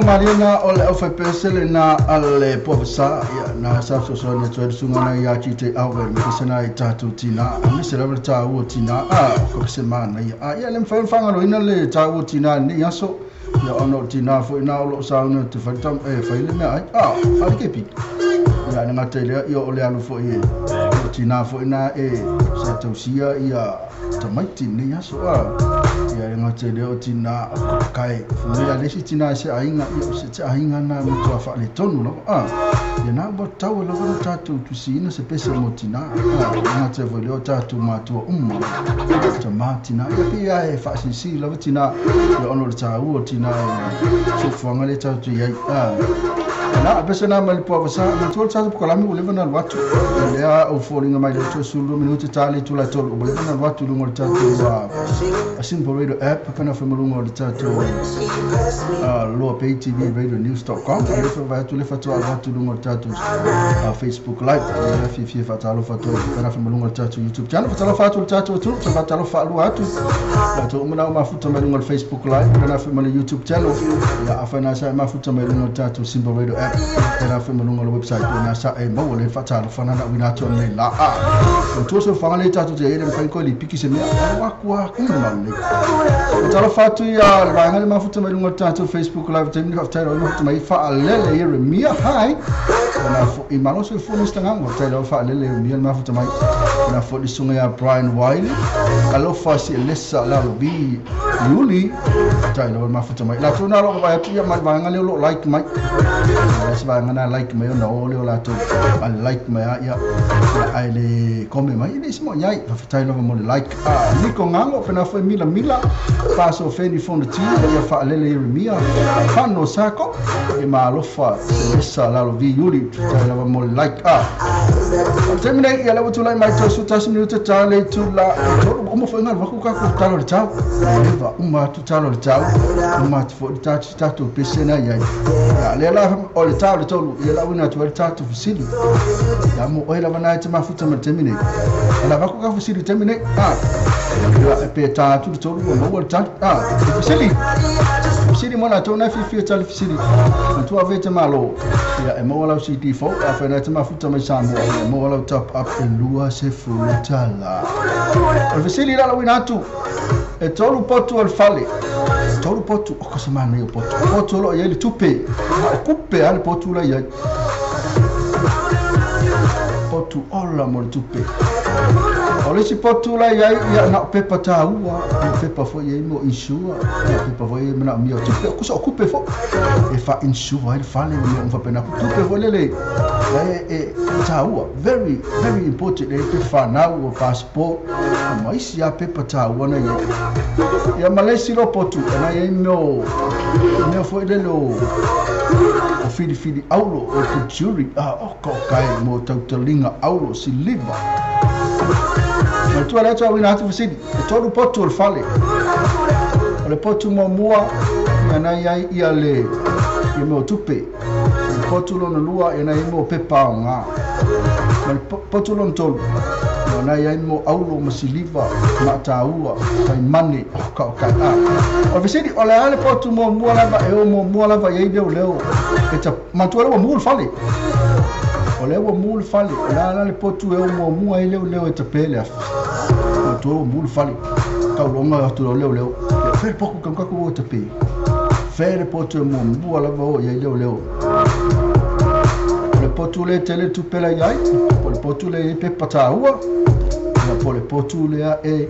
Malia o le aufaipisinisi lena a le Puavasa, ia na sa fesoasoani atu ai le susuga na ia TJ Alvin ma pese na i tatou tina, aemaise lava le taua o tina, a o ka se manaia. A ia le mafai ona faagaloina le taua o tina i lenei aso, ia ona o le tina foi na o lo o sauni atu fai le e fai le meaai, a a le kepi. Ia le gata i lea, ia o le alu foi e o tina foi na e sa tausia ia tamaiti i lenei aso, a ia le gata i lea o tina o kai fai le isi tina e se aiga, ia o se aiga na matua faaletonu lava, a ia na ua tatau lava ona tatou tusiina se pese mo tina, a le gata foi lea o tatou matua uma tamā tina, ia pei lava e faasilisili lava tina, ia ona o le taua o tina i soifuaga lea tatou te i ai. A na pese na mai le Puavasa matua le tatou pokalame ua leva ona alu atu lea ou foliga mai le 32 minute ta le itula e 3 ua leva ona alu atu i luga o le tatou a Simple Radio app kana foi ma luga o le tatou Loa Pay TV Radio News.com le fa vai atu le faatoa alu atu i luga o le tatou Facebook Live le fiafia faatalofa atu ai kana foi ma luga o le tatou YouTube channel. Faatalofa atu le tatou atunuu, faatalofa faalua atu tatou uma na o mafuta mai luga o le Facebook Live kana foi ma le YouTube channel, ia afai na sa e mafuta mai luga o le tatou Simple Radio app kana foi ma luga o le website na sa e maua le faatalofa na uina atu nei la a o tua soifuaga le tatou te ai le mafai koe lipiki se mea alu aku a kui ma lelei. Talofa atu ia le vaega le mafuta mai luga o le tatou Facebook Live taimi ni faafetai lava mafuta mai faalele Ieremia hi na fo'i malo soifua Mr Gago faafetai lava faalele Ieremia le mafuta mai na fo'i le susuga ia Brian Wiley alofa si Elesa Lalovi Iuli faafetai lava le mafuta mai latou na lo vai atu ia ma le vaega lea o lo o like mai se vaega na like mai ona o lea o latou a like mai a ia ai le kome mai le isi mo iai faafetai lava mo le like. A Niko Gago pena foi Mila Mila Paso Feni Fonoti ia faalele Ieremia Fano Sako e maalofa Selesa Lalovi Iuli faafetai lava mo le like. A o le taimi nei ia le ua tulai mai 31 minute ta le itula e 3 uma foi galu aku kako talo le tau leva uma atu talo le tau uma atu foi le tatou pese na iai ia lea la o le tau le 3 ia la uina atu ai le tatou fesili ia mo oe lava na e te mafuta ma le taimi nei ala vaku ka fesili taimi nei a ia e pe tā atu le 3 ua maua le tali a fesili fesili mo latou na fiafia tali fesili matua ave te malo ia e maua lau CD fou a whai na te mafuta mai Samoa ia e maua lau top up e $20. O le fesili la lauina atu e 3 potu o le fale 3 potu o ka se manaia o potu potu o lo o iai le tupe o kupe a le potu la iai potu ola mo le tupe o le isi potu la iai ia na o pepa taua o pepa foi iai mo insure ia pepa foi iai manaomia o tupe o kusa o kupe foi e fa insure ai le fale ma mea uma faapena tupe foi lele e taua very very important e pe whanau o passport ma isi a pepa taua na iai ia ma le isi lo potu e na iai meo mea foi lele o filifili aulo o kuturi a o ka o kai mo tautaliga aulo siliva matua le atu auina atu fesili e 3 potu o le fale o le potu muamua ia na iai ia le ia mea o tupe le potu lona 2 ia na iai mo pepa aoga ma le potu lona 3 ia na iai mo aulo ma siliva ma taua taimane o ka o kai a o le fesili o le a le potu muamua lava e o muamua lava iai leo leo e ta matua le ua mu le fale o le ua mu le fale o le a la le potu e o muamua ai leo leo e tape le afi matua ua mu le fale kauloga atu leo leo ia fe le poku kamukaku o tape fe le potu e muamua lava o iai leo leo o le potu le tele tupe la iai po le potu le iai pepa taua ia po le potu lea e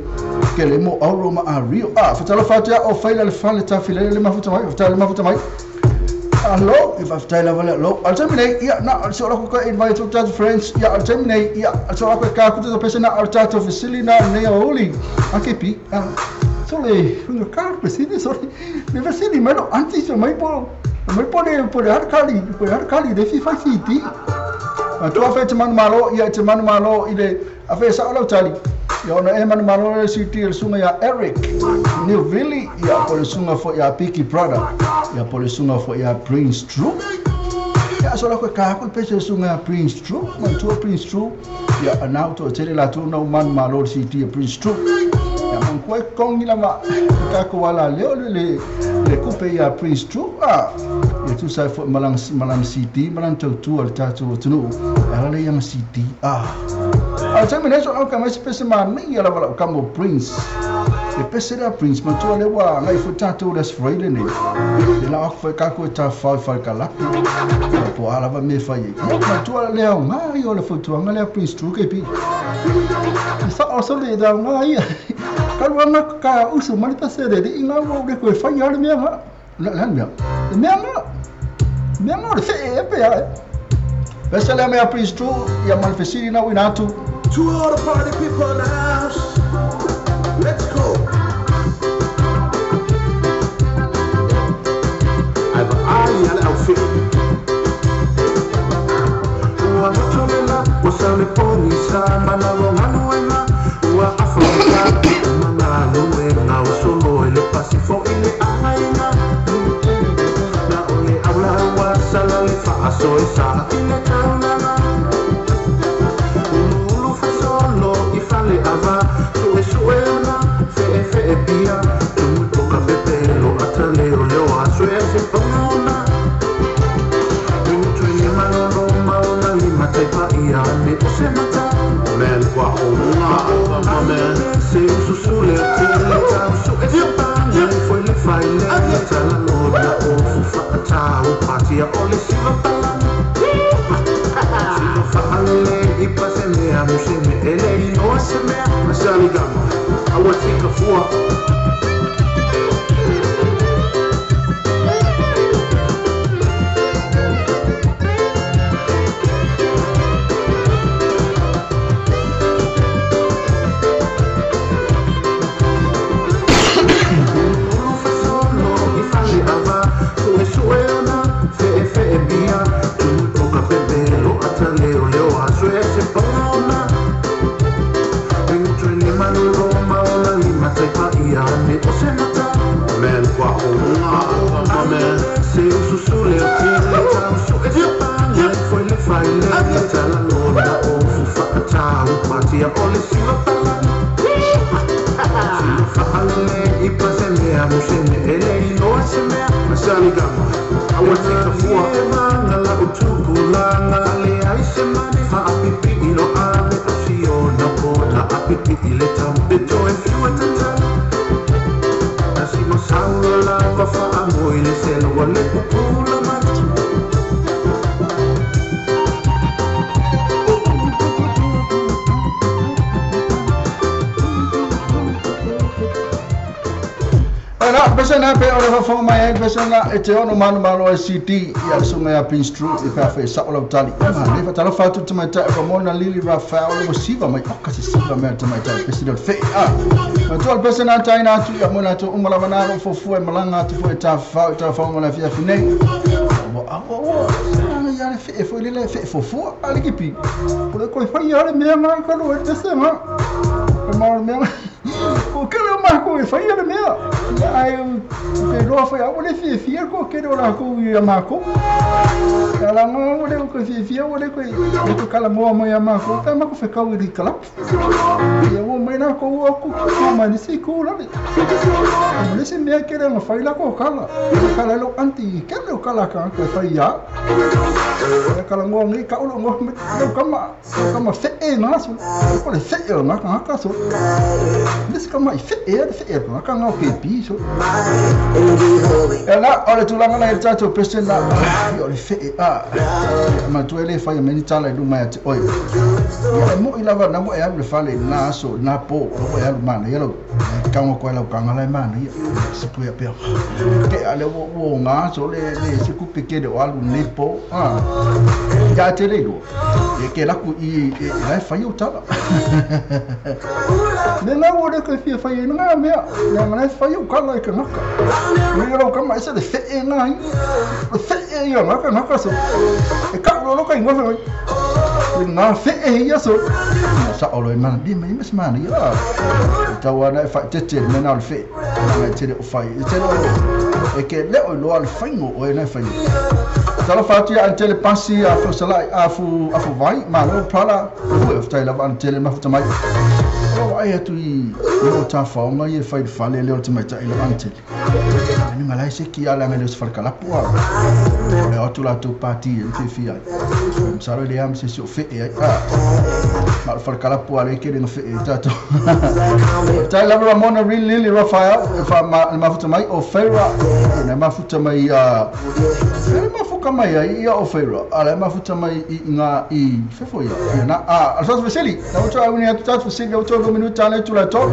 kele mo auro ma ario a fatalofa atu ia o faila le fale tafilele le mafuta mai faafetai le mafuta mai Hello, faafetai lava le alo. O le taimi nei, ia, na o le so lako ka invite o tatou friends, ia, o le taimi nei, ia, o le so lako e kā kuta pese na o le tatou fesili na nei o uli. A ke pi, a, so le, hunga kā fesili, sorry, le fesili mai no anti so mai po, mai po le, po le harkali, po le harkali, le fi fai si ti. A tua fe te manu malo, ia te manu malo i le, a fe sa o lau tali. Ia ona e manu malo le CT le sunga ia Eric Newville, ia po le sunga fo ia Piki Brother, ia po le sunga fo ia Prince True. Ia so la ko ka ko pese sunga ia Prince True, man tua Prince True. Ia anau to tele la tu na manu malo le CT ia Prince True. Ia man ko kongi la ma ka ko wala leo le le kupe ia Prince True. Ah, Ia tusa ai foi ma lana CD ma lana tautua i le tatou atunuu e ala lea i ana CD. A o le taimi nei so au ka mai se pese manaia lava lau kama o Prince. Le pese lea Prince matua lea ua agai foi tatou i le Aso Faraile lenei. Ia na o atu foi tatou e tafafao i Falekalape po o a lava mea e fai ai. Ia matua le aoga ia o le fautuaga lea Prince True KP. E sao sole le aoga ia. Talu lava ka usu mai le pese le alii na ua ou le toe faia lava le mea na. Le a le mea? Le mea na. Le mea na o le fee ea pe a ea. Pese lea mea Prince True ia ma le fesili na uina atu. To all the party people in the house, let's go. Ae vaai ia le aufee. Ua loto le la, ua sau le pogisa, manava o galuega, ua afa le ma galuega, ua solo ai le pasi foi le aiga. Na o le aula ua sala le faasoesa i le taulaga. Uluulu fasolo i fale ava, suesue ona feefee pia, tumu toka pepelo ata leoleo a sue se paga ona. Utu i le malolo ma ona lima taipaia ane o se mata. Man, kua o nga my man. Se ususu le tele tau sue se paga i foi le faile tala lona o fufa atau patia o le siva palagi. Silo faalele i pase mea museme ele iloa se mea. Masali gama, aua tika fua. Uluulu fasolo i fale ava, suesue ona feefee pia, tumu toka pepelo ata leoleo a sue se paga ona. Utu i le malolo ma ona lima taipaia ane o se mata. Man, kua o nga my man. Se ususu le tele tau sue se paga i foi le faile tala lona o fufa atau patia o le siva palagi. Silo faalele i pase mea museme ele iloa se mea. Masali gama, aua tika fua. Malie la utupulanga le ai se mane faapipi ilo ave ausiona pota apipi i le tampeto e fiua tatala. Nasima saula lava faamoi le sela ua le pupula mata. Ena, pese na pe o le faafofoga mai ai pese na e te ono manumalo ai CD ia le susuga ia Prince True i pe a fai sao lau tali. Ia ma le fatalofa atu le tamaitai o Ramona Lily Raphael le ua siva mai oka se siva mea le tamaitai pese lea o le fee a. Matua le pese na taina atu ia mo latou uma lava na o fuafua e malaga atu foi e tafafao i tafafaoga ma le afiafi nei. Ua ua ua sanga ia le fee foi lele fee fuafua a le kipi. O le koe fai ia le mea nga ka lo e pese nga. E ma o le mea nga. Ko kele o mākou e whaia le mea. Ia ai te roa whai au le fiafia ko kele o lākou i a mākou. Ia la ngā o le ko fiafia o le ko i ko kala moa mai a mākou. Tā mākou whekau i kalapu. Ia o mai nā ko ua ko ko mai ni si ko lale. O le se mea kele nga whai la ko kala. Kala lo anti kele o kala ka ko whai ia. Ia kala ngoa ngi ka ulo ngoa me leu kama whee ngā so. Ko le whee o ngā ka ka so. Le se kama i whee le whee o ngā ka ngā o KP so. E la, o le tulaga la i le tatou pese la, o le whee a. Matua e le whai a meni tala i luma ia te oe. Ia e moi lava na ua e alu le fale i lena aso, lena po, o ua e alu mana ia lau. E kaunga koe lau kanga la e mana ia. Se puea pea. Ke a le ua ua o ngā aso le le se kupe kele o alu nei po. Ia te le lua. E ke laku i e la e whai o tala. Le ngā ua le koe fia whai e ngā mea. Le ngā e whai o kala e ka ngaka. Le rau kama e se le whee ngā i. Le whee ia ngaka ngaka so. E ka uro loka i ngā whai. Le ngā whee ia so. Sa olo e mana, mai mas mana ia. E tau ana e whai tete le mena o le whee. Nanga e tere o whai. E tere o e ke leo i loa le whaingo o e nei whaingo. Talofa atu ia Antele Pasi a Fusalai a fu a fu vai malo pala hui of tai lava Antele mafuta mai. O ai atu i o tā whaonga i e whai le fale leo te maitai lo Antele. Ni malai se ki ala ngai le se falakalapu a. O le atu latou pati e fiafia ai. Masalo e leai ma se isi o fe'e ai a. Ma o le falakalapu a le kele na fe'e ai tatou. Faafetai lava Ramona Rin Lily Raphael e fa ma le mafuta mai o Feira e na mafuta mai a e mafuka mai ai ia o Feira a le mafuta mai i ngā i fefo ia ia na a al fesili na utu ai ni atu tatu fesili au tolu minuta le tula tolu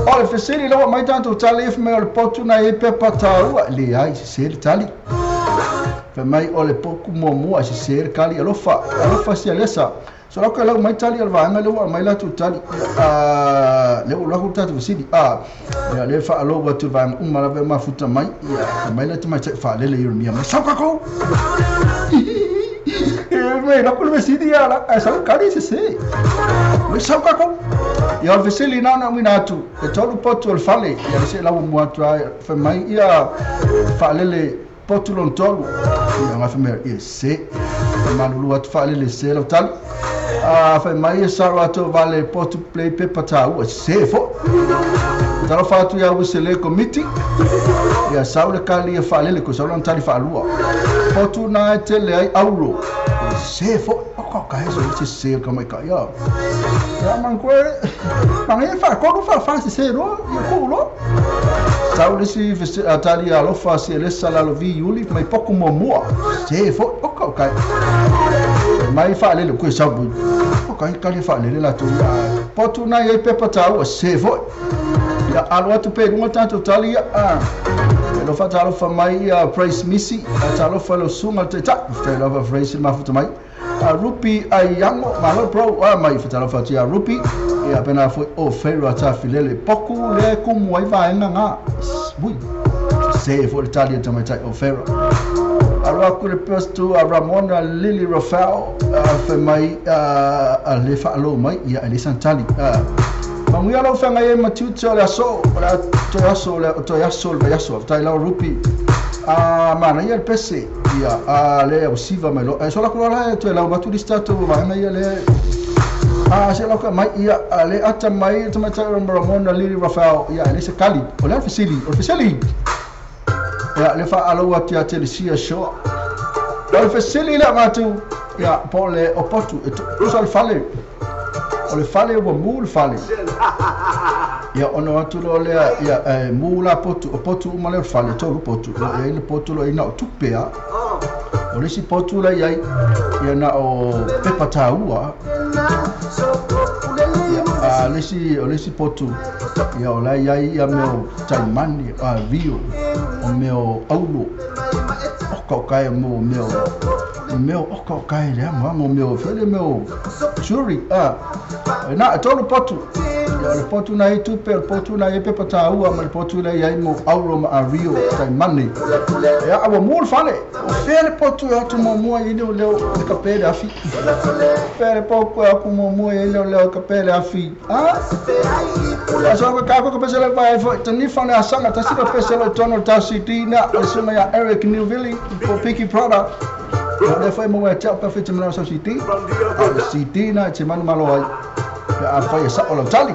o le fesili lawa mai tatou tali e mai o le potu na e pepa taua le ai se le tali fa mai o le poku muamua se se le kali alofa alofa sia lesa so lau ka lau mai tali al vaega le ua mai latou tali a le ua lau tatou fesili a ia le faalogo atu vaega uma lava e mafuta mai ia fa mai le tamaitai faalele Ieremia mai sau kakou e mai lau le fesili ia la a sau kali se se mai sau kakou ia o le fesili na na uina atu e tolu potu o le fale ia le se lau mua atu ai fa mai ia faalele potu lona tolu ia nga fa mai ia se malulu atu faalele se lau tali a fai mai e saro atu vale potu play pepa tāua se fo talofa atu ia use le komiti ia sau le kali e faalele ko sau lona tali faalua potu na e tele ai auro se fo o ka ka so se se ka mai ka ia ia man koe man e fa ko fa fa se se ro ia ko ro sau le si tali alofa si elesa lalo vi iuli mai poku muamua se fo o ka ka mai faalele koe sau bui o ka kali faalele latou ia potu na ia pepa tāua se fo ia alo atu pe luga tatou tali ia a alofa talofa mai ia Praise Missy a talofa lo sunga te ta te lava Praise mafuta mai a Rupi Aiango malo bro a mai fatalofa atu ia Rupi ia pena foi o Feira Tafilele poku le kumu ai vaega ngā ui se fo le tali e tamaitai o Feira alo aku le postu a Ramona Lily Rafael a fai mai a le faalo mai ia e le santali Manuia lau whangai e matiute o le aso, o le toe aso, o le toe aso, le vaiaso, faafetai lau Rupi. A mana ia le pese, ia a le au siva mai lo. E so la kula la e toe lau matu lista tatou vaega ia le a se lau ka mai ia a le ata mai e tamaitai o Ramona Lily Rafael ia e le se kali o le fesili o le fesili ia le faaloua atu ia Telesia Shaw o le fesili le matu ia po le o potu e tusa le fale o le fale ua mu le fale ia ono atu loa lea ia e mu la potu o potu uma lea o le fale tolu potu lo i ai le potu lo i na o tupe a o le isi potu la i ai ia na o pepa tāua ia a le isi o le isi potu ia o la i ai ia mea o taimani a rio o mea o aulo o kaukai mo mea o mea o kaukai le amoamo mea o fele mea o jewelry a na e tolu potu ia o le potu na i tupe o le potu na i pepa tāua ma le potu la i ai mo auro ma a rio taimani ia ua mu le fale o fea le potu e atu muamua i leo leo e ka pe le afi fea le potu e atu muamua i leo leo e ka pe le afi a so ka ka ko pese le vai fo tanifa na asanga tasi ka pese le tono le tau CD na le sunga ia Eric Newville po Piki Prada o le fai mo e tau pe fiti mana sau CD a le CD na e te manu malo ai ia a fai e sao lau tali.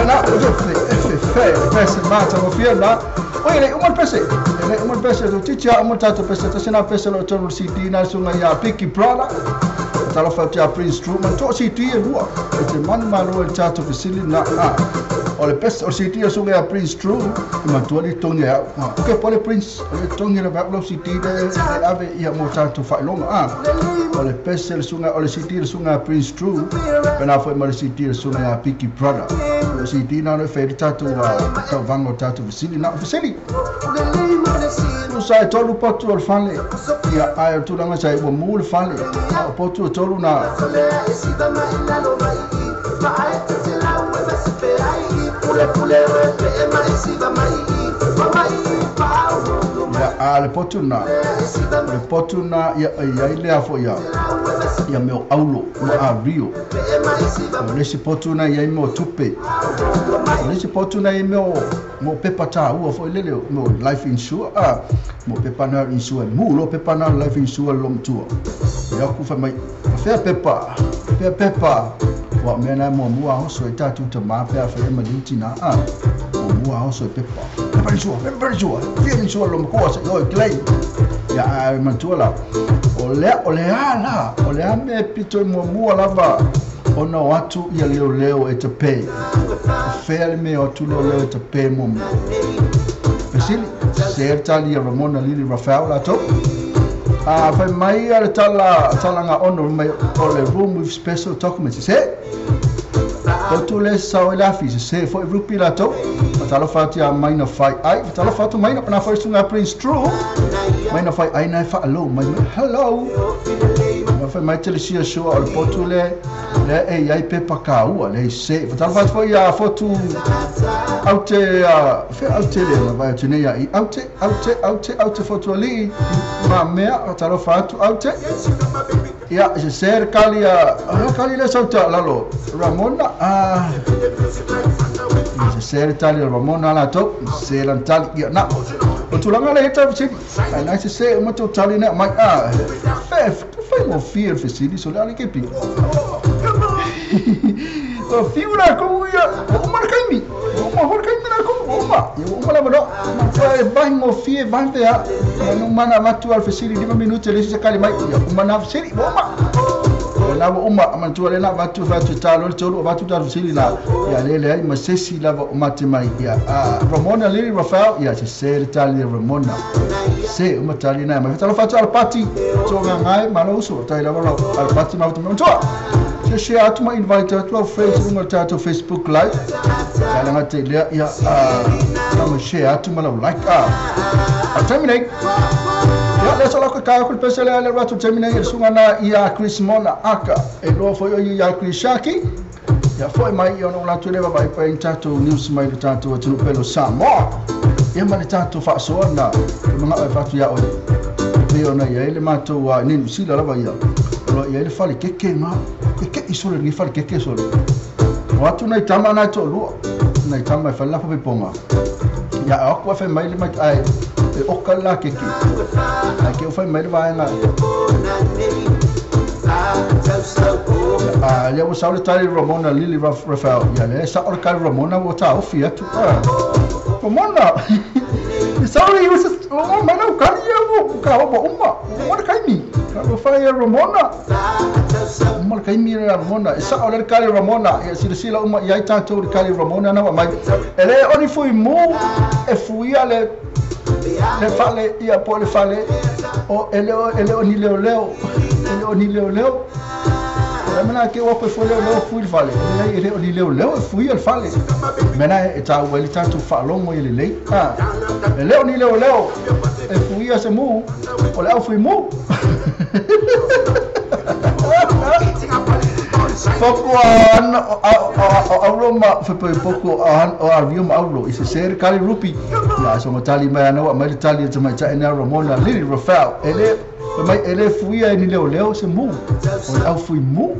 Na, pese mata mo fia na. Oi le uma pese. Le uma pese do titia uma tato pese tasina pese lo tolu CD na sunga ya Picky Brother. Talo fa tia Prince Truman to CD e lua. E te manu malo e tato fesili na a. O le pese o CD e sunga ya Prince True. Ma tua li tongi ya. Okay, pole Prince, o le tongi le va lo CD de ave ia mo tato fa longa a. O le pese le sunga o le CD le sunga Prince True. Pena foi mo le CD le sunga ya Picky Brother. O CD na le fe tato ta vango tato fesili na fesili. Sa e tolu potu o le fale. Ia ai o tulaga sa e ua mu le fale. A o potu o tolu na. Ia a le potu na. Le potu na ia ia i lea fo ia. Ia meo aulo ma a rio. O le si potu na ia i meo tupe. O le si potu na ia meo mo pepa tā ua fo lele mo life insure a mo pepa na insure mu lo pepa na life insure lo mtua. Ia ku fa mai fea pepa fea pepa wa mea na mo mua oso e tātu ta mā pea whae ma liuti na a mo mua oso e pepa pepa insure pepa insure fea insure lo mkua sa oi claim ia a matua la o lea o lea la o lea me pito mo mua lava ona o atu ia leo leo e te pē. Fea le mea o atu leo leo e te pē mo mea. Pesili, se e tali a Ramona Lili Rafael la tau. A whai mai a le tala, tala ngā ono mai o le room with special documents. Se, Kotu le sao e le afi, se foi rupi la tau. Talo whati a maina whai ai. Talo whatu maina, pana whai sunga Prince True. Maina whai ai nai wha alo, mai hello. Whai mai tele sia sua o le potu le, le e iai pepa ka ua, le se. Talo whatu whai a fotu aute, whai aute le, la vai atu nei a i aute, aute, aute, aute fotu ali. Ma mea, talo whatu aute. Ia, se ser kali a, kali le sauta lalo. Ramona, se ser tali Ramona la to, se lan tali ia na. O tulaga le heta fesili. Ai nai se se o matou tali na mai a. Fe, fe mo fia fesili so le ale ke pi. O fiu na ko ia, o ma kaimi. O ma hor kaimi na ko, o ma. Ia o ma la mo. Fa vai mo fia vai te a. No mana matu al fesili 5 minuti le se kali mai. Ia o mana fesili, o ma. Na uma mantua le na vatu vatu talo le tolu vatu talo fesili na ia le le ai masesi lava o mate mai ia a Ramona Lili Rafael ia se se tali Ramona se uma tali na mai talo fatu al party to ngai malo uso tai lava lo al party ma tu mantua se se atu ma invite atu au Facebook tato Facebook live ya la ngate le ia a ma share atu ma like a a terminate. Ia le sola ko ka ko pese le le ratu terminate el sunga na ia Chris Mona aka e lo fo ia Chris Shaki ia foi mai ia no latu le vai pa tato news mai le tato atu pelo Samoa ia ma le tato fa so na ma fa tu ia o pe ona ia le mato wa ni sila lava ia lo ia le fale keke ma keke iso le fale keke so le o atu nei tama na to lu nei tama fa la fa ponga ia o ko fa mai le mai ai e o ka la keke ai ke o fa mai le vai na a le o sa le tali Ramona Lili Rafael ia le sa o ka Ramona o ta o fia tu Ramona sorry you was oh man o ka ia o ka o uma o ka mi ka o fa ia Ramona uma ka mi Ramona sa o le ka Ramona ia sila uma ia tato le ka Ramona na mai ele oni fui mu e fui a le fale ia po le fale o ele o ni leo leo ele o ni leo leo la mena ke o pe leo leo fui fale ele o ni leo leo fui al fale mena e ta o ele tato falongo ele lei ah ele o ni leo leo e fui a se mu o leo fui mu Poco a Roma foi pouco a Rio Auro e se ser kali rupi ya so matali mai na mai tali to mai ta na Ramona Lili Rafael ele mai ele fui a ni leo leo se mu o au fui mu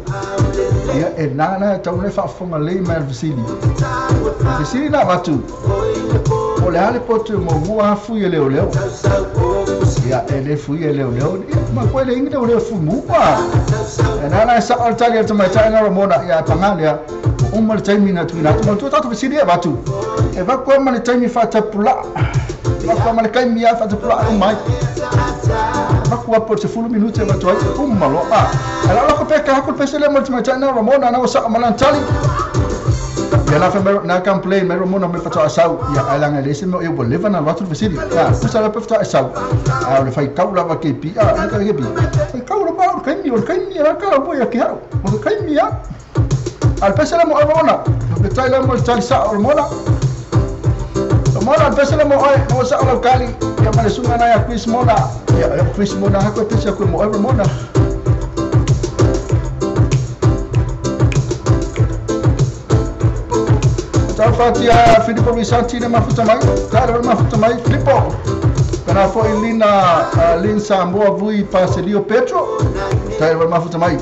ya e nana ta une fa fonga le mai fesili fesili na vatu O le ale potu mo mua fui e leo leo. Ia e le fui e leo leo. Ia ma koe le ingi leo leo fui mua. E nā nā sa o le tali atu mai tai ngā Ramona ia pangalea. O uma le taimi na tuina atu. Ma tua tātou fesili e vatu. E vaku ma le taimi whaatapula. Vaku ma le kaimi a whaatapula o mai. Vaku apo te 10 minute e vatu ai. Uma loa. E la lako peka haku pese le mo le mai tai ngā Ramona na o sa o malan tali. Ia la fa na complain mai Ramona me fatoa sau. Ia ai langa le se mo e ua leva na loatu le fesili. Ia tusa la pe fatoa sau. A o le whai kau lava ke pi. A le ke pi. Whai kau lava o le kaimi o le kaimi a ka mo ia ke hau. O le kaimi a. Al pese le mo e Ramona. Le tai le mo le tali sa o Ramona. Ramona al pese le mo e mo sa o le kali. Ia ma le sunga na ia Chris Mona. Ia Chris Mona hako pese ko mo e Ramona. Tau whatia Filipo Visanti na mafuta mai. Tāre mafuta mai Filipo. Kana foi Lina Lin Samoa Vui Paselio Petro. Tāre mafuta mai.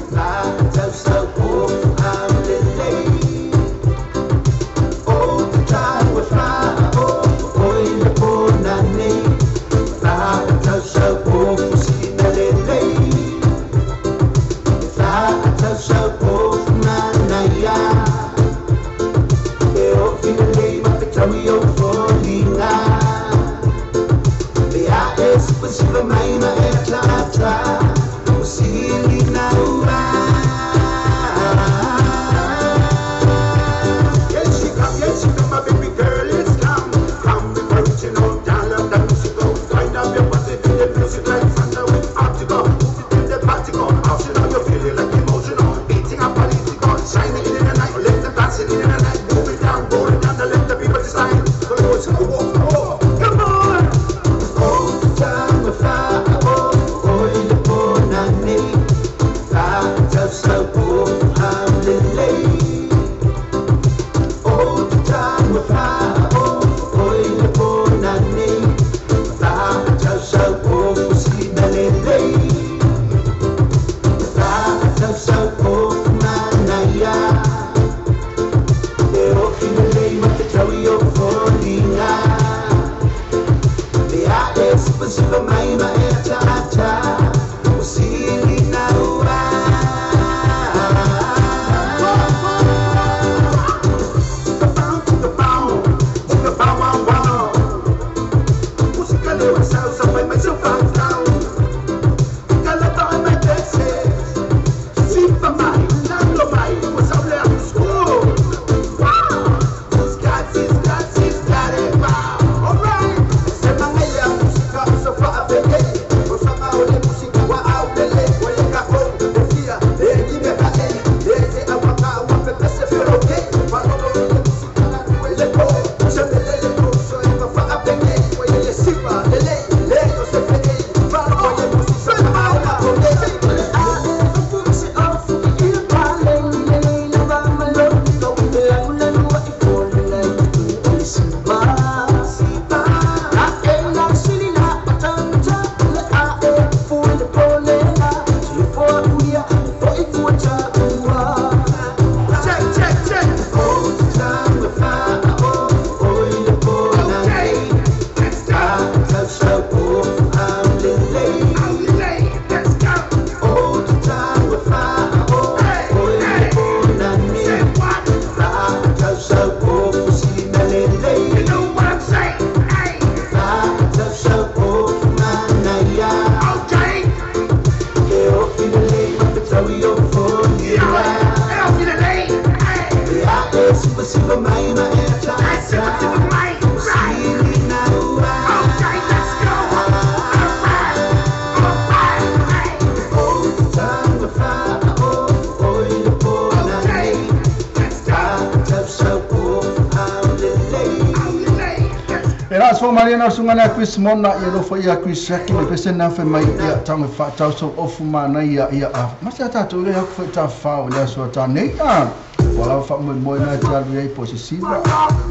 Maria sungana Chris Mona ia lo foi ia Chris Saki me pese na fe mai ia tanga fa tau so ofu mana ia ia a masa ta tu le foi ta fa o le so ta nei a wala fa mo mo na ta le po se siva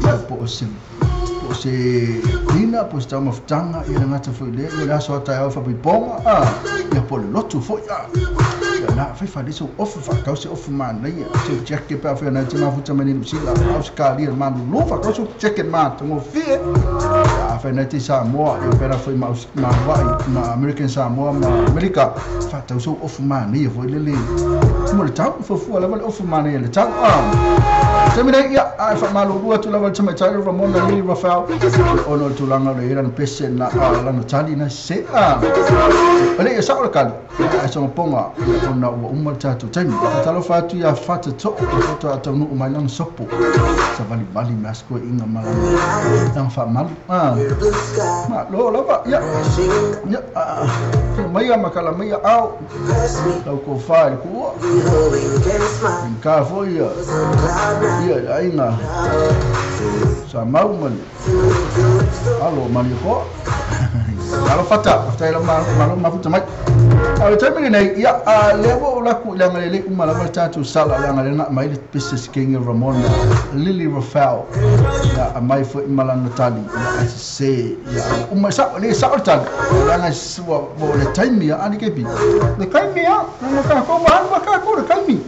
ia po se lina po se tau mafutanga ia ngata foi le le so ta fa ponga a ia po le lotu foi a ia na fe fa so ofu fa kau se ofu mana ia se check ke pa fe na te mafuta mani sila au skali man lo fa kau so check ma to mo fie. Afai Samoa e pera foi ma ma American Samoa ma Amerika fa tau so ofu manaia foi lele mo le tau fuafua lava le ofu manaia le tau taimi nei ia ae faamalulu atu lava le tamaitai Ramona Lili Rafael ona o le tulaga o le lana pese na lana tali na se o le ia sao le kali ae sogapoga ona ua uma le tatou taimi fatalofa atu ia fatatoo faatoa taunuu mai lana sopo savalivali me asikoeʻiga ma lana faamalu malo lava ia ia maia makala maia ao lau kofā i le kuua ka foi ia ia aiga sa mau ma le alo maliokoa alo fata fatai la malo mafuta mai a le taimi lenei ia lea ua ou laku i le agalelei uma lava le tatou sala le agalena mai le business king Ramona Lily Rafael ia amai foi ma lana tali ia ae sesē ia uma sao le sao le tali leaga ua le taimi ia ani kepi le kaimi ia na kākou ua alu a kākou le kaimi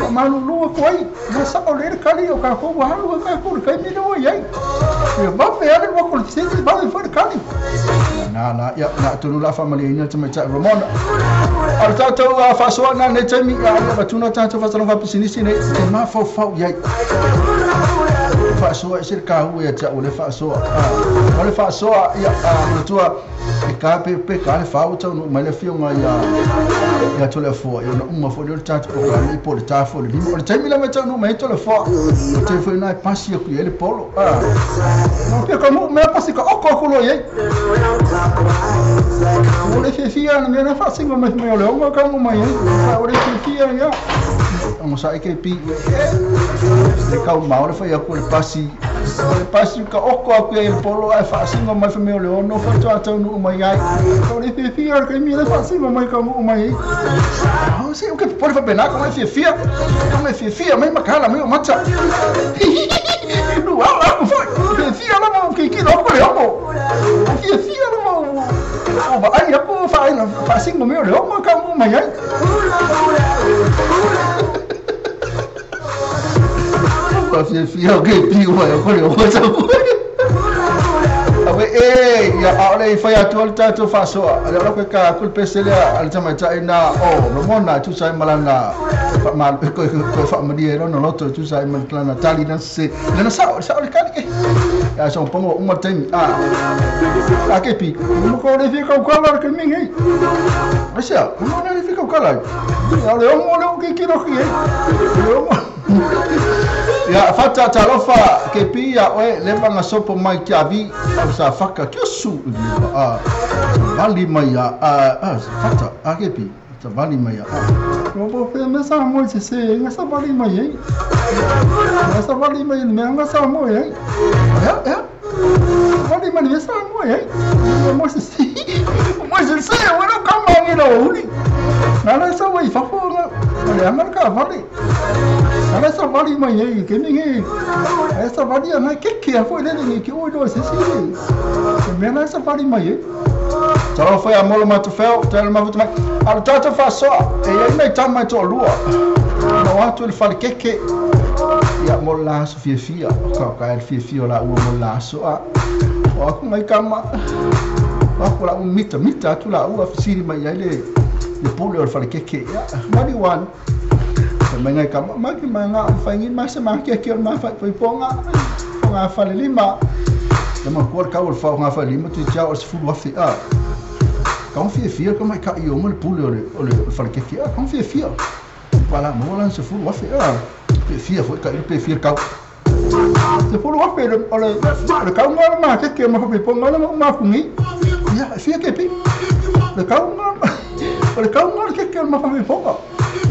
ua malulu aku ai na sao le kali o kākou ua alu a kākou le kaimi le ua iai ia vave ale ua ko le sese vave foi le kali na la ia na tonu la faamaliaina le tamaitai Ramona o le tatou faasoa na nei taimi ia vatuna tatou faasalaga faapisinisi nei e mafaufau iai faasoa e se le kāua ia te au le faasoa o le faasoa ia manatua e ka pe pe ka le fau taunuu mai le afioga ia ia Toleafoa ia ona uma foi lea o le tatou polokalame po o le ta foi le lima o le taimi lava e taunuu mai ai Toleafoa o taimi foi lena e pasi aku i ai le polo no pia ka muu mea pasi ka oko aku loa i ai o le fiafia na mea na faasiga mai mai o le ogo ka mai ai o le fiafia ia ogosaʻi ke pi le kaumao le fai aku o le pasi ka oko aku ai le polo ae faasiga mai fai mai o le ono faatoa taunuu mai ai o le fiafia le kaimi le faasiga mai ka muu mai ai o se o ke pole faapena ka mai fiafia ka mai fiafia mai makala mai o mata luau aku foi fiafia lava o kikilo aku le ogo fiafia lava o vaai aku faaina faasiga mai o le ogo ka muu mai ai fiafia o ke piu ai o ko le ogo tau awe e ia aole i fai atu le tatou faasoa ale ola koe ka aku le pese lea a le tamaitai na o Ramona e tusa ai ma lana koe faamalia e lona loto e tusa ai ma lana tali na se lana sao sao le kali ke ia sogapoga ua uma le taimi a ke pi mo ko le fia kaukala le kaimi nei aisea mo le fia kaukala ai ia o le ogo le o kikilo ki ai le ogo ia fata talofa ke pi ia oe leva ga sopo mai ke avi au sa faka ke su a vali mai a fata a ke pi ta vali mai a o pe me sa mo se se nga sa vali mai ai nga sa vali mai me nga sa mo ai ya ya vali mai me sa mo ai mo se se mo se se o no kama ngi lo uli na la sa wai fa fo nga le amar ka vali ala sa vali mai ai ke mingi ai sa vali ana ke ke a foi le ni ke o do se se ke me na sa vali mai ai talofa ia molo matufeo tele mafuta mai a le tatou faasoa e iai mai tama e toalua na o atu i le falekeke ia mo le la aso fiafia o ka le fiafia o laua mo le la aso a o aku ngai kama o aku laua mita mita atu laua fesili mai ai le pule o le falekeke ia mali wan mai ngai kama mai ki manga faingi ma se ma ke ke ma fa ponga ponga fa le lima le ma ko ka o fa nga fa lima tu tia o se fulu afi a ka fia fia ka mai ka i o le pule o le fa ke fia ka fia fia pala mo lan se fulu afi a pe fia foi ka i pe fia ka se fulu afi le o le ka nga ma ke ke ma fa ponga ma ma ku ni ia fia ke pi le ka nga o le ka nga ke ke ma fa ponga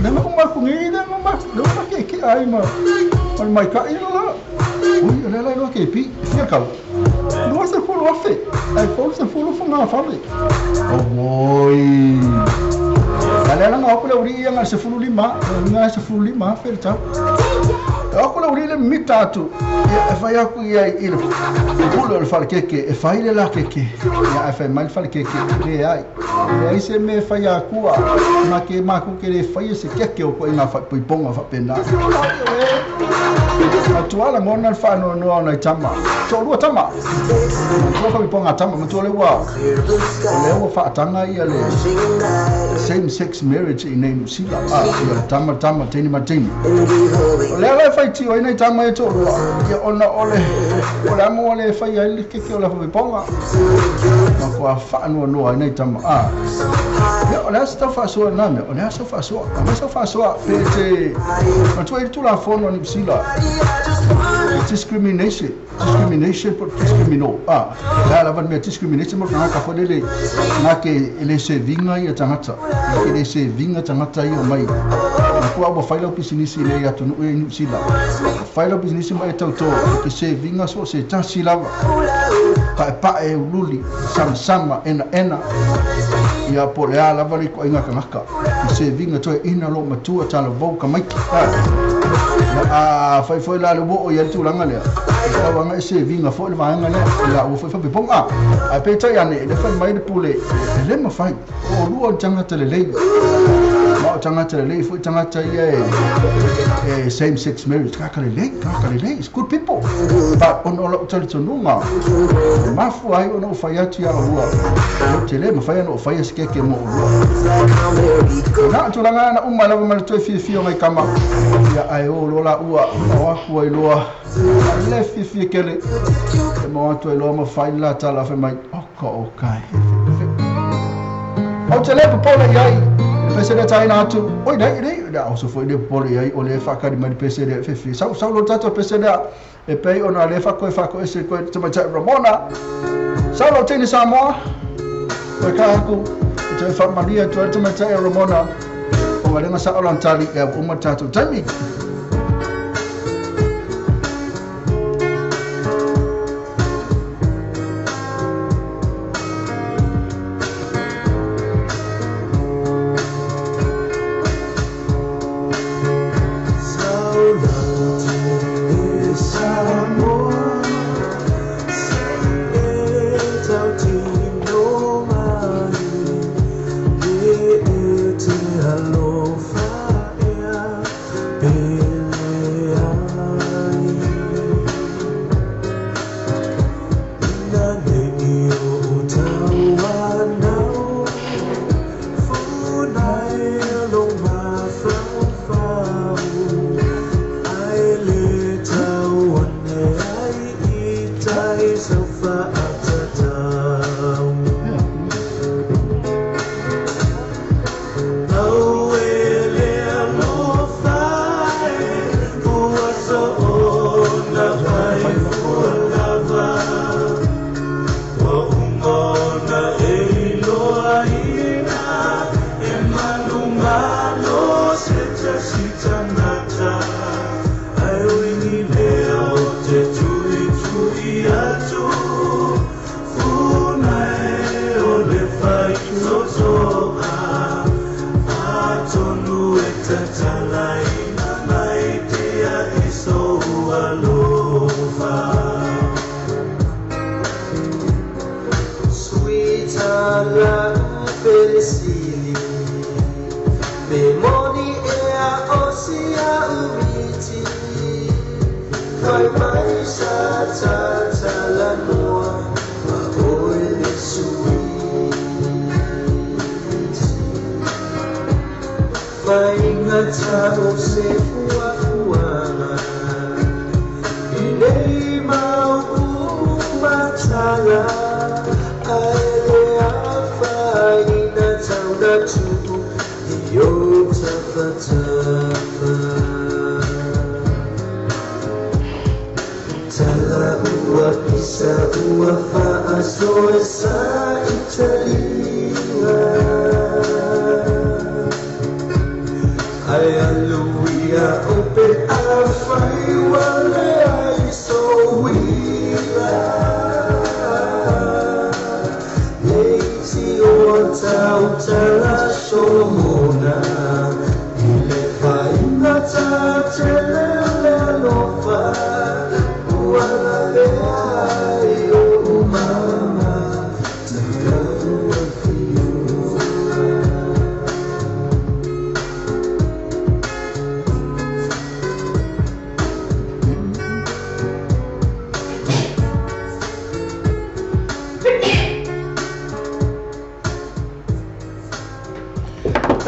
le ma ma ku ni le ma le ma ke ke ai ma o le mai ka i la ui le la lo ke pi fia ka no se fulu afi ai fo se fulu fo nga fa le oi ale la nga ko le uri ia nga se fulu lima nga se fulu lima fe le tau Ako le uli le mita atu ia e fai aku ia i le pule o le falekeke e fai le la keke ia e fai mai le falekeke le ai e ai se me fai akua ma ke maku ke le fai se keke o ko ina fa puiponga fa pena matua la ngona le whaanoanoa o nai tama to'olua tama matua faapipoga tama matua le ua o lea ua faataga ia le same sex marriage i nei Nusila a ia le tama tama teine ma teine o lea la e faitio ai nai tama e to'olua ia ona o le amo ua le fai ai le keke o le faapipoga ma kua faanoanoa ai nai tama a ia o le a se tau faasoa lena mea o le a sau faasoa a sau faasoa pe te matua i le tulafono a Niusila discrimination discrimination po discrimino a la lava mea discrimination mo tagata foi lele na ke e le seviga ia tagata na ke le seviga tagata ia mai ma kua ua fai lau pisinisi le atunuu e Niu Sila fai lau pisinisi ma e tautō ke seviga so se tasi lava pa'epa'e ululi samasama ena ena ia po le a lava le ikoaiga kagaka ke seviga toe ina loo matua talavou kamaiki a fai foi la le oo ia le tulaga lea tauaga e seviga foi le vaega lea ia ua foi faapepoga ae peitai ane le fai mai le pule e le mafai o olua o le tagata lelei ma o tagata lelei foi tagata ia e same sex marriage tagata lelei it's good people but ona o la'u talitonuga e mafua ai ona ou fai atu ia olua ou te lē mafai ona ou faia se keke mo olua na tulaga na uma lava ma le toe fiafia o ngai kama ia ae o loa laua o aku ai loa le fiafia kele e mo atu ai loa ma fai la tala fai mai oka o kai o te le popole i ai pese le taina atu oi nei nei le au so foi le popole i ai o le whakari mai pese le fiafia sau sau lo tato pese le e pei ona le whako e se koe te mai Ramona sau lo teine Samoa koe ka aku e te whamalia tu te mai Ramona o ngalenga sa o lantali e uma tatou taimi. Solomona, ile fainga ta tele le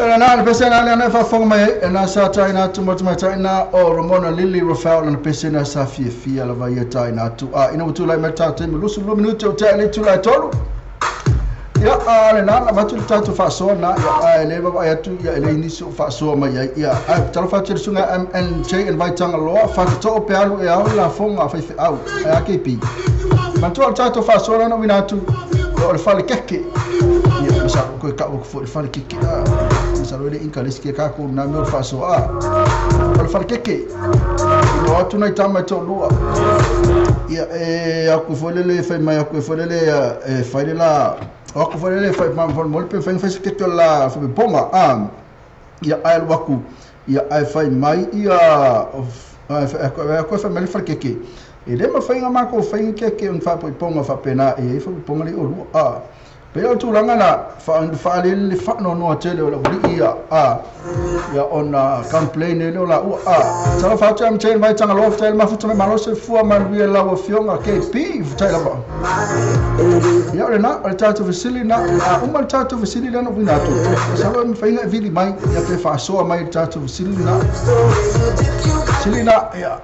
Na le pese na le na faafofoga mai ai na sa taina atu mo tamaitai o Ramona Lily Rafael na pese na sa fiafia lava ia taina atu a ina ua tulai mai tatou taimi 22 minute o tea i le itula e 3. Ia a le na la matu le tatou faasoa na ia a le vaavaai atu ia e leai nisi o faasoa mai ai ia ae talofa atu i le susuga MNJ Vaitagaloa faatotoo pe alu e ao le lafoga a faifeau ae a KP manatua o le tatou faasoa lana uina atu o le fale keke ia masalo koe kau aku foi le fale keke a masalo e le inkalesi ke kākou nā mea o le faasoa a o le fale keke ina o atu nai tama e toalua ia e aku foi lele fai mai aku foi lele e fai le la o aku foi lele fai mai mo le pe fai fai se keke o la fapepoga a ia ae alu aku ia ae fai mai ia ae fai mai le fale keke e le mafai ona matou fai ni keke o ni faapoipoga faapena e i ai faapoipoga le olua a pei o le tulaga na faalele le faanoanoa tele o le aualii ia a ia ona complain ai lea o laua a talofa atu MJ mai Tagaloa faafetai le mafuta mai malo soifua manuia lau afioga KP faafetai lava ia o lena o le tatou fesili na a uma le tatou fesili lea na uiga atu masalo e mafai ona e vili mai ia pe faasoa mai le tatou fesili na fesili na ia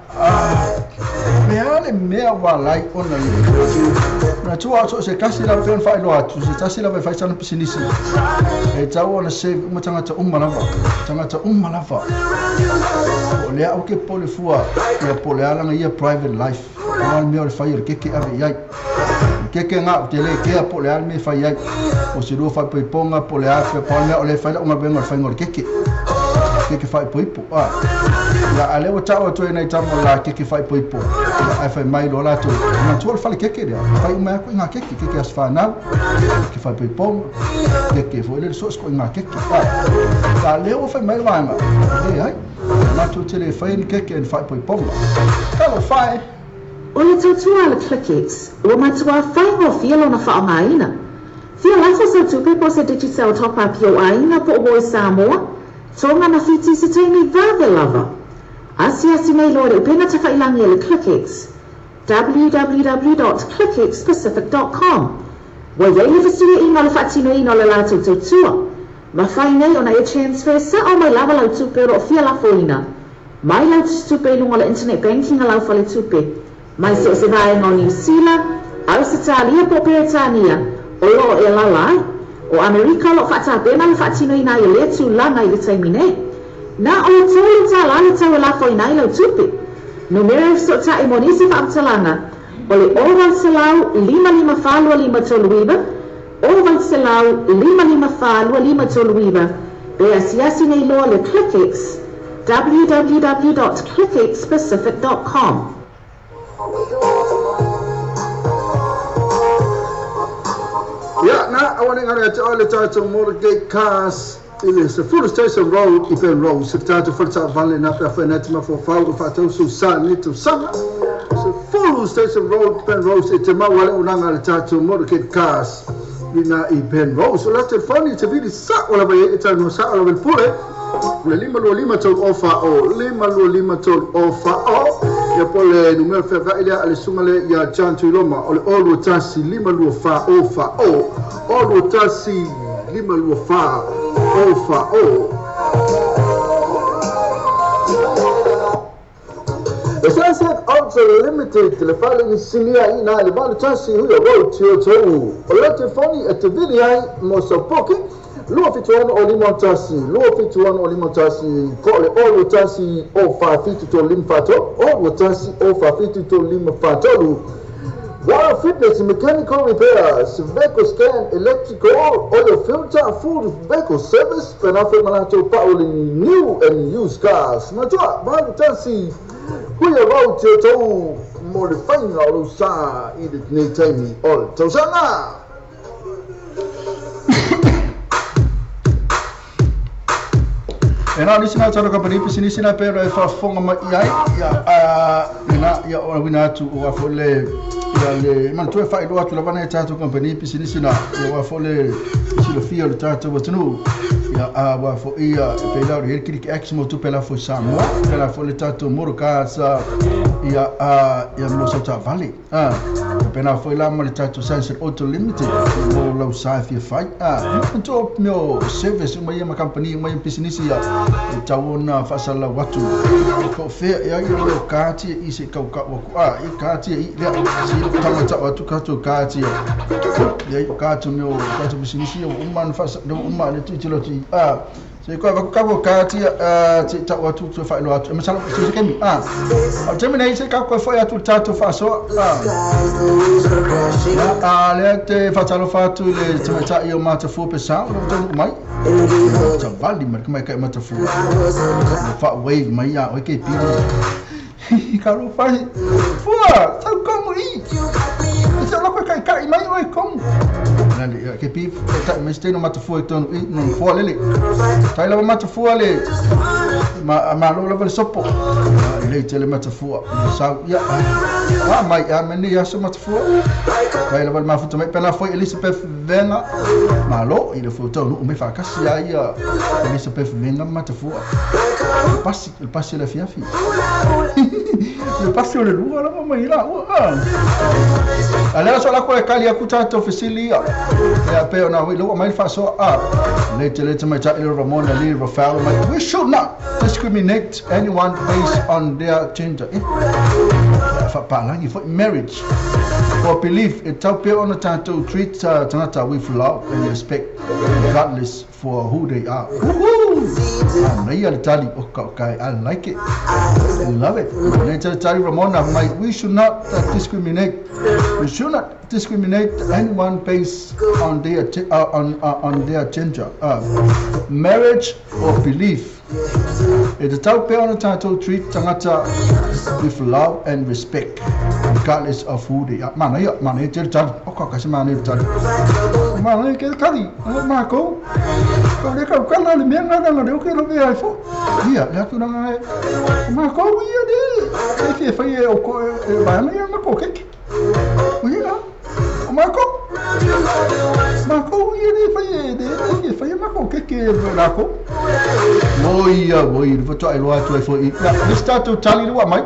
pe a le mea ua ala ai ona manatua so o se tasi lava pei ona faailoa atu se tasi lava e fai sana pisinisi e tau ona save uma tagata uma lava tagata uma lava o lea au ke pole fua ia po o le a lana ia private life o le mea o le fai o le keke ave i ai le keke nga ou te le kea po o le a le mea e fai ai o se lua faaipoipoga po o le a po o le mea o lea e fai lau galuega o le faiga o le keke keke faaipoipo a ia a lea ua tau atu ai nai tama la keke faaipoipo ia ae fai mai loa latou manatua o le fale keke lea fai uma ai aku i ngā keke keke aso whanau keke faaipoipoga keke foi lele so o se koʻi ngā keke a a lea ua fai mai le vaega leai matou te le faia ni keke ni faaipoipoga talofa e. O le tautua a le ClickX, ua matua faigofie lona faaaogaina. Fia lafo sau tupe po o se Digicel Top Up i ou aiga po o Voice Samoa, Tonga ma Fiti i se taimi vave lava. Asiasi mai loa i le upega tafailangi a le ClickX, www.clickxpacific.com. Ua i ai le fesuiaiga o le faatinoina o le latou tautua. Mafai nei ona e transfer sao mai lava lau tupe o lo o fia lafoina mai lau tusitupe i luga o le internet banking a lau faletupe mai so o se vaega o Niu Sila, Ausetalia po o Peretania o lo o e alaala ai. O Amerika o lo o faatapena le faatinoina ai o lea tulaga i le taimi nei. Na o le $3 le tau e lafoina ai lau tupe. Numera e fesootai mo nisi faamatalaga o le 0800 554 2539, 0800 554 2539 pe asiasi nei loa le ClickX www.clickxpacific.com. Ia, na, aua ne i galo ia te oe le tatou Motorgate Cars i le 10 Station Road i Penrose, le tatou fale taavale na pe afai na te mafaufau e faatausu sa nei tausaga. 10 Station Road, Penrose e te maua le auaunaga a le tatou Motorgate Cars i na i Penrose. O la telefoni te vili sa'o lava i ai e talanoa sa'o lava i le pule. O le 525 3 0 4 0, 525 3 0 4 0. Ia po o le numera feaveai lea a le susuga lea ia John Tuiloma, o le 0 21 5 2 4 0 4 0, 0 21 5 2 4 0 4 0. The Sunset Ultra Limited, le fale i sinia i na le valu tasi hui o road tio tou. O le telefoni e te vili ai mo sau poki, 276 o 51, 276 o 51, po o le 0 21 o 47 3 5 4 3, 0 21 o 47 3 5 4 3. Wild Fitness Mechanical Repairs, Vehicle Scan, Electrical, Oil Filter, Full Vehicle Service, pena foi ma latou pau le new and used cars. Matua, valu tasi, hui o rau te tou mo le faiga o lou sa i lenei taimi o le tausaga. E na o nisi na talo kapani pisinisi na pera e faafofoga mai i ai ia a lena ia o uina atu o a foi le Ia le manatua e faailoa atu lava nai a tatou kamupani pisinisi na ia aua foi le silafia o le tatou atunuu ia aua foi ia e pei la o le Kiriki X mo tupe lafo i Samoa pela foi le tatou motor cars ia ia mo sau taavale pena foi la ma le tatou Sunset Auto Limited mo lau sa e fia fai manatua mea service uma ia ma kamupani uma ia ma pisinisi ia e tatau ona faasalalau atu po o fea ea ia o kati i se kaukau aku i kati i lea si tama tau atu tatou kati ia o tatou mea o tatou pisinisi ia ua uma ona faasa ua uma le tilotilo atu se koe avaku kau kati te tau atu toe faailoa atu e masalo se se kemi o le taimi nei se kau koe foi atu le tatou faasoa lea te faatalofa atu i le tamaitai o Matafua Pesau le taunuu mai savali ma le tamaitai Matafua le faa-wave mai ia oe ke pili ka fai fua sau komu i se loko kai kai mai oe komu nale ke pi kai mai steno Matafua i tonu i no fua lele tai lava Matafua le ma ma lo lava le sopo le tele Matafua sau ia a mai a meni ia so Matafua tai lava le mafuta mai pena foi Elizabeth Venga malo i le foi tonu mai faakasi ia ia Elizabeth Venga Matafua le pasi le fiafi le pasi o le lua lava mai la ua alea so la ko e kali aku tatou fesili ia ia pe ona wi lo mai faasoa le tele te mai tai Ramona Lee Rafael mai we should not discriminate anyone based on their gender faapalagi foi marriage or belief e tau pea ona tatou treat tagata with love and respect regardless for who they are. Woohoo! Anaia le tali o kai, I like it. I love it. Le tali Ramona mai we should not discriminate. We should not discriminate anyone based on their on their gender, marriage or belief. E te tau pea ona tatou treat tagata with love and respect regardless of who they are. Mana ia, mana ia te tali. O ka se mana ia tali. Mana ia ke tali. Ma ko. Ko le ka kana le mea ngana le o ke lo mea ai fo. Ia, le atu nanga e. Ma ko ia de. E fia fai e o ko e mana ia ma ko keke. Ia. O ma ko. Ma ko ia de fai e de e fai ma ko keke la ko. Moi ia, moi, le faatoa iloa atu ai foi. Ia, le tatou tali lua mai.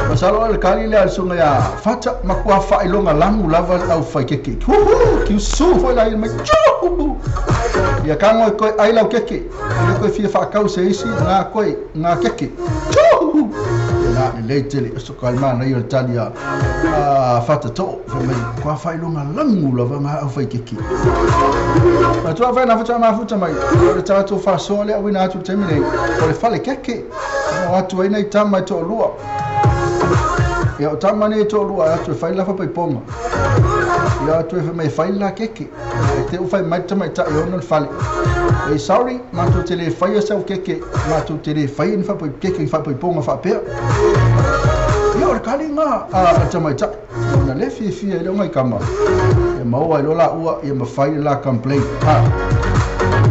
Masalo le kali le alsunga ya fata makua faailoga lagu lava le au fai keke. Huhu, kiusu foi la mai. Tchu! Ia kago e koe ai lau keke. Le koe fia faakau se isi ngā koe ngā keke. Tchu! Na le lei tele so ka mana ia le tali a fata to fa mai kua faailoga lagu lava ngā au fai keke. Ma tua fai na fata mafuta mai. O le tatou faasoa lea uina atu le taimi nei. O le fale keke. O atu ai nei tama e toalua. Ia o tama nei toalua atu e fai la fapaipoga. Ia atu e mai fai la keke. E te ufai mai tamaitai ona le fale. E sorry, matou te le faia sau keke. Matou te le faia ni fapai keke i fapaipoga faapea. Ia o le kaliga a tamaitai. Ona le fiafia i le oga i kama. Ia maua ai loa laua ia mafai le la complaint.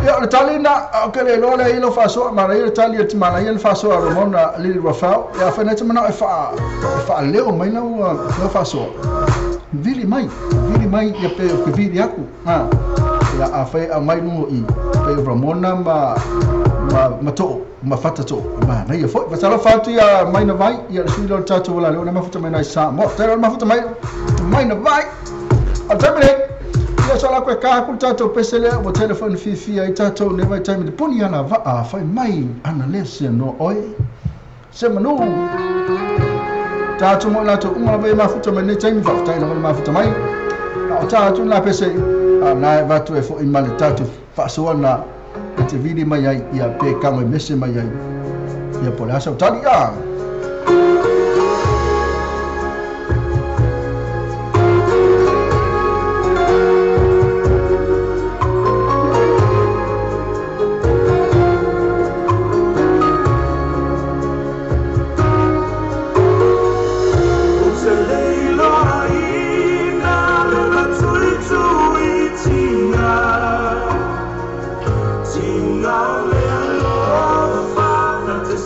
Ia o le tali na o ke le loa le ilo faasoa mana ia le tali o te mana ia le faasoa Ramona Lily Rafael. Ia whai nei te mana e whaaleo mai lau lau faasoa. Vili mai ia pe o ke vili aku. Ia a whai a mai nungo i pe Ramona ma to'o, ma fata to'o. Ma na ia foi. Vasalo whātu ia mai na vai, ia le sui leo le tātou wala leo na mafuta mai nai Samoa. Tēra mafuta mai, mai na vai. O taimi nei, ia so la koe kaha ku tātou pese lea, ua telefone fiafia i tātou ne vai taimi te puni ana vaa, whai mai ana lea se no oe. Se manu. Tātou mo lātou uma lava e mafuta mai nei taimi, whaafutai lava le mafuta mai. O tātou nā pese, nā e vatu e fo i male tātou whaasoa nā e te vili mai ai, ia pe kamo e mese mai ai. Ia po le asa o tali, a. Sing all the love, Father, to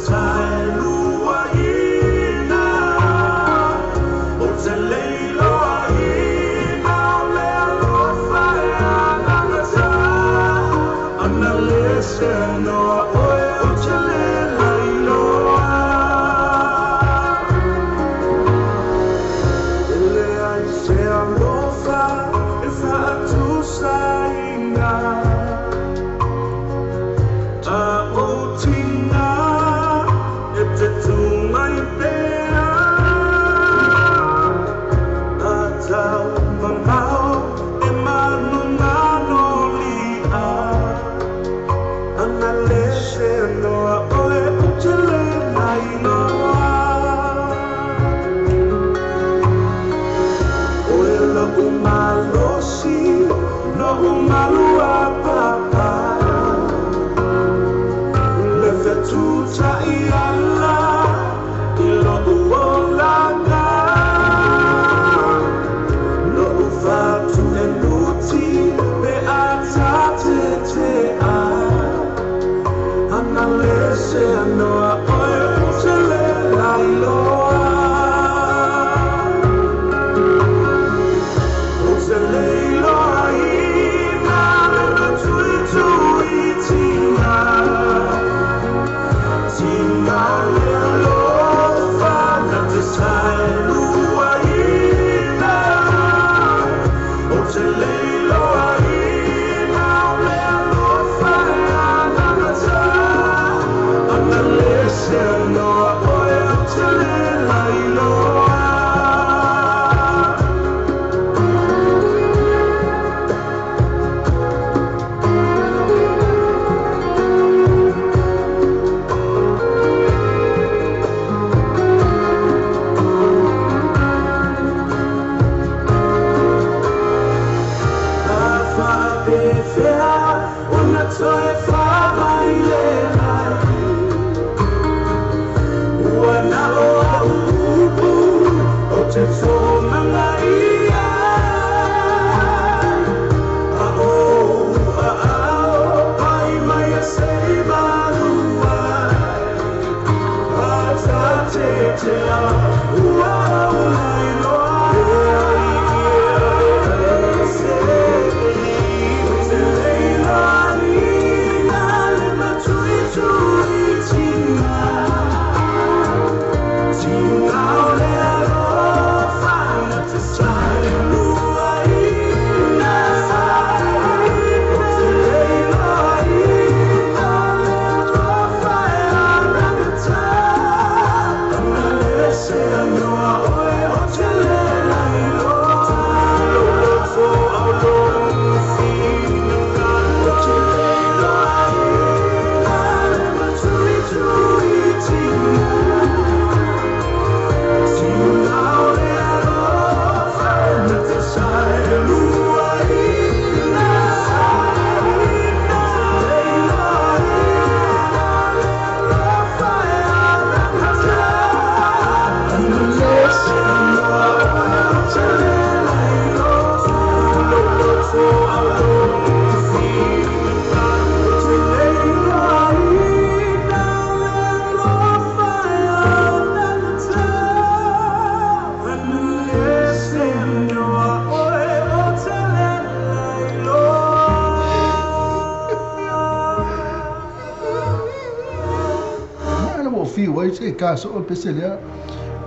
Ka so pese lea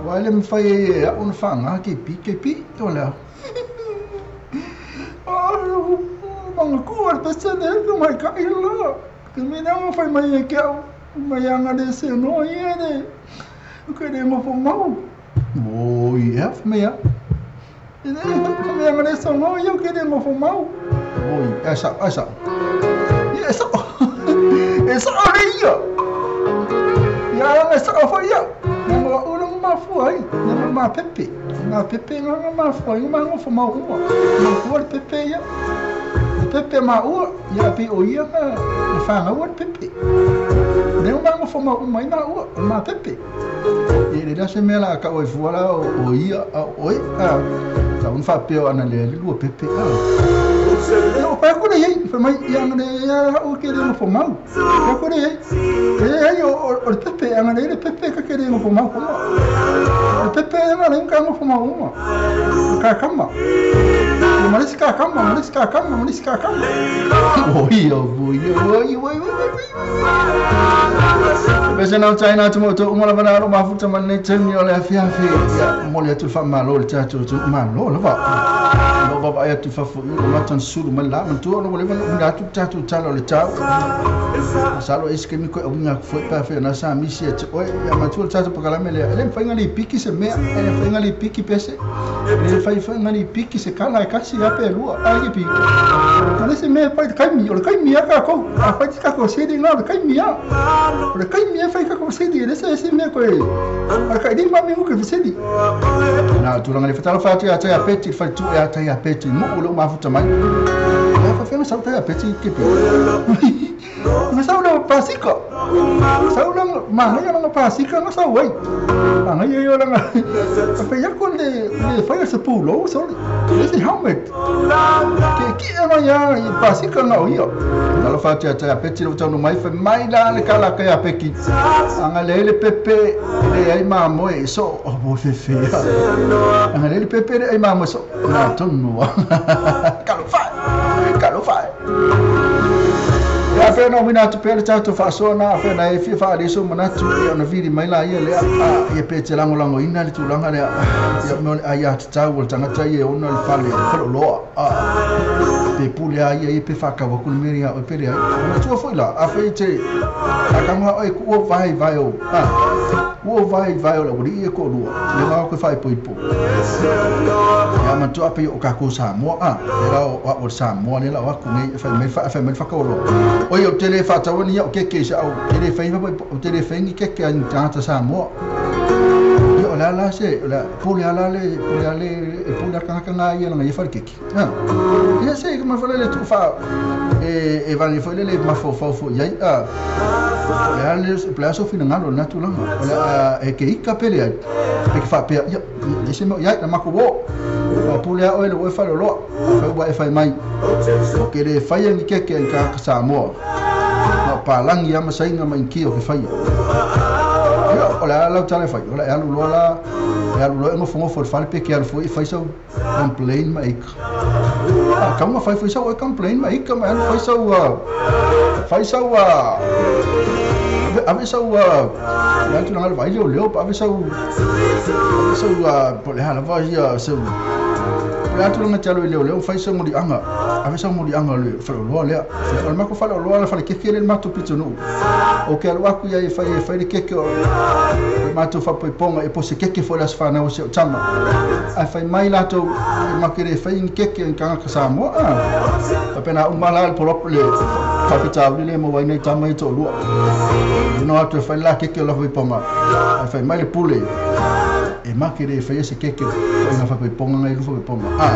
wa le mfai e a un fanga ke pi to la oh manga ku al pese le ko mai ka ila ke me na fai mai ke au mai anga de se no ye de ke de mo fo mau o ye f me ya de me anga de so no yo ke de mo fo mau o esa esa esa esa ore yo ya esa fo ya mo ulo ma fo ai ma pepe ma pepe ma ma fo ai ma fo ma uma ma fo pepe ya pepe ma u ya pe o ia ka fa nga o pepe ne ma fo ma uma ma u ma pepe e le se mela ka o fo la o ia o a ta un fa pe o ana le lu pepe a o pa ko le fa mai ia ne ya o ke le fo mau pa ko le e o pepe ana le pepe ka ke le fo mau o pepe ana le ka fo mau uma ka kama Marisca kama marisca kama marisca kama oi oi oi oi oi Bese na China tu mo to uma lava na mafuta manne temi o le afia fi mo le tu fa malo le tatu tu malo lava lo baba ya tu fa fu ma tan sulu ma la man tu lo le na tu tatu talo le tau salo eske mi ko unga fo pa fe na sa misi et oi ya ma tu tatu pa kala mele le fa ngali piki se me le fa ngali piki pese le fa ngali piki se kala kasi ya pe lua ai piki ma se me pa kai mi o kai mi ka ko a fa ka ko se di na kai mi ya o kai mi fa ka ko se di le se se me ko e a kai di ma mi ko se di na tu langa le fa fa ya ta ya peti fa tu ya ta ya peti mo lo ma futa mai ya fa fa sa ta ya peti ke pe ma sa lo pasiko sa lo ma ya no pasiko no sa wei ma ya yo la fa ya ko le fa se pulo so le se helmet ke ki ma ya pasiko no yo na lo fa ta ya peti lo ta no mai fa mai la le kala ka ya peki anga le le pepe le ai ma mo e so o bo fe fe anga le pepe le ai ma mo so na tonu kalo fa kalo fa ya fe no mina tu pele tatu fa so na fe na e fi fa le so mana tu ya na viri mai la ia le a ia pe te lango lango ina le tulanga le ia mo ai a tau o tangata ia ona le fale falo loa a pe pule a ia pe fa ka wa ku meri a pele ai na tu foi la a fe te a kanga ai ku o vai vai o a o vai vai o la uri e ko lua le ma ko fai po ipo ya ma tu ape o ka ko sa mo a le la o sa mo le la wa ku nei fa me fa me fa ko lo o yo tele fa ta woni o ke ke sa o tele fa o tele fa ni ke ke an ta sa mo yo la la se la pule ala le pule ale e pule ka nga ia na ia fale keke ha ia se ma fale le tu fa e vani foi le ma fo fo fo ia a le ale le so fina ngalo na tu langa o la e ke ika pele ai e ke fa pe ia le se mo ia na mako wo o pule a oe le oe fale loa fa ua e fai mai o ke le fai ni keke ka Samoa ma palangi ama sainga ma inki o ke fai o la la tale fai o la alu loa la e alu loa e ngofongofo le fale pe ke alu foi fai sau complain ma ika a kaunga fai foi sau e complain ma ika ma alu fai sau fai sau ave sau la tulaga le vai leo leo pa ave sau sau po le hala vai ia sau le tulaga talo leo leo fai sau moliaga ave sau moliaga le fale loa lea o le mako fale loa le fale keke le matou pitonuu o ke alu aku ia e fai le keke o le matou faapoipoga e pose keke foi le aso fanau se o tama ae fai mai latou e makele fai ni keke i kagaka Samoa a pena uma la le polopo le faafitauli le maua ai nei tama i toalua ino atu e fai la keke o la faapoipoga ae fai mai le pule e makele fai se keke o ina faapoipoga ngai lu faapoipoga a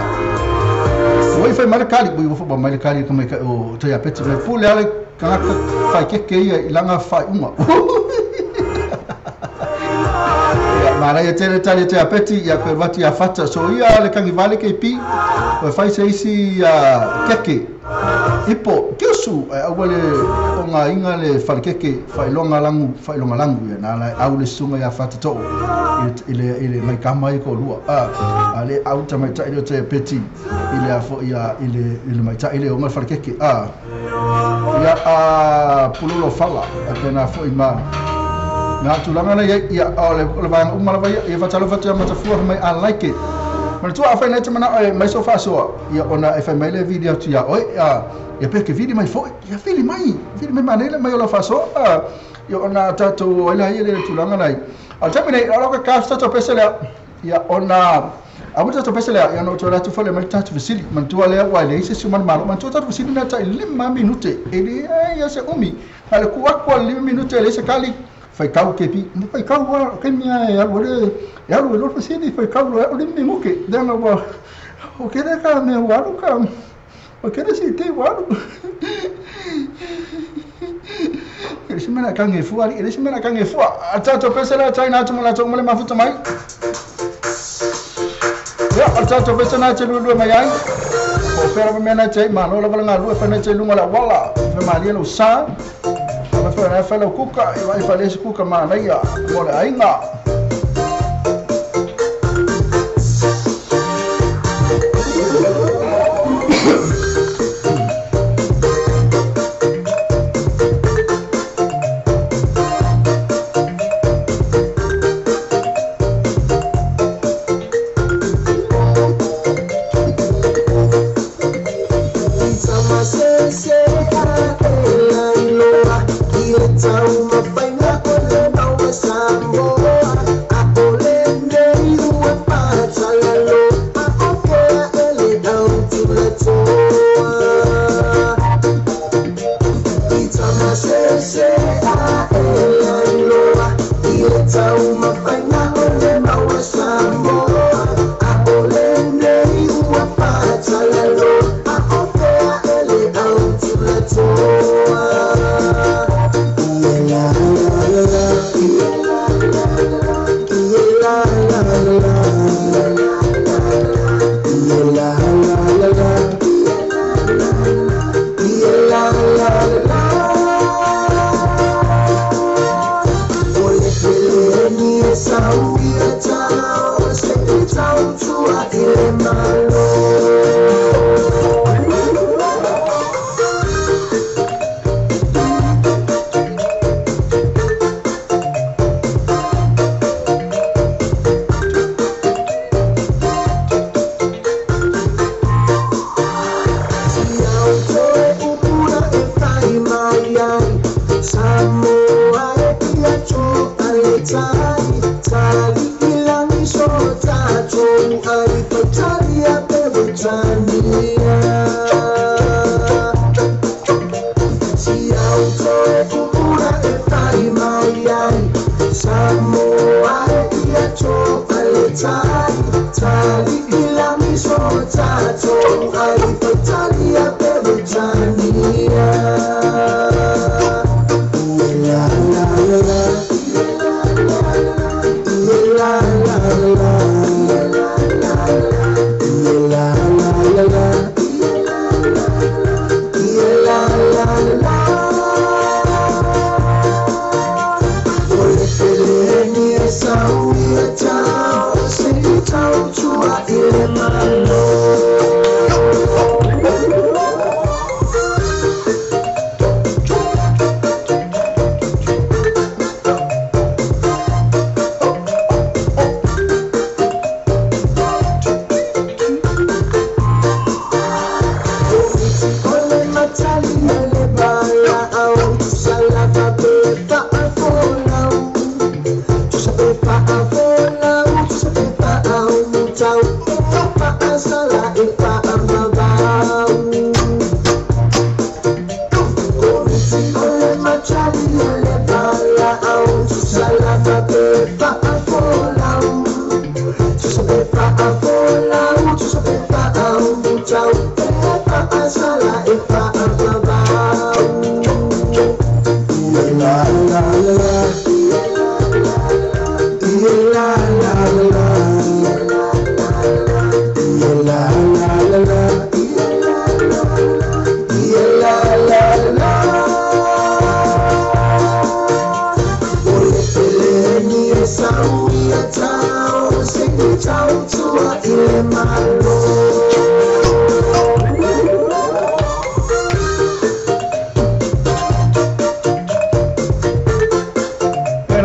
ua fai mai le kali ua fai mai le kali ka mai o te apeti mai pule ale kagaka fai keke ia i laga faaiuga Mara ia tele tali te apeti ia koe wati a fata so ia le kangivale ke pi o fai se isi keke ipo kiusu aua le o ngā inga le whare keke whailonga langu ia nā lai au le sunga ia fata to'o i le mai kama i ko lua a le au ta mai tai le te apeti i le afo ia i le mai tai le o ngā whare keke ia a pulolo fala a tēnā fo i ma Nā tūlanga nei ia o le vaega uma lava ia ia fatalofa atu ia matafua mai a like it. Manatua a whai nei te mana e mai so whaasoa ia ona e whai mai le vili atu ia oe ia pe ke vili mai foi ia vili mai manele mai o la whaasoa ia ona tātou o ila ia le tūlanga nei. A taimi nei o ka ka tātou pese lea ia ona a mutu tātou pese lea ia no tō rātou whale mai tātou vesili manatua lea wai le ise sumanu malo manatua tātou vesili nā tai 5 minute e le ia se umi a le kuakua 5 minute e le se kali fai kau ke pi mo fai kau wa ke mia e alu le e alu lo fasili fai kau lo o le minguke danga wa o ke le ka me wa lu ka o ke le si te wa lu ele se mena kange fua ele se mena kange fua a tato pesela china tu mala tu mala mafuta mai ya a tato pesela che lu lu mai ai o pera me na che ma no la nga lu fa na che lu la wala me ma le lo sa Fa fa kuka e vai fa le kuka ma naia mo le ainga Tau mapainga ko le mau sa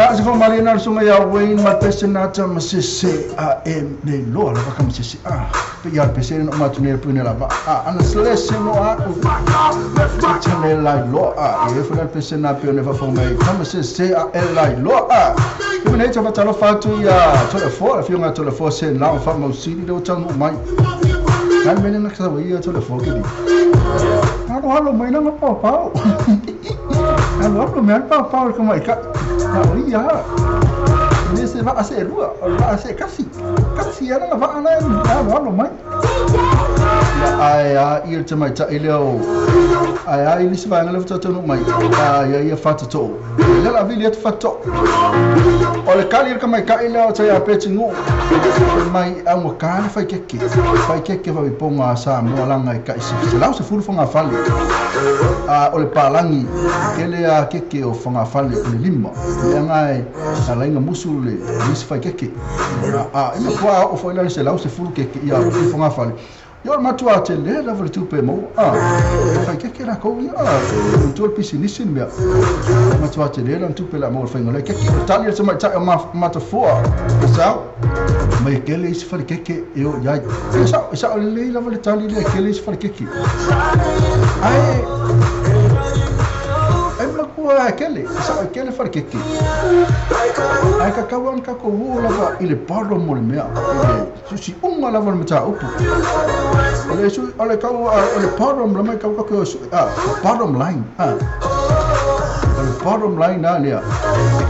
Ia se fa'amalie na le suga iā Wayne ma le pese nata ma sese a e le iloa lava ka ma sese a pe ia le pese na uma atu nei le puina lava a ana selese no a'u tale la iloa a e foi le pese na pe ona fa'afoga mai ka ma sese a e la iloa a i nei ta fatalofa atu ia Tolefoa le afioga Tolefoa se lao fa'amausili le o taunuu mai ai mele na sa ia Tolefoa kili alo alo mai na pau pau alo alo mai pau pau ka mai ka o ia le se va se lua o va se kasi kasi ana va ana alo alo mai ia ai a ia te mai ta ile o ai ai le se va ngale tonu mai a ia ia fata to le la vili atu fata o le kali ka mai ka ile o te ia peti ngu mai a mo ka le fai keke va ponga sa mo langa i ka se lau se fulu fonga fale a o le palangi kele a keke o fonga fale o le lima le ngai a lainga musu le isi fai keke a e ma o foi la se lau se fulu keke ia o fonga fale Yo matua te le lava le tupe mo a fai keke la ko ia tu le pisinisi mea matua te le la tupe la mo fai ngole keke tali se mai ta ma mata fua sa mai kele isi fai keke e o ia sa sa le lava le tali le kele isi fai keke ai ai ma ko kele sa kele fai keke ai ka ka wan ka ko wo lava i le paro mo le mea susi unga lava le mata upu le su ole ka ole bottom la mai ka ka su a bottom line a ole bottom line na lea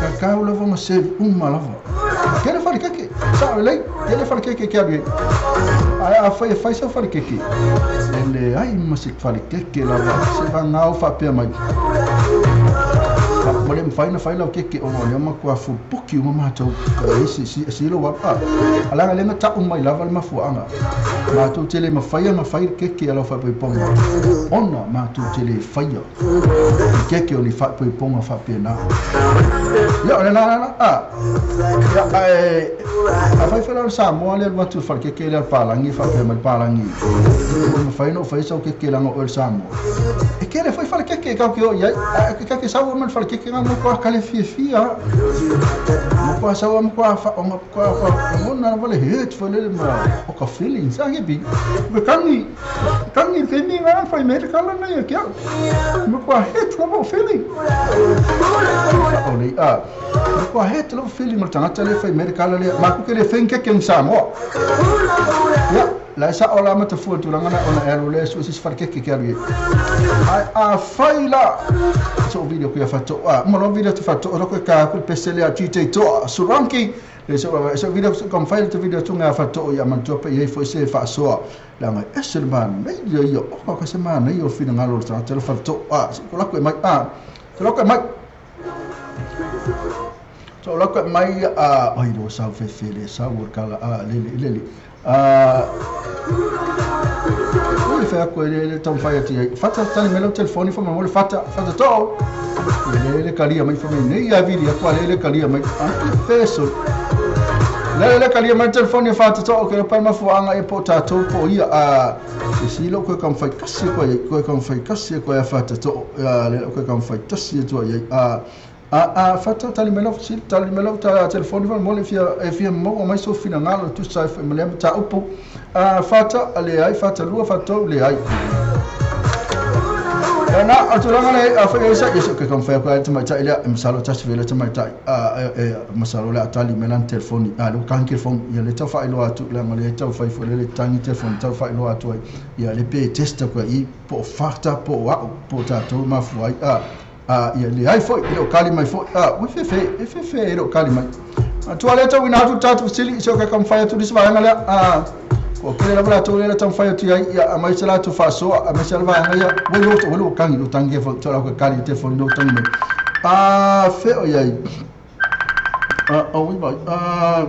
ka ka lava ma save uma lava kele fai keke sa le kele fai keke ke abi ai a fai fai sa fai keke le ai ma se fai keke lava se va ngau fa pe mai mo le mfai na fai lau keke o le ma kwa fu puki uma matou si si si lo wa ala le ma ta mai lava le mafuanga matou tele ma fai ma fai keke ala fa pe ponga ona matou tele fai keke o ni fa pe ponga fa pe na ya le na a ya ai a fai fai la sa mo le watu fa keke le palangi fa pe mai palangi mo fai no fai so keke la no o sa mo e kele fai fa keke ka ke o ya ka ke sa mo fa keke nga mo ko kale fia fia mo ko sa mo ko fa mo ko mo na vale het fo le ma o ka feeling sa ke bi be kangi kangi ke ni nga fai me ka la na ya ke mo ko het lo feeling o le a mo ko het lo feeling mo tanga le fai me ka la le ma ku ke le fen ke ke sa mo ya la sa ola ma te fu tu langa na ona ero le su si far ke ke ke ai a fai la so video ku ya fa to a mo lo video te fa to ro ka ku pese le a GT to suranki le so so video kom fai te video tu nga fa to ya man to pe ye fo se fa so la mai ese man me yo yo o ka se man yo fina ngalo ta te fa to a ko la ko mai a te lo ko mai so la ko mai a oi lo sa fe fe le sa wo ka la a le le le a le fa ko le tom fai ti fata tali melo telefoni fa mo le fata fata to le le kalia mai fa nei ya vili ko le le kalia mai a feso le le kalia mai telefoni fata to ke pa ma fuanga e pota to po ia a si lo ko kam fai kasi ko kam fai kasi ko ya fata to le ko kam fai kasi to ya a fata tali melo si tali melo ta telefoni fa mo le fia e fia mo mai so fina ngalo tu sai fa mele ta upu a fata ale ai fata lua fata le ai na atulanga le a fa esa eso ke kam fa ko ta mai ta ile msalo ta svele ta mai ta a e msalo le atali melan telefoni a lo kan telefoni ya le ta fa ilo atu la male ta fa fo le tangi telefoni ta fa ilo atu ya le pe testa ko i po farta po wa po ta to ma fu ai a a ia le ai foi o kali mai foi a o fe fe fe fe o kali mai a tu ale ta wina tu tatu sili so ka kam fa tu dis va ngala a o kele la bla tu le tam fa tu ai ia mai sala tu fa so a mai sala va ia wo lo to lo kangi lo tangi fo to la ko kali telefoni no tangi me a fe o ia a o wi ba a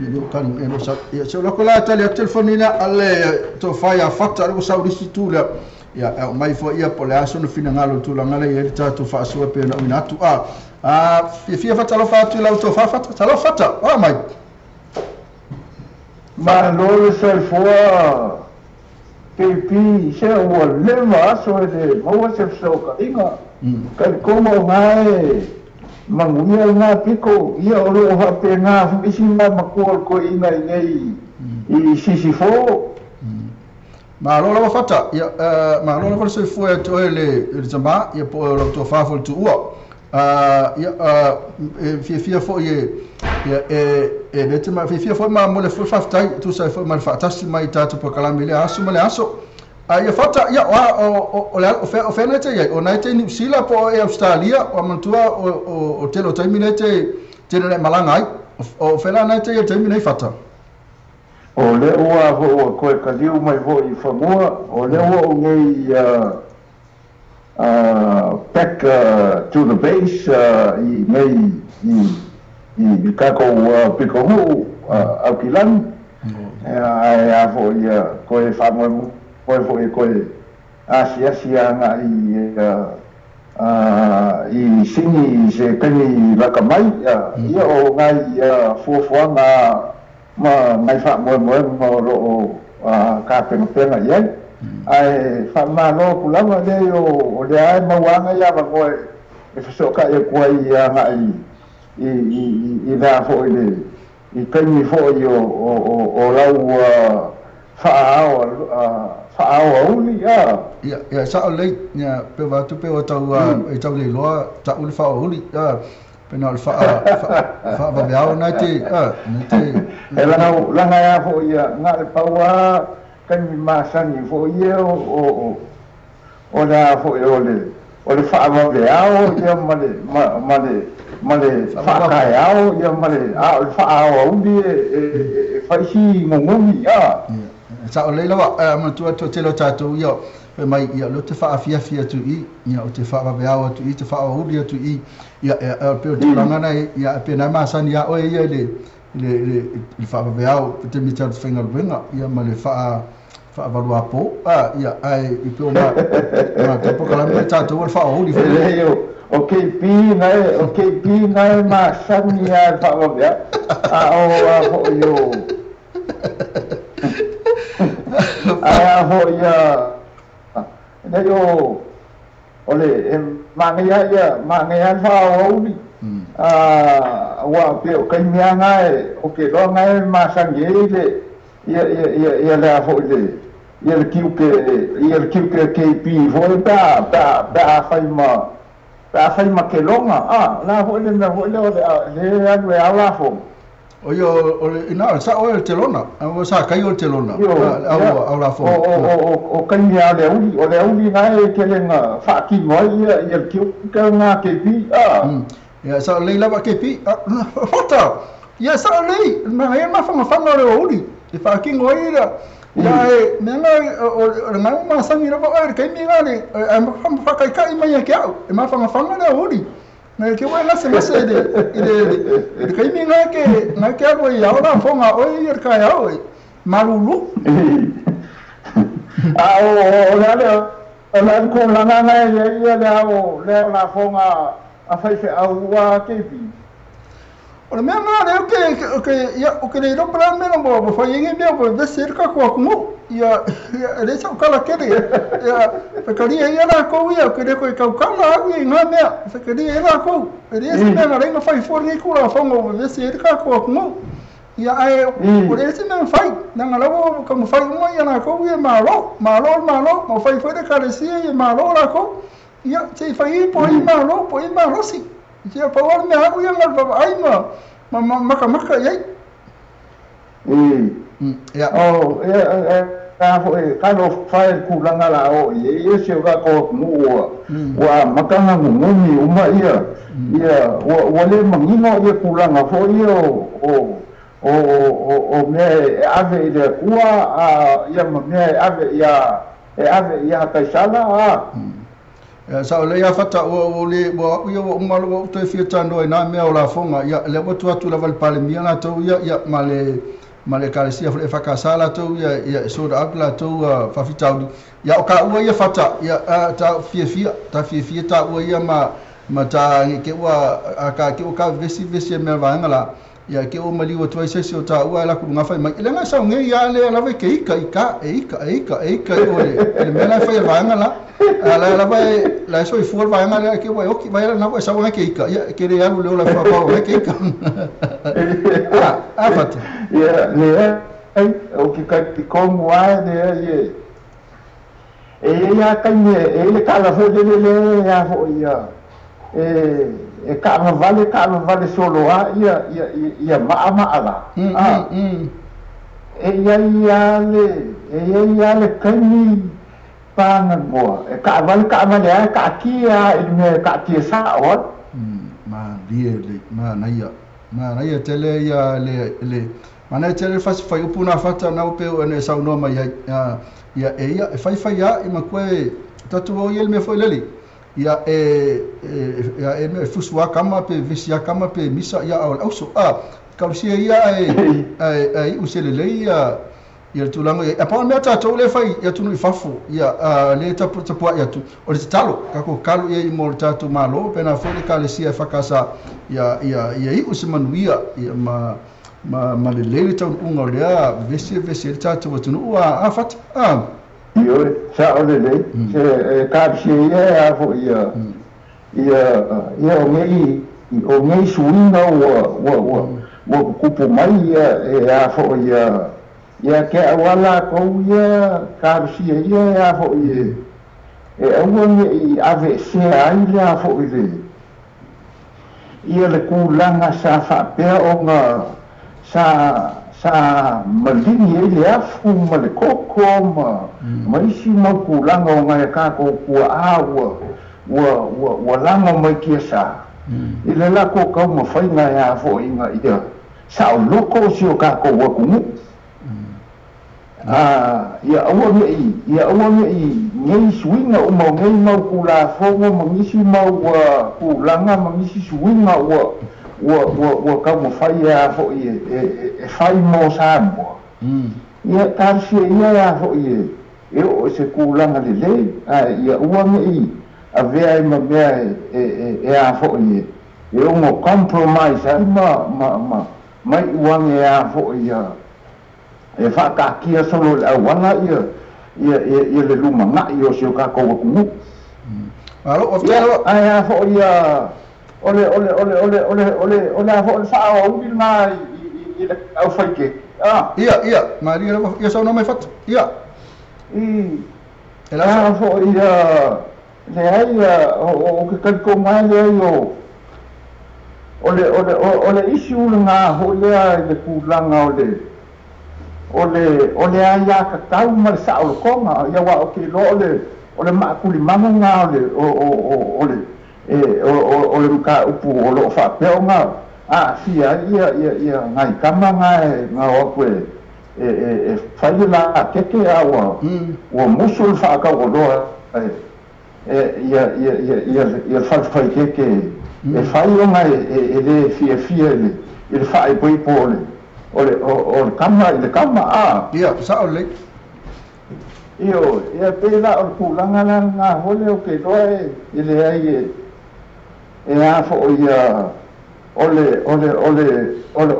lo kali e lo sa ia so la ko la ta le telefoni na ale to fa ia fakta lo sa uri tu la ia mai fo ia po le aso no fina ngalo tu la ngale ia ta tu fa so pe na ina tu a fia fa talo fa tu la to fa fa talo fa ta o mai ma lo se fo pipi se o le va so de mo se so ka inga ka como mai Manuia lena pito ia o loo faapena isi ma matua o le toeaina i nei i Sisifo. Malo lava Fata, ia malo lava le soifua ia te oe le tama, ia po o lau tofa foi le tuua. Ia e fiafia foi e ia e le te ma fiafia foi ma mo le foi faafetai tusa ai foi ma le faatasi mai i tatou polokalame i le aso ma le aso. Ia Fata, ia o le o fea na te iai, o na te Niu Sila po o e Australia, o manatua o tele o taimi nei te tele na e malaga ai. O fea la na te iai taimi nei Fata? O lea ua foi ua toe kaliu mai foi i fanua, o lea ua ou nei back to the base i nei i tatou pitonuu Aukilani. Ae a foi toe faamoemoe foi toe asiasi agai i Sini i se taimi lata mai. Ia o nai fuafuaga ma nai faamoemoega o loo tapenapena i ai. Ae faamalo atu lava lea o lea e mauaga ia avanoa e fesootai atu ai agai i lea foi le i taimi foi o lau faaao faaao auli a. Ia sao lelei, ia pe ua atu pe ua tau e tau le iloa ta'u le faaoauli pe na o le faavaveao na te na te. E laga ia foi ia na le pau a taimi masani foi ia o lea foi o le faavaveao ia ma le faakaeao ia ma le a o le faaao auli e faisi gogumi a. Sao lelei lava, manatua toatele o tatou ia fai mai ia lea te faafiafi atu i ia o te faavaveao atu i te faaoauli atu i ia pe o tulaga na ia pe na masani ia oe ia i le faavaveao pe taimi tatou faigaluega ia ma le faavaluapo ia ae i pe o ma polokalame le tatou o le faaoauli. E lei o KP nae o KP nae masani a le faavaveao a o a foi o ae a foi ia nei o le e manaia ia manaia le faaoauli ua pe o taimi a gae o ke loa gae masani ai le ia ia ia ia lea foi le ia le tiute ia le tiute KP foi pe a fai ma pe a fai ma keloga a la foi le mea foi lea o le le alu e ao lafoga. O ia o le ina o le sao o le telona o sa kai o le telona au au lafoga. O taimi a le auli o le auli gae kelega faatino ai ia ia le tiute ga KP a. Ia sao lelei lava KP Fata, ia sao lelei ma ia mafanafana o le auli e faatino ai la ia e mea na o le gaga masani lava oe le taimi ga le ae faakaikai mai ia ke au e mafanafana le auli na ke ua gase gase i le taimi ga ke alu ai ao lafoga oe ia le taeao e malulu. A o le ale o le ale kulaga gae ia ia le ao le lafoga a faifeau ua KP. O le mea na lea ke ia o ke le iloa pe le a le mea na ua fai ai mea ua vevesi ai le tatou atunuu ia e leai sau tala tele ia fekalia ia lakou ia ke le toe tautala au ia i ngā mea fekalia ia lakou e leai se mea na leai na fai fua lenei tulafono ua vevesi ai le tatou atunuu ia ae o leai se mea mafai leaga lava ua taumafai uma ia lakou ia malo malo le malo ma fai foi le ekalesia ia malo lakou ia sei fai po ai malo po ai malosi ia pau lava le mea au ia na le vaavaai ma makamaka i ai. Ia. O ia a foi talofa e le kulaga la o i ai ia si o tatou atunuu ua ua amata ona gugumi uma ia ia ua le manino ia tulaga foi ia o mea e ave i le Atua a ia ma mea e ave ia e ave ia Kaisala a. Ia sao lelei ia Fata ua ua le ua au ia ua uma ua ou toe fia talanoa i nā mea o lafoga ia lea ua tuu atu lava i le Palemia latou ia ia ma le ekalesia foi le EFKS latou ia ia e sort out latou faafitauli ia o taua ia Fata ia ta fiafia ta fiafia taua ia ma ta ke ua a ka ke ua ka vevesi vevesi e mea vaega la. Ia ke o maliu atu ai se isi o taua e laku luga fai mai. Le nga sau ngei ia le lava ke ika ika e ika e ika e ika o le mea la e fai e vaega la. A la lava e la e soifua le vaega lea ke ua e oki mai la na ua sau ke ika. Ia ke le alu le ola fa pau ke ika. A fata. Ia le ai o ke kai kongu ai le ai e ia kai me e le kala fo le le ia fo ia e ka vale solo a ia ia ia ma ma ala a e ia ia le kai ni panga moa e ka vale a ka kia i me ka tia sa o ma die le ma na ia tele ia le mana tele fasi fai upu na fata na upe o ne sau no mai ia ia e ia e fai fai ia i ma koe tatu o ia le mea foi lele ia e ia e me fusu kama pe visia kama pe misa ia au auso a kausia ia e usele le ia ia tulaga ia pa mea tatou le fai ia tunu i fafo ia le tapu tapu ia tu o le tatalo kako kalu ia i mo le tatou malo pe na foi le kalesia fakasa ia ia ia i use manuia ia ma ma le lele tau unga o lea vesi vesi le tatou atunuu a fata a io sa o le le se kapsi ia fo ia ia ia o ngei suinga ua ua kupu mai ia e a fo ia ia ke awala ko ia kapsi ia a fo ia e aua nei ave se ai le a fo ile ia le kulanga sa fa pe o nga sa malini e le afu ma le koko ma isi mau kulanga o ngai kako kua a ua langa mai kia sa i le lako kau ma whainga e a fo inga ia sa o loko si o kako ua kumu ia aua ngei ngei suinga o mau ngei mau kula fongo ma ngisi mau kulanga ma ngisi suinga ua ua kau ma whai a fo i e whai mō Samoa. Ia tarsia ia a fo i e o se kūlanga le lei, ia ua ngei a vea e ma mea e a fo i e ongo compromise ai ma mai uange a fo i e whaakakia solo le awala ia ia le luma ngai o si o kākou wakungu. Alo, o ai a fo i ole ole ole ole ole ole ole a fo le faa o uli ngā i le au whaike. Ia, ia, Maria, ia sau no mai fatu. Ia. I. E la a fo ia le ai o ke kaliko mai le ai o ole ole ole isi ulu ngā ho lea i le kūlanga ole ole ole ai a ka tau ma le sa o le konga ia wa o ke lo ole ole maakuli manga ngā ole o ole e o le mka upu o lo fa pe o nga a fia ia ia ia ngai kama ngai nga o koe e fai la keke a ua ua musu le faakau o loa e ia ia ia ia ia fai keke e fai o ngai e le fia fia le i le faaipoipo o le o le kama i le kama a ia sa o le io ia pe la o le kūlanga la ngā hole o ke loa e le ai e a fo ia ole ole ole ole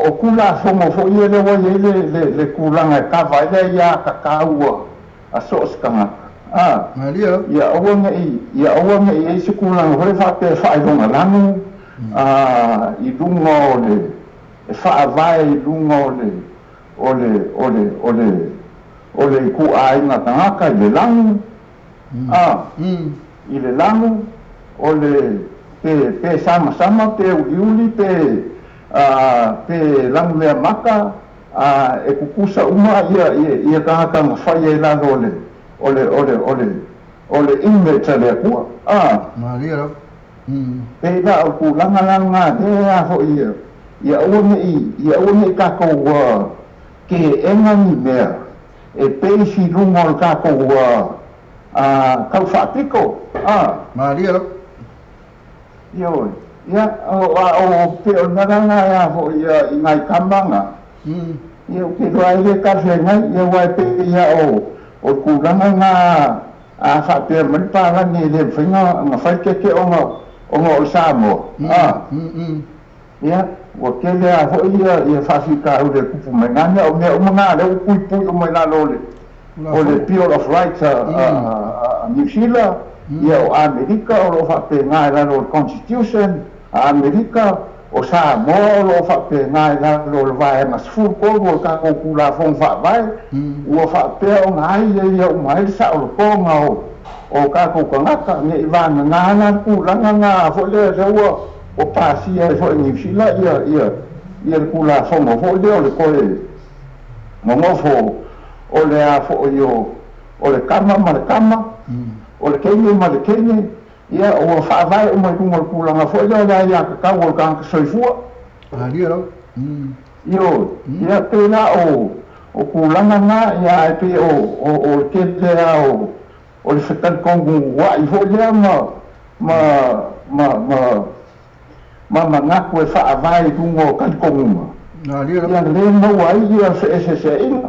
o kula fongo fo ia le wa le le kulanga e kava ile ia ka kaua a so skanga a Maria ia aua ngai ia se kulanga hore fa pe fa i longa lanu a i lunga o le e fa vai i lunga o le ole ole ole ole ku ai nga tangaka i le lanu a i le lanu ole pe sama sama pe uliuli pe pe langu mea maka e kukusa uma ia ia kahaka ngawhai e lalo ole ole ole ole ole ime tale akua a Maria pe la o ku langa langa te a fo ia ia aua nei kākou ke enga ni mea e peisi lunga o le kākou kau whaapiko a Maria Io, ia o pe o naranga ia fo ia i ngai kamanga. Ia o ke roa ile ka whengai, ia wai pe ia o kūlanga ngā a whapea manipāla ni le whainga ngā whaikeke o ngā o Samoa. Ia, Ua tele a fo'i ia faafitauli e tupu mai na mea o mea uma na lea ua puipui uma i lalo o le Bill of Rights a Niu Sila, ia o Amerika o loo faapena i lalo o le Constitution a Amerika, o Samoa o loo faapena i lalo o le vaega 13 o le tatou Tulafono Faavae, ua faapea ona ai ia uma ai le saolotoga o tatou tagata, nei vagana la tulaga na foi lea ua pasia ai foi Niu Sila ia le Tulafono foi lea o le toe nonofo o le a foi o le kama ma le kama, o le teine ma le teine, ia ua faavae uma i luga o le tulaga foi lea o le aiatatau o le tagata soifua. Io, ia pei la o tulaga na, ia ae pei o le tele a o le fetalitonua'i foi lea ma manatu e faavae i luga o talitonuga. Ia le maua ai ia feeseeseaiga.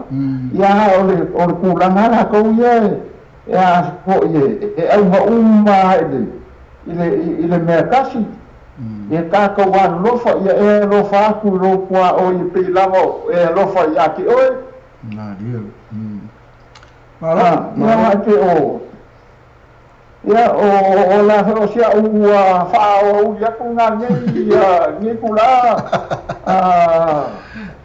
Ia o le tulaga latou ia e a foi e auga uma i le mea tasi. E tatou alolofa, ia e alofa atu i lou puaoi e pei lava e alofa ia te oe. Ia e pei o ia o la o sia ua faaoauli atu na nei tula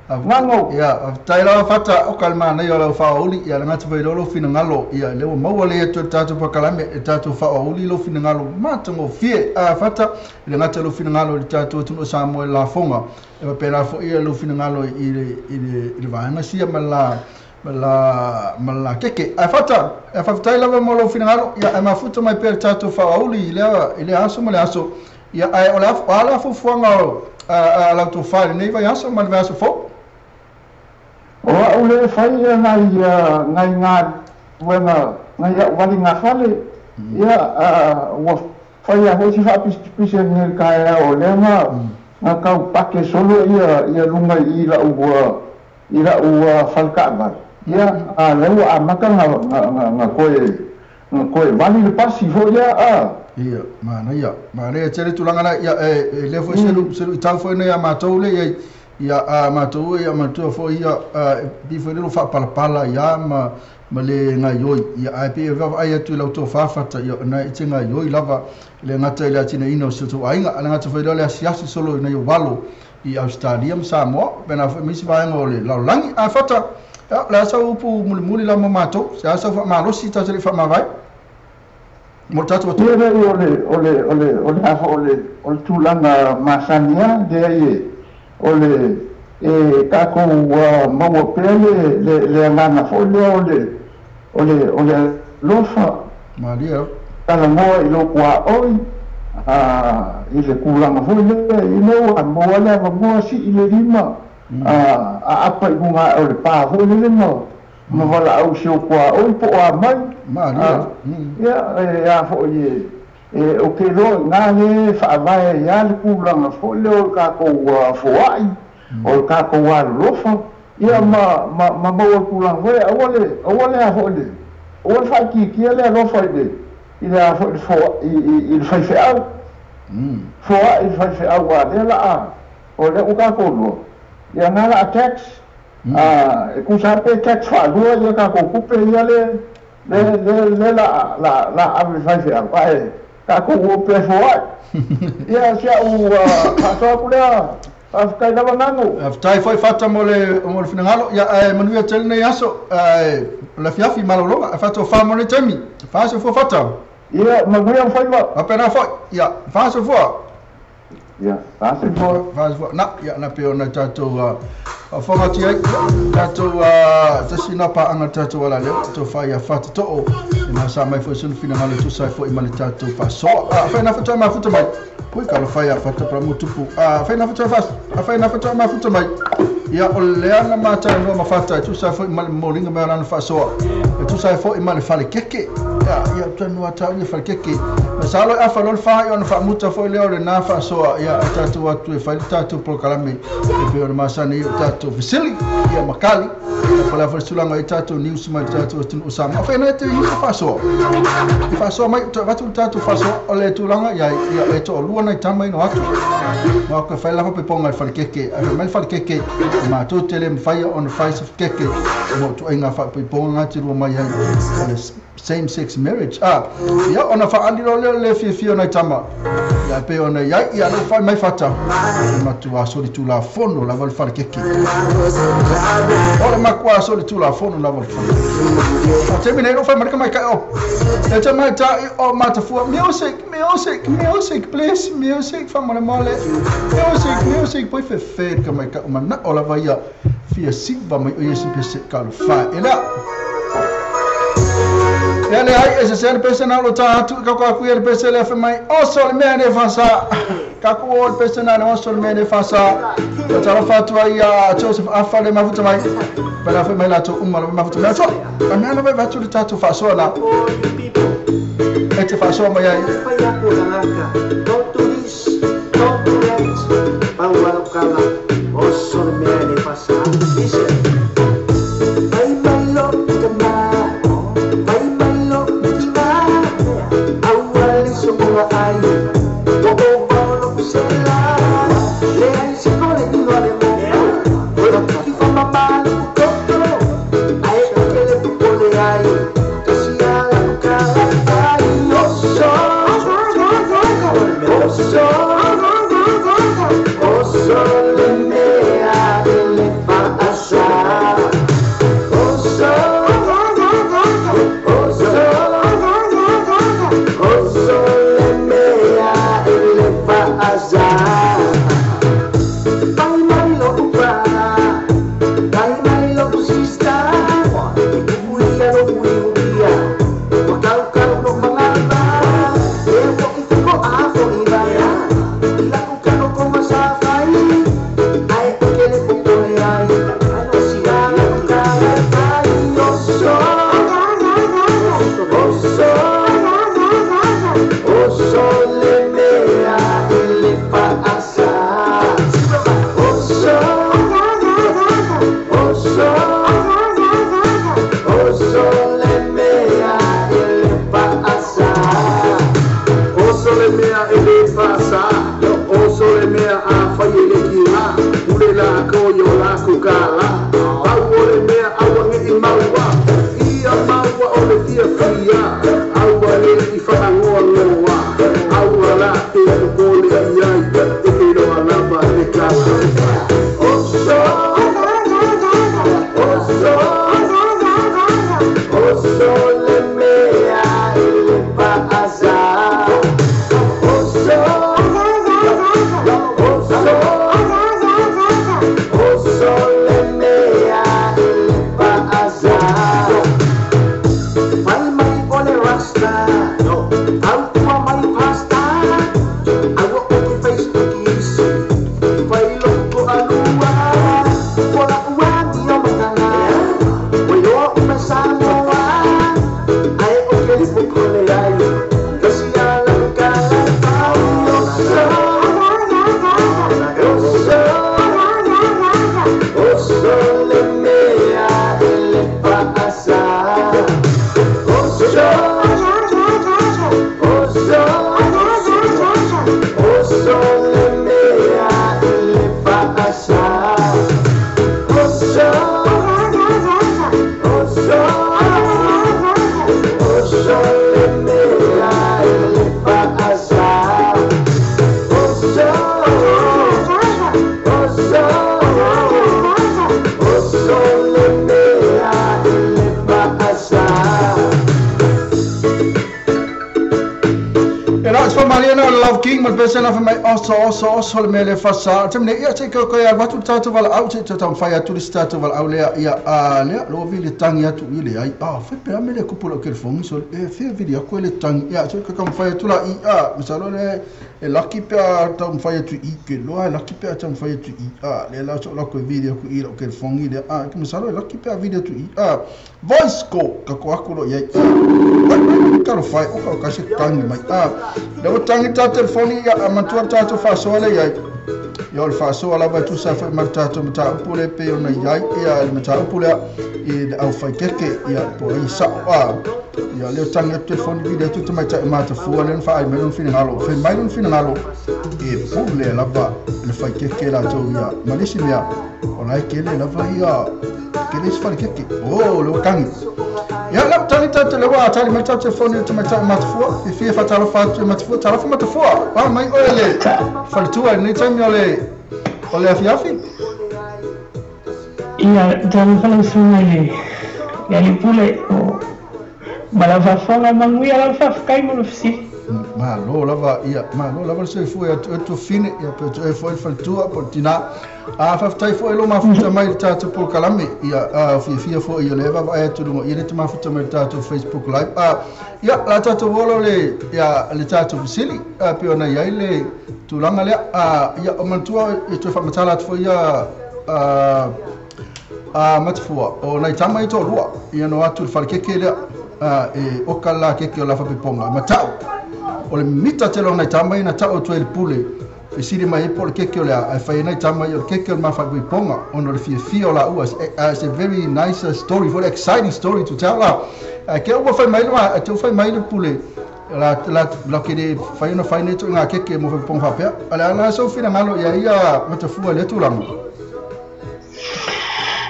Ngango. Ia, tai lava fata o kalmana ia lau faaoauli, ia le gata foi lou finagalo, ia le ua maua le atu tatou pakalame e tatou faaoauli lou finagalo matagofie. A fata le gata lou finagalo i le tatou atunuu Samoa i lafoga, e faapena foi ia lou finagalo i le vaega sia ma la keke. Ae fata, e faafetai lava mo lou finagalo, ia e mafuta mai pea le tatou faaoauli i lea aso ma le aso. Ia ae o le afuafuaga o lau tofa i lenei vaiaso ma le vaiaso fou. O a'u le fai ia nai galuega nai a'u valiga fale, ia ua faia foi si faapisipisi nei le taeao o lea na tau pake solo ia luga i la'u faletaavale. Ia a lea ua amata na toe vali le pasi foi lea a. Ia, manaia tele tulaga na, ia e lea foi selu i tau foi nei a matou le ia a matou ia matua foi ia pi foi le faapalapala ia ma le gaioi, ia ae pe vaai atu i lau tofa fata ia na i te gaioi lava le gata i le atinaeina o si o tou aiga, le gata foi lea o le asiasi solo i nai o valo i Australia ma Samoa, pena foi misi vaega o le lalolagi. Ae fata, le asa upu mulimuli la mo matou, se asa faamalosi tatou le faamavae mo tatou atu. Ia o le tulaga masani lea e o le e tatou maua pea le agaga foi lea o le alofa. Malia. Talanoa i lou puaoi i le tulaga foi lea i le ua maua le avanoa sii le lima a apa i luga o le pa foi lele ma valaau si o puaoi po o a mai. Malia. Ia e a foi e o ke loa ngā le faavae ia le tulaga foi lea o le tatou foa'i, o le tatou alolofa, ia ma maua le tulaga foi aua le a foi le aua le faaitiitia le alofa i le a foi i le faifeau. Foa'i i le faifeau a lea la a o lea ua tatou loa ia ngā la a tax e tusa pe tax faalua ia tatou tupe ia le le la ave faifeau ae tatou ua pe foa'i. Ia si a'u faasoa atu lea. Faafetai lava Ngango. Faafetai foi fata mo le finagalo. Ia ae manuia tele nei aso, le afiafi malologa, e faatofa mo le taimi. Faasofua fata. Ia manuia faiva. Faapena foi. Ia faasofua. Ia faasofua. Faasofua. Na ia na pe ona tatou faafofoga atu ai tatou tasi na paaga tatou ala leo tofa ia fatatoo e na sa mai foi sunu finagalo tusa ai foi ma le tatou faasoa. Fai na fatoa mafuta mai. Pui ka lo fai a fata pra mutupu. Fai na fatoa fas. Fai na fatoa mafuta mai. Ia o lea na mata no mafata tusa foi ma le molinga mai lana faasoa. E tusa foi ma le fale keke. Ia tanu ata ia fale keke. Ma salo afa lo fa ia na faamuta foi lea o le na faasoa ia tatou atu e fai tatou prokalame e pe o le masani o tatou fesili ia makali. Pala fa tulaga i tatou news ma le tatou atunuu o Samoa. Faina e te i faasoa. I faasoa mai toe avatu le tatou faasoa o le tulaga ia ia e toalua nai tama ino atu. Ma ka fai lava peponga i falekeke. Ai fai mai le falekeke matou te le mafaia ona fai se keke mo tuaiga faapaipoga gati lua mai ai o le same sex marriage. Ia ona faaali loa lea o le fiafia o nai tama. Ia pei ona iai ia lou fai mai fata. E matua solitulafono lava le falekeke. O le matua solitulafono lava le falekeke. O taimi nei lou fai mai le tamaitai o e tamaitai o matafua music music music please music faamolemole music music poi fefe le tamaitai o manao lava ia fia siva mai o ia si pese talofa e lea. Ia leai e sese le pese na o lo tā atu i kako aku ia le pese lea fai mai oso le mea ne fasa. Kako o le pese na ne oso le mea ne fasa. O talofa atu ai ia Joseph Afa le mafuta mai. Pela fai mai latou uma lava mafuta mai. Atoa, a mea lava e vatu le tatou faasoa la. E te faasoa mai ai. Oso oso le mele fasa te mene ia te ko ia watu tatou wala au te tau whai atu le tatou wala au lea ia a lea lo vili tangi atu i le ai a fe pe mele kupu lo telefoni so e fe vili ako le tangi ia so ka kam whai atu la i a misalo le e laki pe tau whai atu i ke loa e laki pe tau whai atu i a le la so la ko vili ako i lo telefoni le a ke misalo e laki pe vili atu i a voice ko ka ko ako lo ia ka lo whai o ka se tangi mai a le o tangi ta telefoni ia a matua tatou faasoa le iai. Ia o le faasoa lava e tusa ai foi ma le tatou mataupu lea e pei ona i ai ia le mataupu lea i le aufaikeke ia po o ai sa'o a. Ia lea tagi atu telefoni vili atu tamaitai matafua lea na faaali mai lona finagalo. Fai mai lona finagalo e pule lava le faikeke latou ia ma le isi mea o la e tele lava ia tele isi falekeke. O le ua tagi. Ia la tagi tatou le ua tali mai tatou telefoni i le tamaitai matafua. Fiafia e faatalofa atu i matafua. Talofa matafua. Pa mai oe le faletua i lenei taimi o le afiafi. Ia, talofa lau susuga i le alii pule o ma lau faafofoga manuia lau faafetai mo le fesili. Malo lava ia, malo lava le soifua ia te oe Tuafine, ia pe te oe foi le faletua po o le tinā. A faafetai foi i lou mafuta mai i le tatou polokalame, ia a fiafia foi ia lea vaavaai atu i luga ia le te mafuta mai i le tatou Facebook Live. A ia la tatou ola le ia le tatou fesili a pei ona i ai le tulaga lea. A ia o manatua e toe faamatala atu foi ia a a Matafua o nai tama ia toalua ia no atu i le falekeke lea a e oka le la keke o la fapeponga ma ta'u o le mita tele o nai tama ia na ta'u atu ai i le pule fesili mai ai po o le keke o le a ae fai ai nai tama ia o le keke o le mafaipaiponga ona o le fiafia o laua. It's a very nice story for exciting story to tell la ae ke ua fai mai le te fai mai le pule la la la ke le fai ona fai nei tuiga keke mo fapeponga faapea a le a la sou finagalo ia ia Matafua i lea tulaga.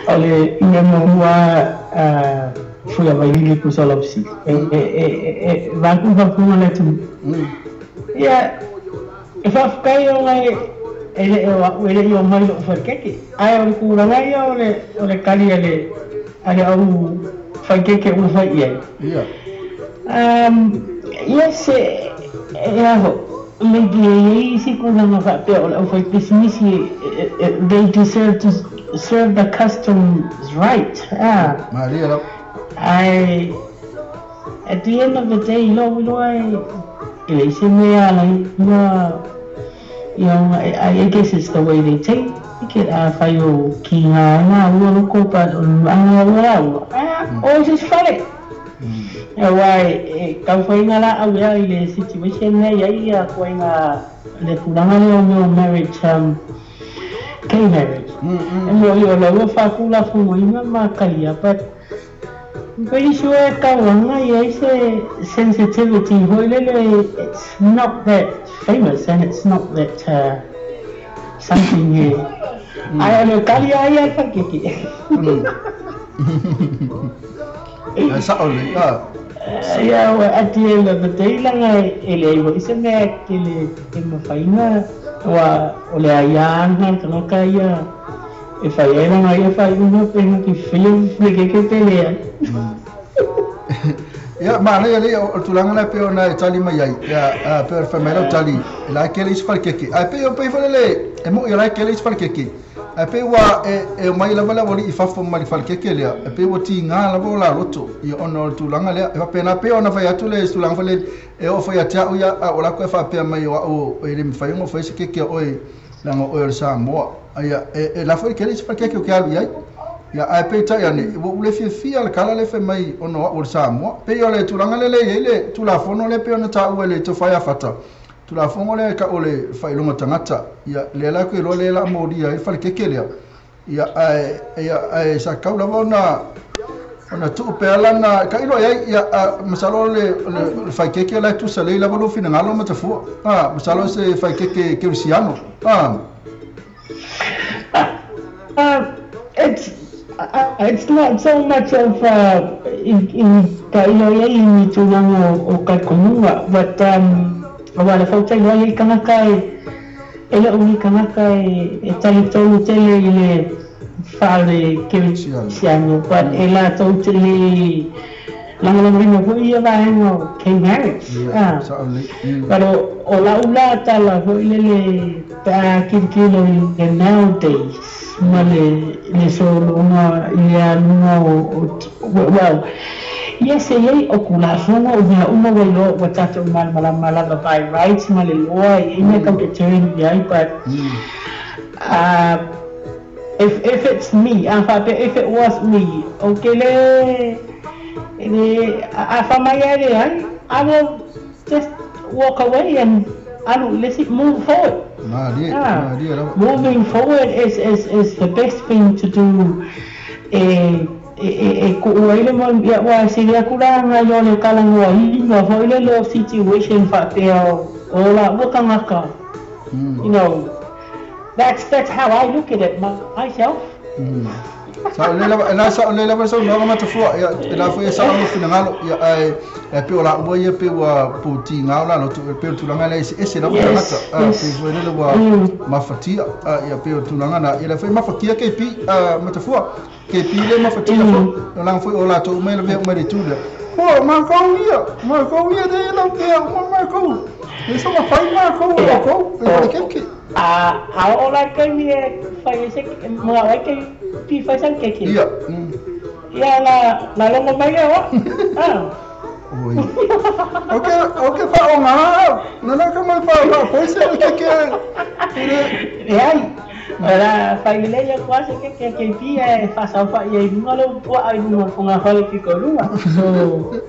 O le mea muamua fua vailili pusa o lau fesili. E vaku faafofoga le atunuu. Ia, e faafetai ona e le o a'u e le i o mai lo'u falekeke. Ae o le tulaga ia o le tali a le a le au faikeke ua fai i ai. Ia se e aho, maybe e i ai isi tulaga faapea o le aufaipisinisi they deserve to serve the customers right. Malia lava. Ae at the end of the day, lou iloa e leai se mea ala ina I guess it's the way they take it. Afai o ki ngā ngā ua loko pa o anga ua la ua. O se fale. E wā e tauwhai ngā la au ea i le situation nei ai ia koe ngā le tulaga lea o mea o marriage, gay marriage. E mea i o laua whakulafonoina ma kalia, but I'm pretty sure e tauanga i ai se sensitivity hoi lele, it's not that famous and it's not that something e ai o le kali ai ai whakeke. Ai sa'o le a. Ia, at the end of the day langa e le ai se mea ke le e mawhaina wa o le ai anga tangata ia e whai ai langa ia whai unga pe nga ki whia whia ke ke te lea. Ia, manaia lea o le tulaga lea pei ona e tali mai ai. Ia, pei ona fai mai lau tali, e la e kele isi falekeke. Ae pei o pei foi lele, e mo'i o la e kele isi falekeke. Ae pei ua e omai lava le aualii i fafo mai le falekeke lea, e pei ua tigā lava o la loto, ia ona o le tulaga lea. E faapena pei ona fai atu le tulaga foi lele, e oo foi ia te a'u ia, a o lakou e faapea mai o a'u e le mafai ona fai se keke a oe, leaga o oe o le Samoa. Ia, e la foi kele isi falekeke o ke alu i ai. Ia, ae peitai ane, ua ou le fiafia le kala lea fai mai ona o a'u o le Samoa. Pei o le tulaga lea lea e i ai le Tulafono lea pei ona taua e le Tofai Afata. Tulafono lea e ta'u o le faailoga tagata. Ia, lea la koe iloa lea o le a molia ai le falekeke lea. Ia, ae, ia, ae sa kau lava ona ona tuu pea lana tailo i ai. Ia, a, masalo le, le, le faikeke la e tusa lelei lava lou finagalo Matafua. A, masalo se faikeke kerisiano. A. It's not so much of i tailo i ai i ni tulaga o talitonuga, but aua le fautailo ai i tagata e le o ni tagata e talitonu tele i le fale kerisiano, but e latou te le lagolagoina foi ia vaega o gay marriage. Yeah, sa'o lelei. But o lau la tala foi lele pe a kilokilo i le nowadays ma le sologa i le aluga o well, yes, e iai o Tulafono o mea uma ua iloa ua tatou malamalama lava by rights ma le loa e iai mea tau te turn i ai, but if it's me, a faapea if it was me, o ke le le a fa mai ai le ai, I will just walk away and Alu le isi move forward. Malie, malie lava. Moving forward is the best thing to do. E e ku'u ai le mo ia ua sili atu la agai o le talanoaina foi lele o situation faapea o la'ua tagata. That's how I look at it myself. Sao lelei lava, na sao lelei lava le saunoaga matafua, ia, e la foi e sao lou finagalo, ia, ae, e pei o laua ia pei ua poutigā o la lotu, e pei o le tulaga lea e eseese lava tagata, a, pei foi lele ua mafatia, a, ia, pei o le tulaga na, ia la foi e mafatia KP, a, matafua, KP le mafatia foi, o laga foi o latou uma e lavea uma i le itu lea. Ua, makou ia, makou ia le lau pea uma makou, e so mafai makou o loukou, e fale keke. A, a oo la le taimi e fai ai se, manao ai KP fai sana keke. Ia. Ia, la, la logo mai lea o au. A. Oi. O ke, o ke whaonga, na la ka mai wha, wha, poise o keke, le. Leai, o la fai lelei atu lava se keke a KP ae faasaofa'i ai i luga lou pua'a i luga o le fogafale pito i luga. So,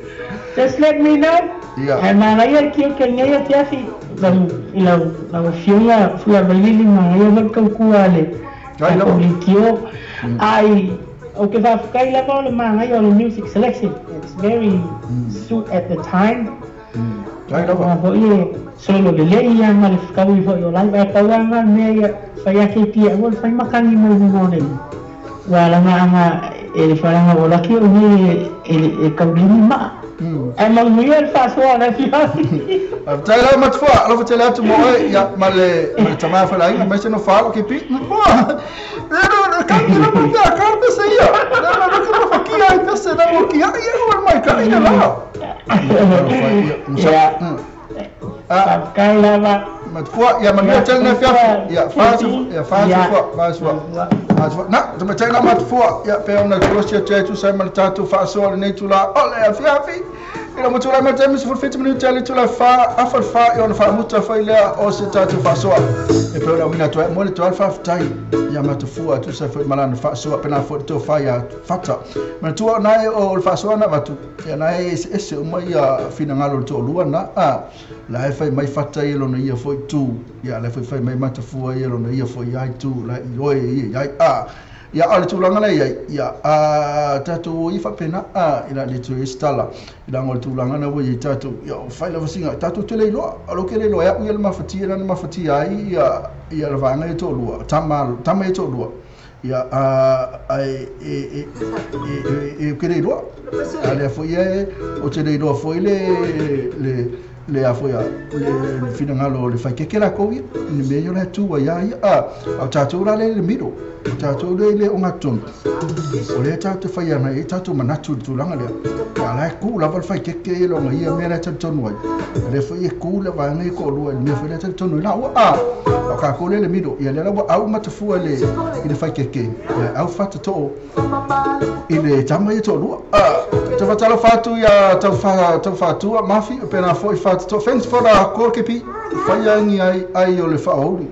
just let me know. Ia. Ae manaia le kioke i lenei afiafi lau i lau lau afioga Fuiavailili, manaia foi le tautua a le Ai lava. tatou leitio. Ai ou te faafetai lava o le manaia o le music selection. It's very suit at the time. Ai lava. Aua foi e solo lelei ia ma le fetaui foi o live ae pau lava lena le mea ia fai ake i pia aua le fai makani mai luga o le ua laga aga e le falaga ua laki o nei e e taulima maa ae manuia le faasoa o le afiafi. Faafetai lava Matafua, alofa tele atu mo oe, ia, ma le, ma le tama faleaiga, aemaise no faalo ke pi. Matafua, e no, no, ka ki lava pea, ka pese ia. Na, na, na, ka mafakia ai pese, na mo ki ai, ia, ua mai ka ina la. Alofa ia, musa. Ia. Ah. Faafetai lava. Matafua, ia manuia tele na fiafi. Ia, faa ia, faa faa faa. Na, tamaitai la Matafua, ia, pe ona kolosi atu ai tusa ai ma le tatou faasoa lenei itula o le afiafi. Ina ua tulai mai le taimi 17 minute le itula 4, afa le 4, ia ona faamuta fai lea o se tatou faasoa. E pei ona auina atu ai, momoli atu ai le faafetai ia Matafua tusa foi ma lana faasoa, pena foi le tofa ia Fata. Manatua o nae o le faasoa na avatu, ia nae e eseese uma ia finagalo o le toalua na, a, la e fai mai Fata ia lona ia foi tu, ia la e foi fai mai Matafua ia lona ia foi ai tu, la i oe ia iai, a, ia a o le tulaga la iai, ia a tatou o ia faapena, a, i la le toe ai se tala, i laga o le tulaga na ua iai tatou, ia o fai lava sina, tatou te le iloa, o lo ke le iloa e au ia le mafatia lana mafatia ai ia, ia le vaega ia toalua, tama, tama ia toalua, ia a, ae e, e, e, e, e, ke le iloa, a lea foi e, o te le iloa foi le, le, le a foi a, le finagalo o le faikeke lakou ia, ni mea ia o la e tu ai a ia, a, a o tatou la le i le middle, o tatou le i le ogatotonu, o lea tatou te fai ana i ai tatou manatu i le tulaga lea, a la e ku lava le faikeke ia lona ia mea la e talitonu ai, a lea foi e ku le vaega ia toalua i le mea foi lea e talitonu ai laua, a, a o tatou lea i le middle, ia lea la ua au matafua i le, i le faikeke, ia au fatatoo i le tama ia toalua. A, te faatalofa atu ia tau fa, tau faatua, Mafi, pena foi fatatoo. Thanks for the call, KP. Fai ni ai ai o le faaouli.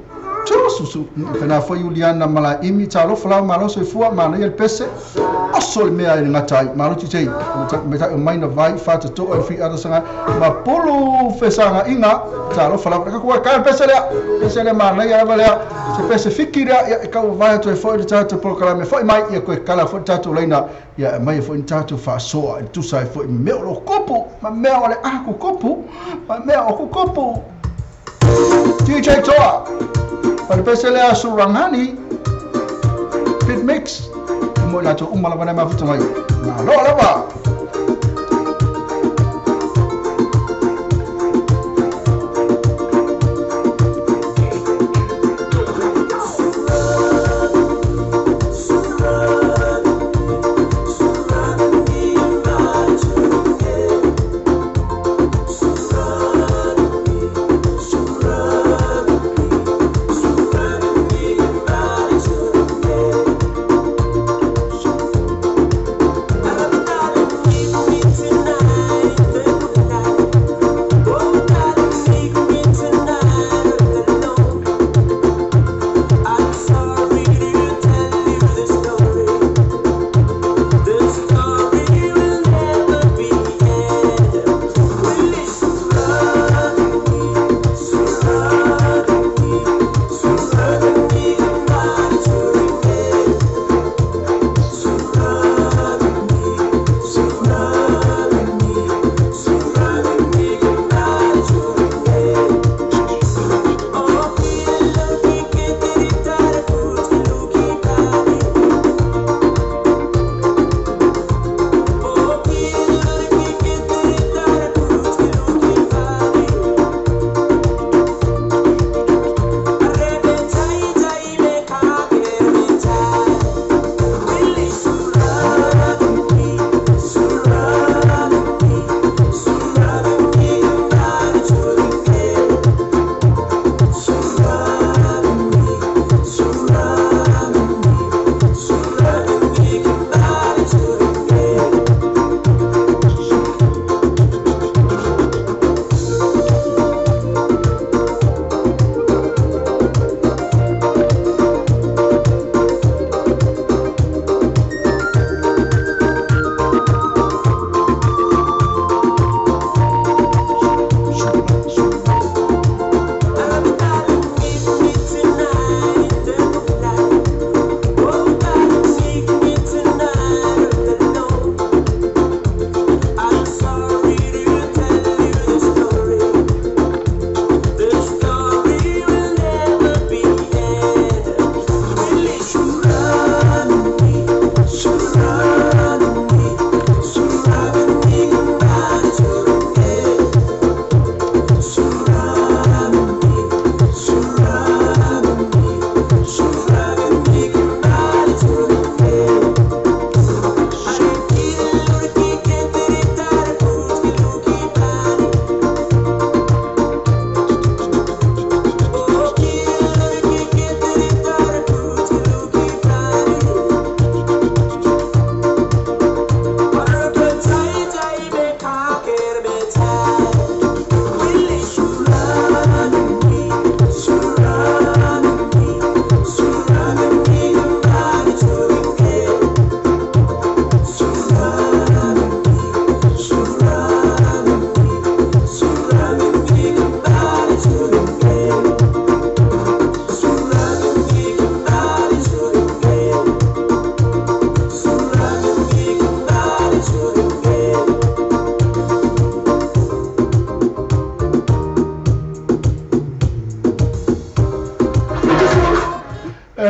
Tino susu, pena foi Uliana Malaimi, talofa lau malo soifua, manaia le pese, oso le mea i le gata ai, malo titei, me tai o mai na vai, fatatoo e fi adasanga, ma pulu fesagaiga, talofa lava, ka kua ka le pese lea, pese lea manaia lava lea, se pese fiki lea, ia e kau vai atu ai foi le tatou polokalame, foi mai, ia koe kala foi le tatou laina, ia e mai foi ni tatou faasoa, e tusa ai foi mea o lo kupu, ma mea o le a kukupu, ma mea o kukupu. DJ Toa, ma le pese lea Surangani, Pit Mix, mo i latou uma lava na mafuta mai. Malo lava!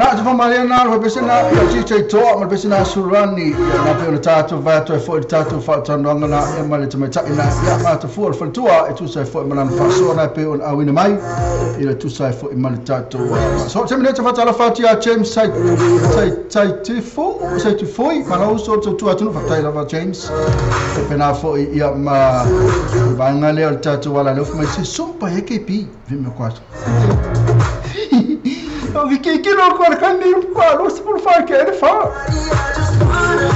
Na te whamaria nā rohe pese nā ia TJ Toa ma le pese nā Surani ia nā pe o le tātou vai atu e foi le tātou whaatanoanga nā ia ma le tamaitai nā ia ma te fua o le faletua e tusa e foi ma lana faasoa nā pe o na auina mai i le tusa e foi ma le tātou faasoa. Te mineta whatalafa atu ia James Sai Sai Sai Tifu Sai Tifui ma lau uso o le tautua atunu faafetai lava James e pena foi ia ma le vaega lea o le tātou ala leo mai se sumpa e KP vi me kwaso. O ki ki kilo ko le kai ni ko lo se por fa ke le fa.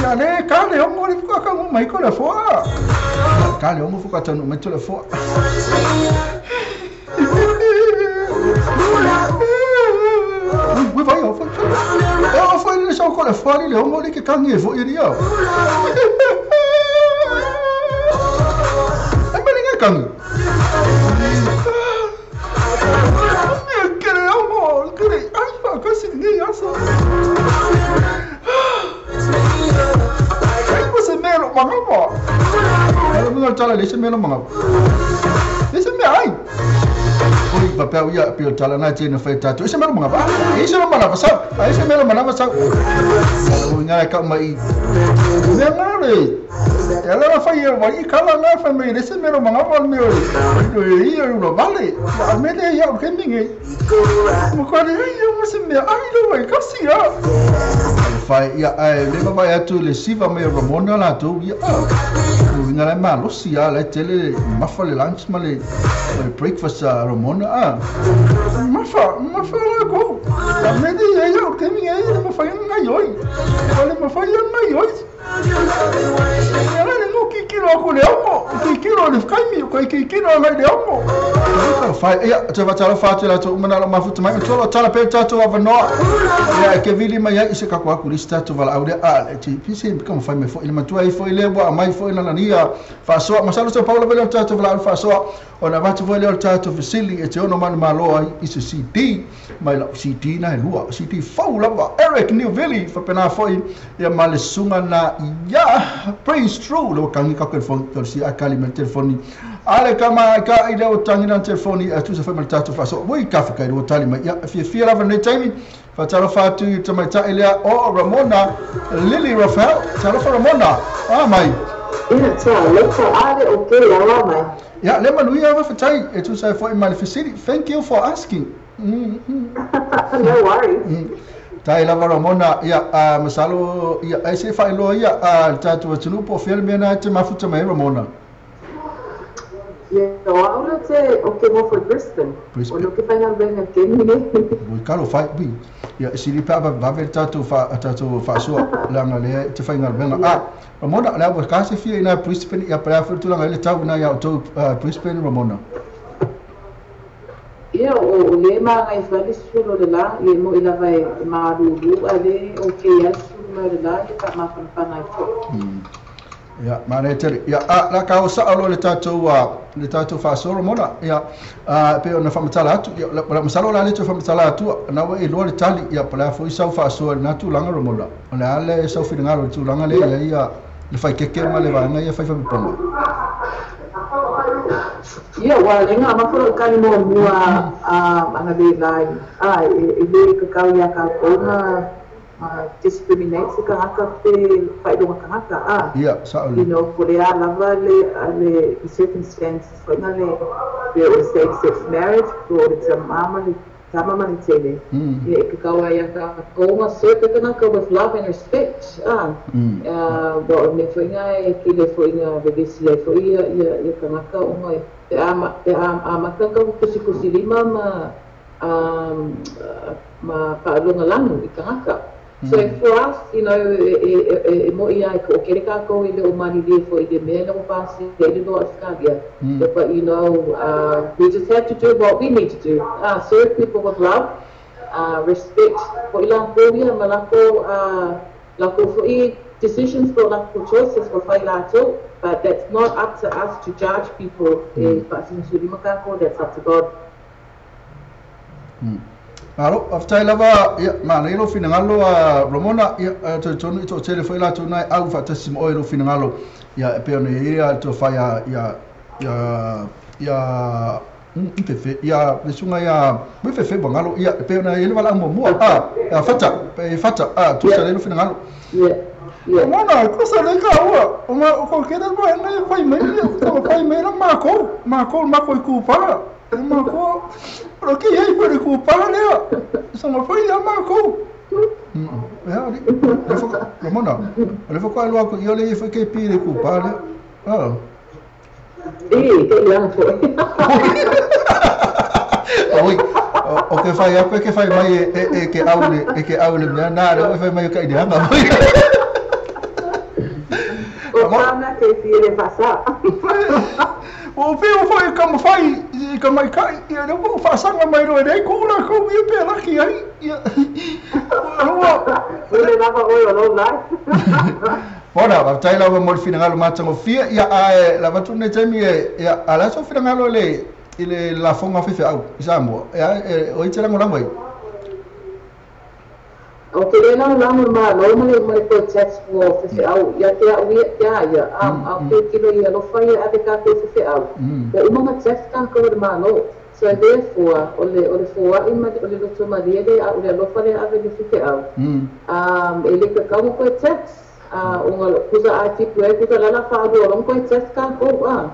Ya le ka le o mo le ko ka mo mai ko le fo. Ka le o mo fu ka tanu mai to le fo. Ui vai o foi. E o foi le so ko le fo le o mo le ke ka ngi fo i ria. Ai ma le ka ngi. Ia ai le vai atu le siva me Ramona la tu ia o inga le malosi ia le tele mafa le lunch ma le breakfast a Ramona a mafa mafa la go la me de ia ia ke mi ia le mafa nga yoi le mafa nga yoi ia le no ki ki ro ko le amo ki ki ro le kai mi ko ki ki ro le amo fa ia te va tala fa tela to mana mafuta mai to tala pe tato avanoa ia ke vili mai ia se ka ko aku lista to vala aude a le ti pisi ka mo fai me fo ile matua i fo ile wa mai fo ina lania fa so masalo so Paula vele tato vala fa so ona vatu fo ile tato fisili e te ono man maloa i se CD mai la CD na lua CD fau lava Eric Newville fa pena fo ia ma le sunga na ia praise true lo kangi ka telefoni to si akali me telefoni ale kama ka ile o tangi na telefoni a tu se fa ma tato fa so oi ka fa kai ro tali mai ia fia fia lava nei taimi fa talo fa tu te mai ta ile o Ramona Lily Rafael talo fa Ramona ah mai ina ta le ta are o ke la mai ia le manu ia fa tai e tu sai fo mai facility thank you for asking. No worries. Tai lava Ramona ia masalo ia ai se fa ilo ia tatu atunu po filme na te mafuta mai Ramona. Ia o te o ke mo for Brisbane. O lo ke whainga venga ke mine. Ui kalo fai ui. Ia siri pa va ve tatu fa sua langa le te whainga venga. Ah Ramona la wa ka se fia ina Brisbane ia pa fu tulanga le tau na ia to Brisbane Ramona. Ia o le ma ngai fali sulo le la ia mo ila vai maruru ale o ke ia sulo le la ia ka ma fa ngai fo. Ia mare tele ia a la ka o sa lo le tatou fa so Ramona ia pe ona fa matala atu ia la masalo la le fa matala atu na wa e lo le tali ia pala fo isa fa so na tu langa Ramona ona ale sa fi ngalo tu langa le ia ia le fa keke ma le vanga ia fa fa ponga. Ia wa lenga ma fo ka ni mo mua a anga le lai a e le ka kau ia ka ona discriminate ka haka te whaidonga ka haka a ia sa you know for le lava le circumstances for na le pe o same sex marriage for le mama le tama ma le tele e ka kau ia ka koma serve ka naka with love and respect a bo me foinga e ki le foinga vevesi e fo ia ia ka naka o mai te ama ka ka kusi kusi lima ma ma whaalonga langu i ka haka. So for us, you know, e mo ia e ko kere ka ko ile o mani le fo ile me no pasi ile no Australia. But you know, we just have to do what we need to do. Serve people with love, respect for ila ko ia malako lako fo i decisions for lako choices for whai lātou, but that's not up to us to judge people. E that's up to God. Alo, aftai lava ia ma nei lo finangalo a Ramona ia to tonu to tele foi la to nai au fa tasi mo lo finangalo ia pe ona ia to fa ia ia ia ia Fefe ia le susuga ia mui fefe ua galo ia e pei ona i ai le valaau muamua a ia Fata pe Fata a tusa lea le finagalo. Ramona, kusa le kaua o ma o ko kere mo ngai fai mai ia fai mai la makou makou makou i kupala e makou o ke iai foi le kupala lea sa fai ia makou. Ia ali le fo Ramona, o le fo ko alo aku ia le foi ke pi le kupala lea. E ke ia foi. Oi, o ke fai aku ke fai mai e ke au le e ke au le mea nā le fai mai o ka ideanga. O tāna ke fia le whasa. O peo foi ka mawhai i ka mai kai ia le mo whasanga mai roe nei ko ula ko ia pe laki ai ia. Aloa. Ule lava oi o lou life. Ora, va tai lava mo le finagalo matagofia ia ae lava tu nei taimi e ia ala so finagalo le i le lafoga faifeau i Samoa ia e o i te lagolago ai. O te le lagolago le malo ma le ma le koe tax ua faifeau ia te au ia ia ia a a ke tilo ia alofa ia ave tātou faifeau. Ua uma ona tax tātou e le malo. So therefore o le o le foaʻi ma o le loto malie le a o le alofa le ave le faifeau. E le kakau ma koe tax. O nga kusa a tipu e kusa lala whaalua long koe tax kākou a.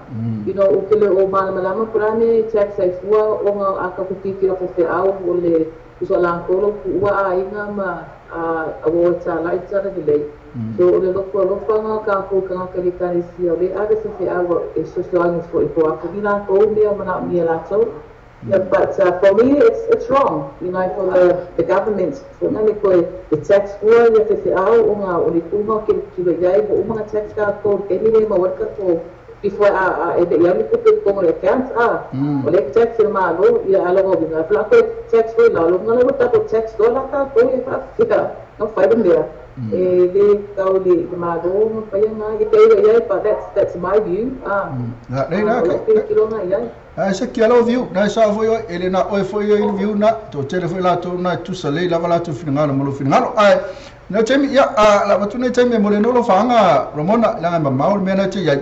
You know, o ke le o malamalama purane tax ai fua o nga a ka kutiki o faifeau o le kusa lākou lo kuua aiga ma a ua tālai tala lelei. So o le loko alofa nga kākou kangaka le ekalesia o le ave faifeau e fesoasoani foʻi po a ni lākou mea o manaʻomia lātou. Yeah, but for me it's wrong, you know, for the government for nani koe the tax fua ia faifeau o nga o le kuga o ke kilo iai ua uma ona tax kākou ke ni le maua le before a e le ia ni tupe i totonu o le account a o le tax e le malo ia aloga uiga e pela koe tax foi lalo nga le ua double tax loa la kākou ia faafia na fai le mea e le tau le le malo ma faia nga ia te ia iai but that's my view a Na nei na o ke lo tilotilo nga iai. Ae se kia lau viu, na e sao foi oe, e le na oe foi ia i le viu na, to tele foi latou na e tusa lei lava latou finagalo ma lou finagalo. Ae, nei taimi, ia, a, la avatu nei taimi e mo le nolo faaaga Ramona, leaga e mamao le mea na e te i ai.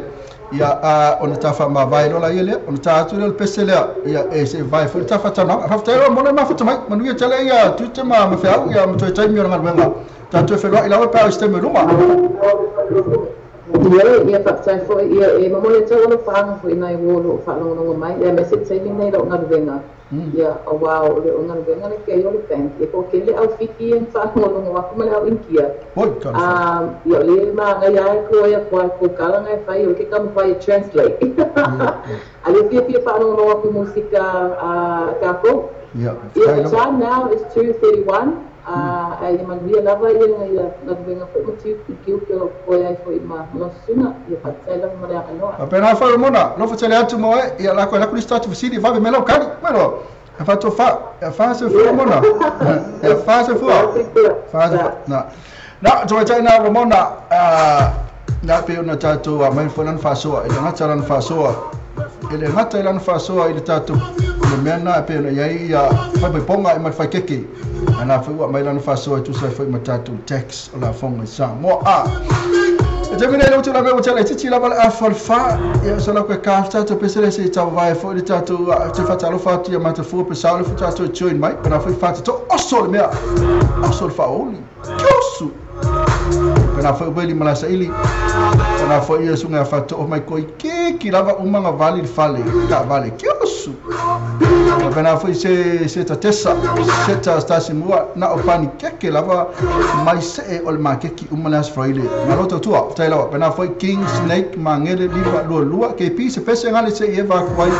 Ia, a, ona ta faamavae loa laia lea, ona ta atu lea o le pese lea, ia, e se vae foi le ta faatalanoaga. Faafetai loa Ramona e mafuta mai, manuia tele ia tiute ma ma feau, ia ma toe taimi o le galuega. Tatou e feloai lava pe a o se taimi o luma. Ia, ia faafetai foi, ia, e momoli atu ai alofaaga foi nai uo o loo faalogologo mai, ia aemaise le taimi lenei lau galuega. Ia, auā o le o galuega le kei o le bank, ia po o kele au fiki ia na faalogologo aku ma le au Inikia. Oi, talofa. Ia, o le magaia ai ko ia koa ko kala ngai fai, o le ke taumafai e translate. A le fiafia faalogologo aku i musika a tākou. Ia, Ia, faafetai the lava. time now is 2:31, ae ia manuia lava ia ia galuega foi ma tiukiuki o lo o koe ai foi ma lau susuga. Ia faafetai lava ma le avanoa. Faapena foi Ramona, alofa tele atu mo oe, ia lako e lako nisi tatou fesili, vave mai lau kali, mai loa. E fa tofa, e fa soifua Ramona. E fa soifua. Fa soifua. Na. Na, tamaitai na Ramona, na pei ona tatou aumai foi lana faasoa, e le gata lana faasoa, e le gata i lana faasoa i le tatou le mea lena e pei ona i ai ia faipaipoga ma le faikeke, a na foi ua aumai lana faasoa e tusa ai foi ma tatou tax o lafoga i Samoa. A e taimi nei le utu la mea ua tele itiiti lava le afa o le fa, ia so la koe ka tatou pese le se i tauvae foi le tatou te faatalofa atu ia matafua pe sao le foi tatou e join mai, pe na foi faatoto oso le mea, oso le faaoli, kiosu. Pe na foi ueli ma la saili, pe na foi ia suga faatoo mai koi kiki lava uma nga vali le fale, ka vale kiosu. Pe na foi se se tatesa, se ta stasi mua na o pani keke lava mai se e o le makeki uma le aso Friday. Malo tautua, faafetai lava. Pe na foi King Snake Mangele Liva Lua Lua KP se pese ngale se i eva ku ai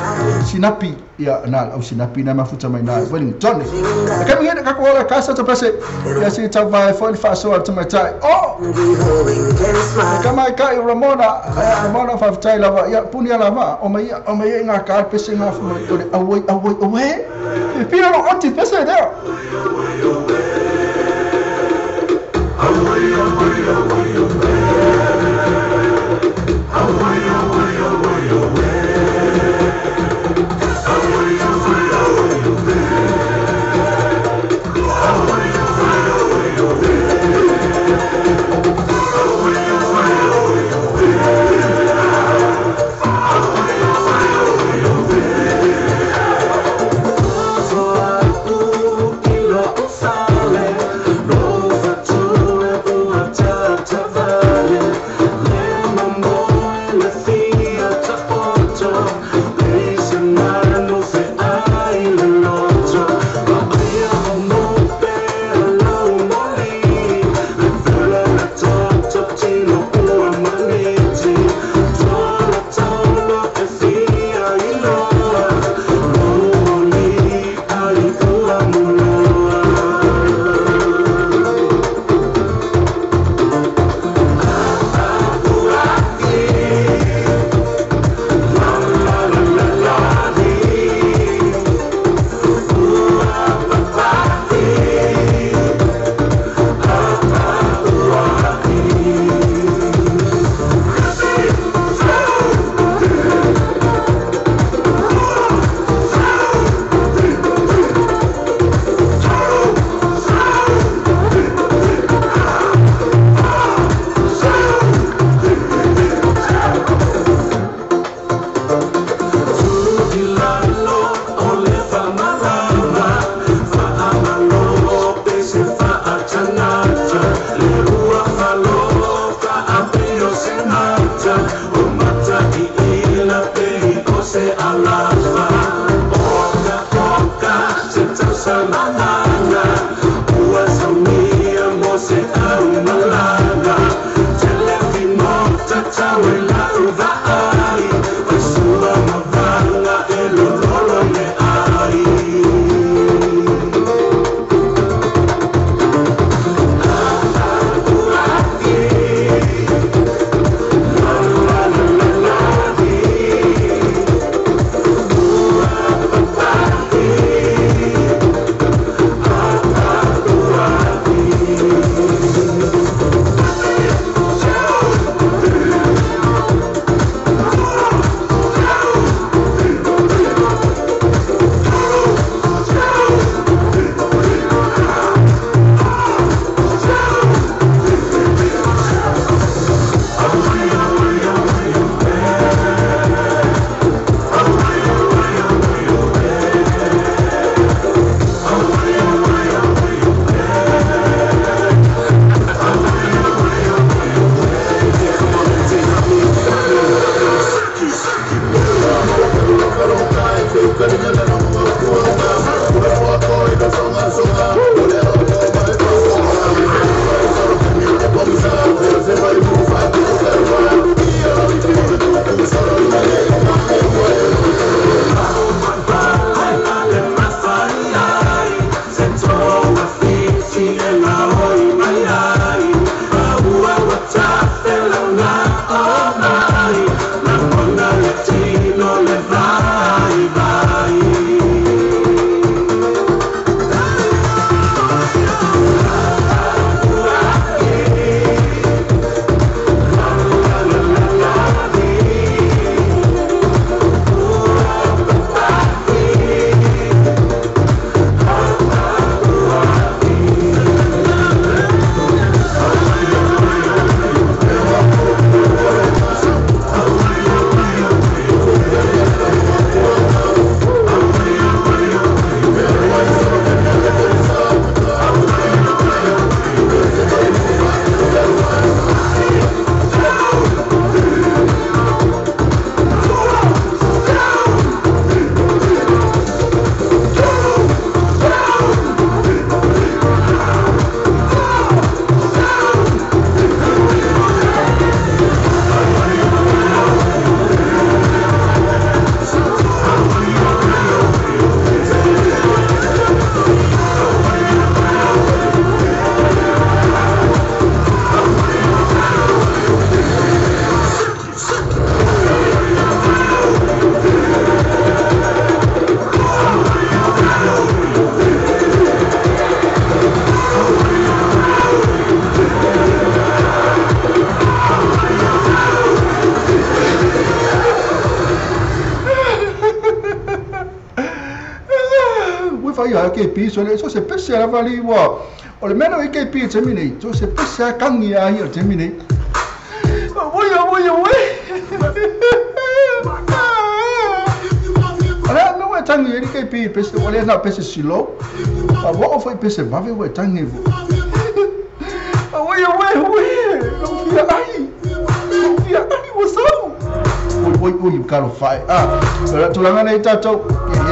sinapi ia na au sinapi na mafuta mai na Wellington. E kami ngene ka ko ola ka sa pese ia se tau vai foi le faasoa le tamaitai. Oh! E ka mai kai Ramona, Ramona faafetai lava ia puni ala va o mai o mai ngā ka pese ngā fu mai o le auai auai auai. E pia lo oti pese lea. me fai a KP so le so se pese la vali wa o le mena i KP te mini so se pese a kangi a hi o te mini oi oi oi ala no e tangi e KP pese o le na pese silo a wo o foi pese vave o tangi oi oi oi no fia ai no fia ai o sau oi oi kalo fai ah tulaga nei tatou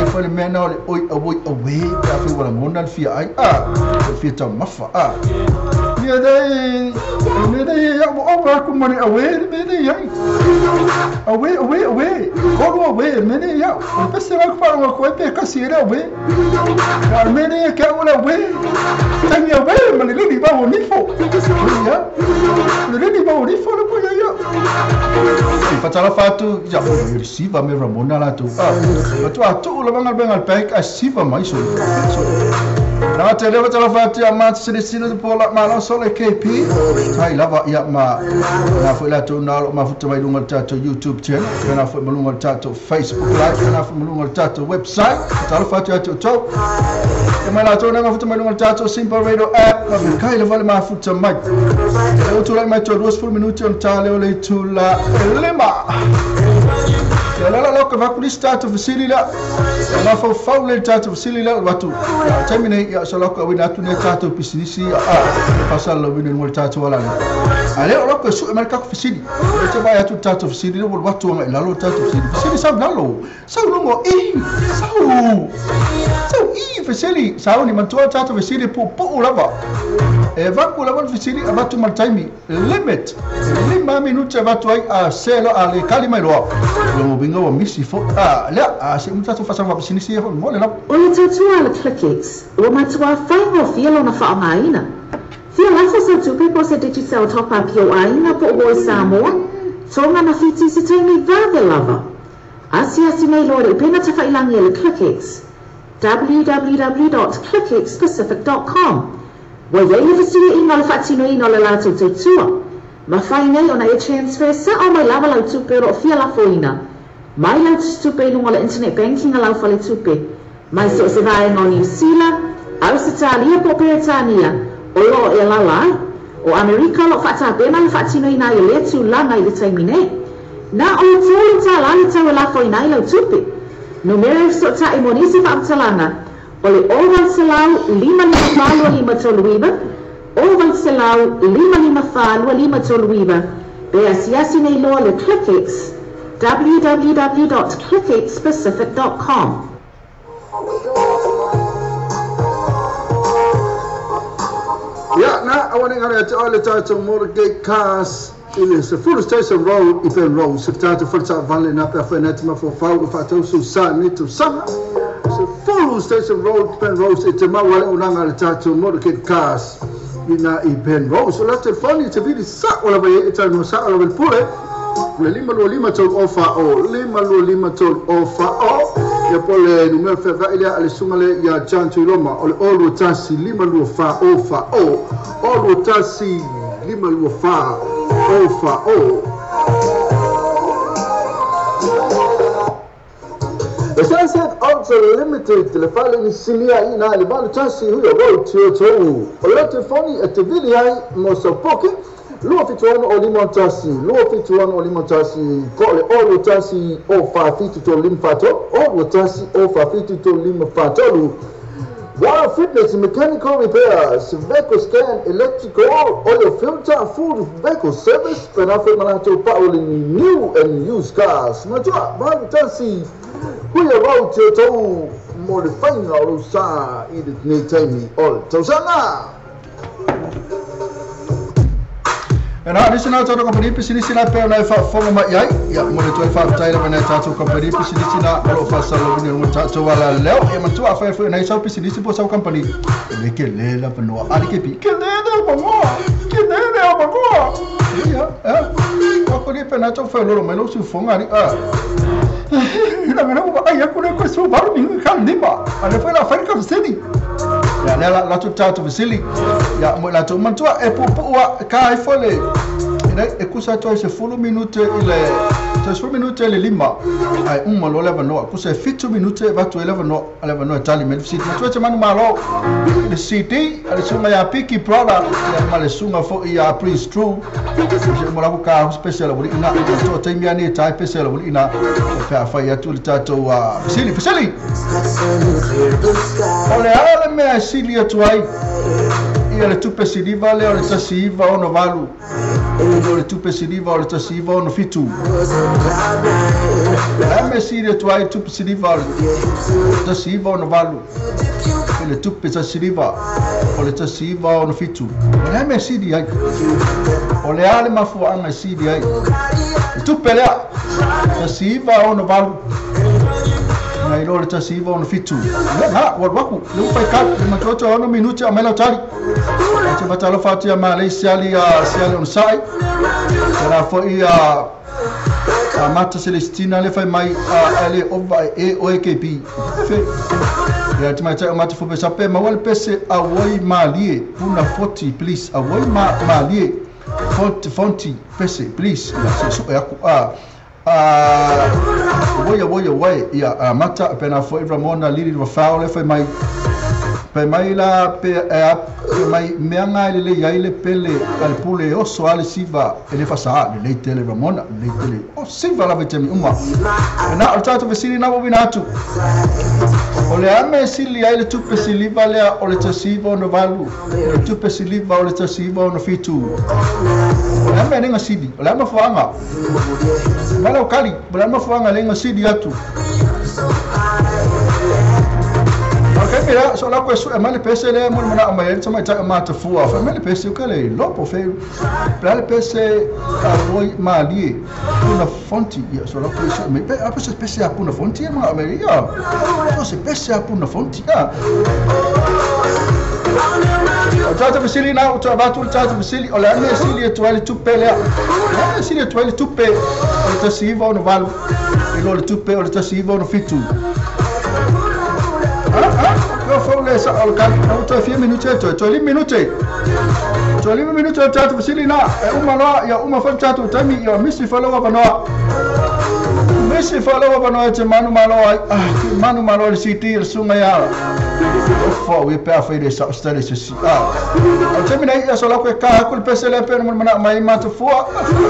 e foi le mea na o le oi oi awe pe a fai ua lagona le fia ai ah le fia taumafa ah mea nei au o aku ma le awe le mea nei ai awe awe awe kolu awe mea nei au o pese la ku ko pe kasi le awe a mea nei ke au le awe tangi awe ma le lili ba o nifo ia le lili ba o nifo le po ia ia fatala fatu ia o siva me Ramona la tu ah tu a tu la banga banga pack a siva mai so na te le fatala fatu a ma se sino de pola ma so le KP tai lava ia ma na foi la tu na lo ma futa mai lunga tato YouTube channel na foi malunga tato Facebook live na foi malunga tato website fatala fatu a tu to e mai la tu na futa mai lunga tato Simple Radio app ma kai le vale ma futa mai e tu lai mai to 20 minuti on tale o le tu la lema ya la la ka vakulisi tatou fesili la ma faufau le tatou fesili la watu ya taimi ya so loko wina atu ne tatou pisinisi a pasal lo wina mo tatou ala ale o loko su ma ka fesili e te vai atu tatou fesili le watu ngai lalo tatou fesili fesili sa lalo sa longo i sa i fesili sa ni matua tatou fesili pu pu lava e vaku lava fesili avatu ma taimi limit lima minuti avatu ai a selo a le kali mai loa longo binga wa misi fo a le a se mutatu fasa wa pisinisi fo mo le la o le tautua le ClickX ua matua faigofie lona faaaogaina fia lafo sau tupe po se Digicel top up i ou aiga po o i Samoa toga na Fiti se taimi vave lava asiasi nei loa le upega tafailagi e le ClickX www.clickxpacific.com ua iai le fesiliaiga o le faatinoina o le latou tautua mafai nei ona e transfer sa'o mai lava lau tupe o loo fia lafoina mai lau tupe i luga o le internet banking a lau faletupe mai so o se vaega o Niu Sila Ausetalia po o Peretania o loo e alala ai o Amerika o loo faatapena le faatinoina ai o lea tulaga i le taimi nei na o le $3 le tau e lafoina ai lau tupe numera e feso'ota'i mo nisi faamatalaga o le 800 554 2539 800 554 2539 pe asiasi nei loa le ClickX www.clickxpacific.com. Ya na awane ngare te ole tatou Motorgate Cars ile se Full Station Road i Penrose se tatou fale vale na pe fa net ma fo fau fa tau su sa ni tu sa se Full Station Road Penrose e te maua le unanga le tatou Motorgate Cars ina i Penrose o la telefoni te vili sa o la vai e tau no sa o la vai pule le lima lua lima tolu ofa o lima lua lima tolu ofa o ia po le numero feva'i lea a le suga le ia John Tuiloma o le o lua tasi lima lua fa o fa o o lua tasi lima lua fa o fa o. The Sunset Auto Limited le fale ni silia ina le valu tasi huia road tio tou o le telefoni e te vili ai mo saupoki lua fitu ono o lima tasi lua fitu ono o lima tasi ko le o lua tasi o fa fitu tolu lima fa tolu o lua tasi o fa fitu tolu lima fa tolu. Wild Fitness Mechanical Repairs, Vehicle Scan, Electrical, Oil Filter, Full Vehicle Service, Penafe Manato Paoli New and Used Cars. Matua, valu tasi huia road tio tou mo le fainga o lou sa i lenei taimi o le tausaga. E na nisi na tātou kompani pisinisi na pēo nei whaafonga mai ai. Ia, mo le tuai whaafutai lava nei tātou kompani pisinisi na o loo whaasalawini o tātou ala leo. Ia matua awhai whai nei sau pisinisi po sau kompani. E le ke le la wanoa. Ali ke pi. Ke le le mangoa. Ke le le mangoa. Ia, ia. Wako ni pēnā tau whai loro mai lau siufonga ari. Ina ngana ua ai aku le koe su valu mi ka lima. Ale whai la whai ka vesili. Ya le la tu tātou vesili. Ya mo la tu matua e pupu ua ka ai fole. Ina e kusa toi se fulu minute i le Toe 10 minute le 5 ai uma lo le avanoa kusa e 7 minute e vatu ai le avanoa le avanoa e tali mai le fesili. Matua te manu malo le CD a le suga ia Piki Brother ia ma le suga fo'i ia Prince True. Se mo la ku ka special wuli ina to taimi ani tai special wuli ina pe a fai atu le tatou fesili fesili. O le a le mea e sili atu ai ia le tupe siliva lea o le 1968 o le tupe siliva o le 1967. Le mea sili atu ai tupe siliva o le 1968 i le tupe siliva o le 1967. O le mea sili ai o le a le mafuaaga e sili ai le tupe lea 1968 nai lo le 1967. Ia na ua alu le ua faikau le matoa 6 minute a mai lau tali. Te fatalofa atu ia malei siali siali onosai. Tala fo'i a Mata Celestina le fai mai a le ova e o e KB. Fe. Ia te mai tai o mata fupe sape maua le pese a woi malie puna 40 please a woi malie 40 pese please. Ia se su e aku a woi woi woi ia Mata pena foi Ramona Lili Rafael le fai mai pe mai la pe pe mai mea ngai le le ai le pele al pule oso ale siva ele fasa le le tele Ramona le tele o siva la vetemi uma na o tatou vesili na wina atu o le ame sili ai le tupe siliva lea o le tasiva no valu le tupe siliva o le tasiva no fitu o le ame lenga sili o le ame fuanga mala o kali o le ame fuanga lenga sili atu. Okay, mira, so la ko su male pese le mo mona mai tsa mai ta ma ta fua fa male pese o kale lopo fe pla pese a voi malie una fonti ia so la ko su me pe a pese pese a puna fonti ma me ia so se pese a puna fonti a o tata fesili na o ta batu tata fesili o la me sili tu ali tu pele a sili tu ali tu pe o ta siva no valu e lo tu pe o ta siva no fitu. Eu falo essa ao cara, eu tô 4 minutos, tô 5 minutos. Tô 5 minutos, tato fesili na, é uma lá, e uma foi tato tami, e misi falou para nós. Misi falou para nós, te manu malo, ah, manu malo le city sunga ya. O fo we pe fa ile sa stare se si. Ah. O terminei ia só lá com ka ku pese le pe no mana mai ma to fo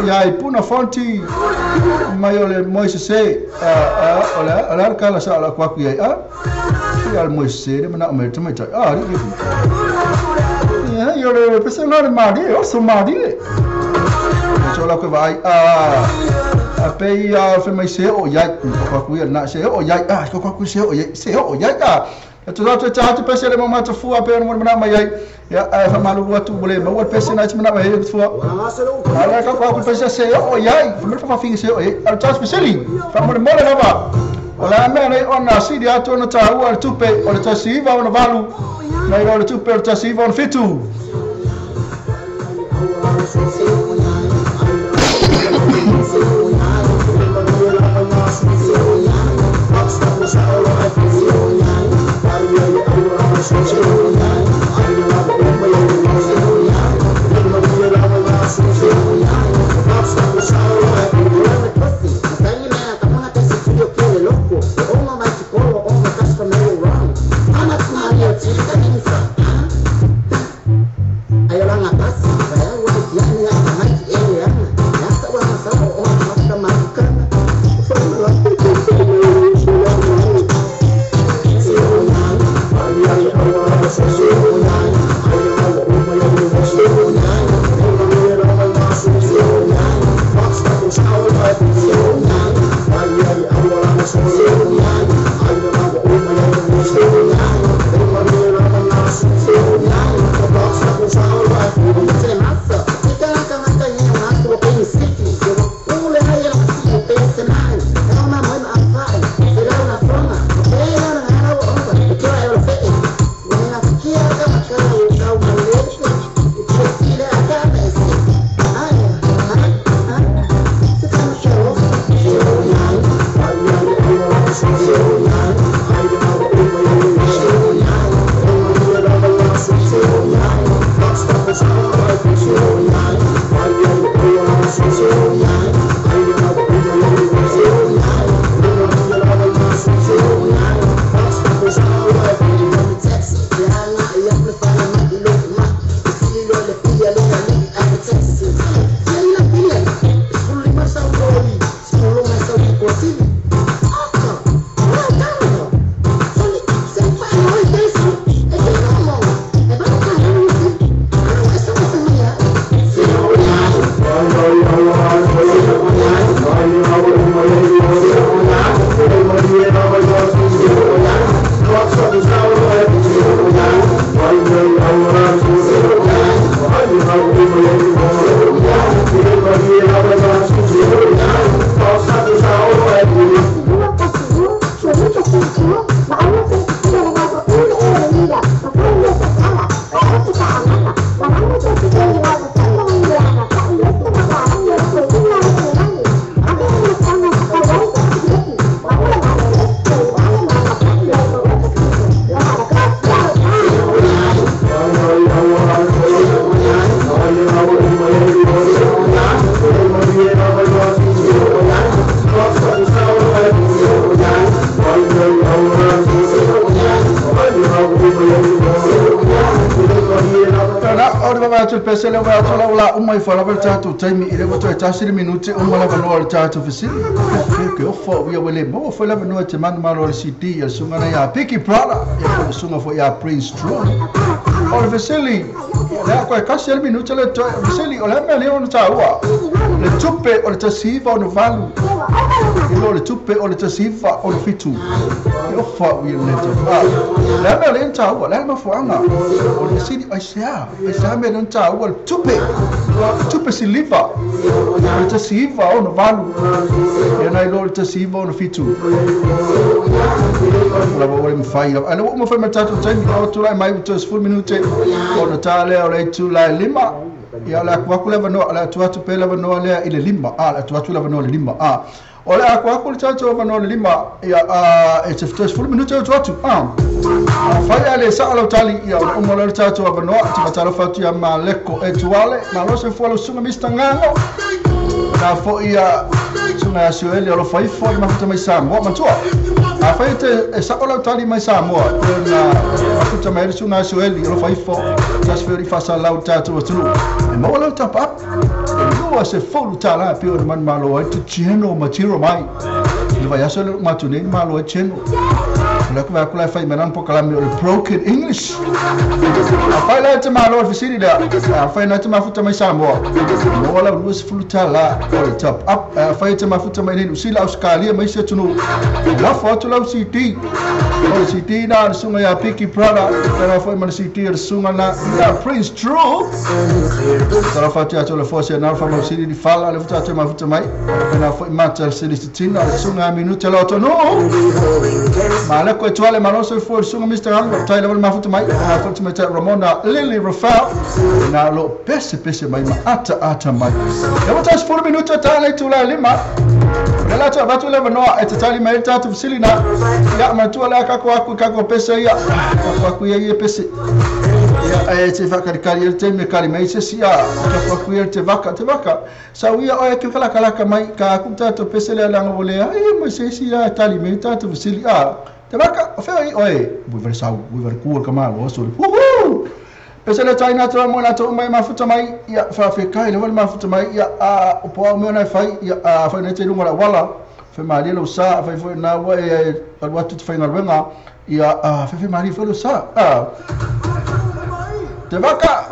ya i puna fonti mai ole Moise se a ola ola kala sa la kwa ku ya. Al Moise mana mai to mai ah ri. Ya yo le pese no mari o so mari. So la ku vai a pe ia fe mai se o ya ko ku ya na se o ya ah ko ku se o ya se o ya ah tu tu tu pese le mama tu fua pe no mana mai ya fa malu atu bole ma o pese na mana mai fua ala ka ku pese se o ya fa fa fi se o al tas peseli fa mo mo le ba o la me nei ona si dia tu no ta u al tupe o le tasiva o no valu nei o le tupe o le tasiva o fitu. Yeah. atu le pese lea atu la ula uma i fala tatou taimi i le wa toe tasi le minute uma lava noa le tatou fesili. Ke ofo ia wele mo fo lava noa te manu malo le CD ia sunga na ia Piki Brother ia le sunga fo ia Prince True. O le fesili le ko kasi le minute le toe fesili o le mea le ona taua. Le tupe o le tasiva o no valu. I lo le tupe o le tasiva o no fitu. E ofa ia le te. Le mea le taua le mafuanga. O le fesili ai sea. Ai sea mea le taua le tupe. Tupe siliva. O le tasiva o no valu. Ia nai lo le tasiva o no fitu. La o le mwhai. Ai le o mwhai ma tātou taimi o tūlai mai o tōs full minute. O no tā lea o le tūlai lima. Ia le aku aku leva noa, le atu atu pe leva noa lea i le lima. A, le atu atu leva noa le lima. A, o le aku aku le tātou leva noa le lima. Ia, e te tōs full minute o atu atu. A, whai a le saa lau tali. Ia, o le umo le tātou leva noa. Te matalo whatu ia ma leko e tuale. Ma lose fua lo sunga mista ngano. Nā fo ia sunga a sueli o lo whaifo i mafuta mai Samoa. Matua, a whai te e sao lau tali mai Samoa. Nā mafuta mai sunga a sueli o lo whaifo. Tas whiori whasa lau tātou atunu. E maua lau tapa ap. E lua se folu tāla pio na manu malo ai te cheno ma tiro mai. I le vai aso le matu nei malo ai cheno. O le kua kula whai menan po kalame o le broken English. A whai lai te malo al fisiri lea. A whai nai te mafuta mai Samoa. Maua lau lua se fulu tāla o le tap up. A whai te mafuta mai nei Nusila Auskalia mai se tunu. Lafo atu lau CD. O le CD nā le sunga ia Piki Prada. Tara whai ma le CD o le sunga nā ia Prince True. Tara whatu atu le fōse nā wha mau siri ni whala le futa atu mafuta mai. Pena whai mata le siri titina le sunga a minute le oto no. Ma le koe tuale maloso i fua le sunga Mr. Hango. Tai lewa le mafuta mai. A whatu mai te Ramona Lily Rafael. Nā lo pese pese mai ma ata ata mai. Ia wata 10 minuta tā lei tūlai lima. Le latu avatu le vanoa e te tali mai tātou fesili nā. Ia matua le kako aku kako pese ia. Kako aku ia ia pese. Ia e te whakarikari e te me kari mai se sia. Kako aku ia te vaka te vaka. Sa uia oe ke whalakalaka mai ka aku tātou pese le alanga wole. Ai mo se sia tali mai tātou fesili a. Te vaka o whea i oe. Bui vare sau, bui vare kua ka malo so. Huhu! Pese le tai nātua mo nā tō mai mafuta mai, ia whawhekai le wale mafuta mai, ia a o mea nai whai, ia a whai nei te runga la wala, whai maari lau sa, whai whai nā wa e alu atu te whai ngaruenga, ia a whai maari whai lau sa. Te waka!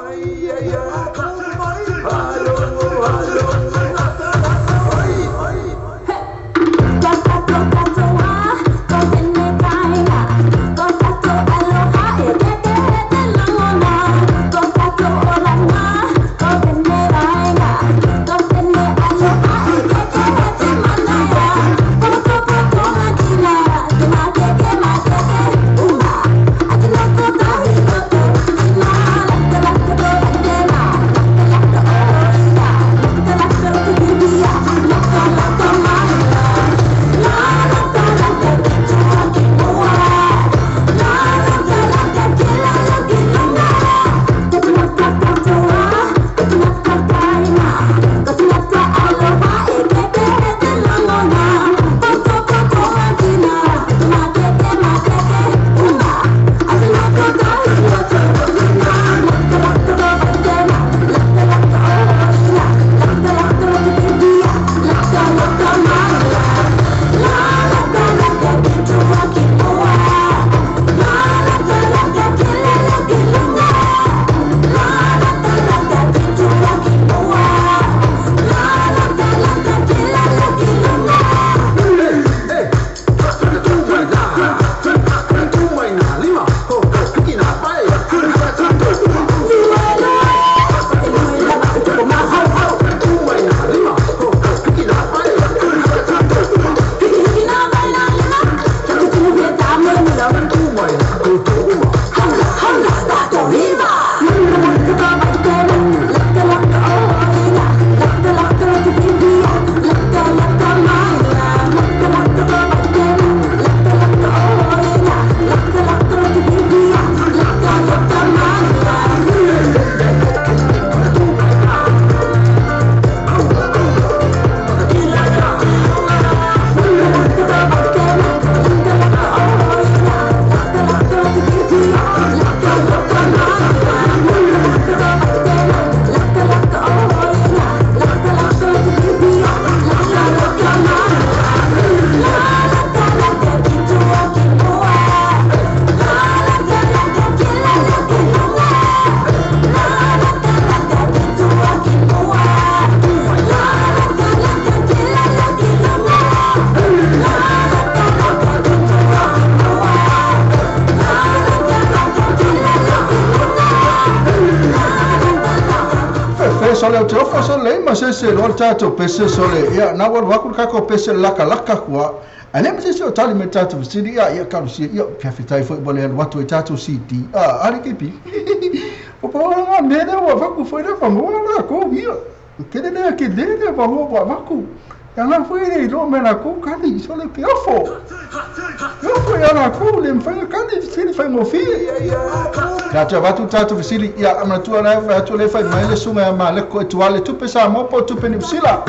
sole o te ofo sole ma se se lo tatou pese sole ia na wa wa ku ka ko pese laka laka kua ale ma se se o tali me tatou CD ia ka si ia ka fitai foi bole alu atu e tatou CD a ali ke pi o pa nga me le wa va ku foi le fa mo la ko ia ke le ke le le va mo wa va ku ia nga foi le lo me la ko ka li sole ke ofo yo foi ana ko le mfai ka li se fai mo fi ka te avatu tatou fesili ia amanatua la e atu le fai mai le suga ia maleko e tuale tupe Samoa po o tupe Niusila.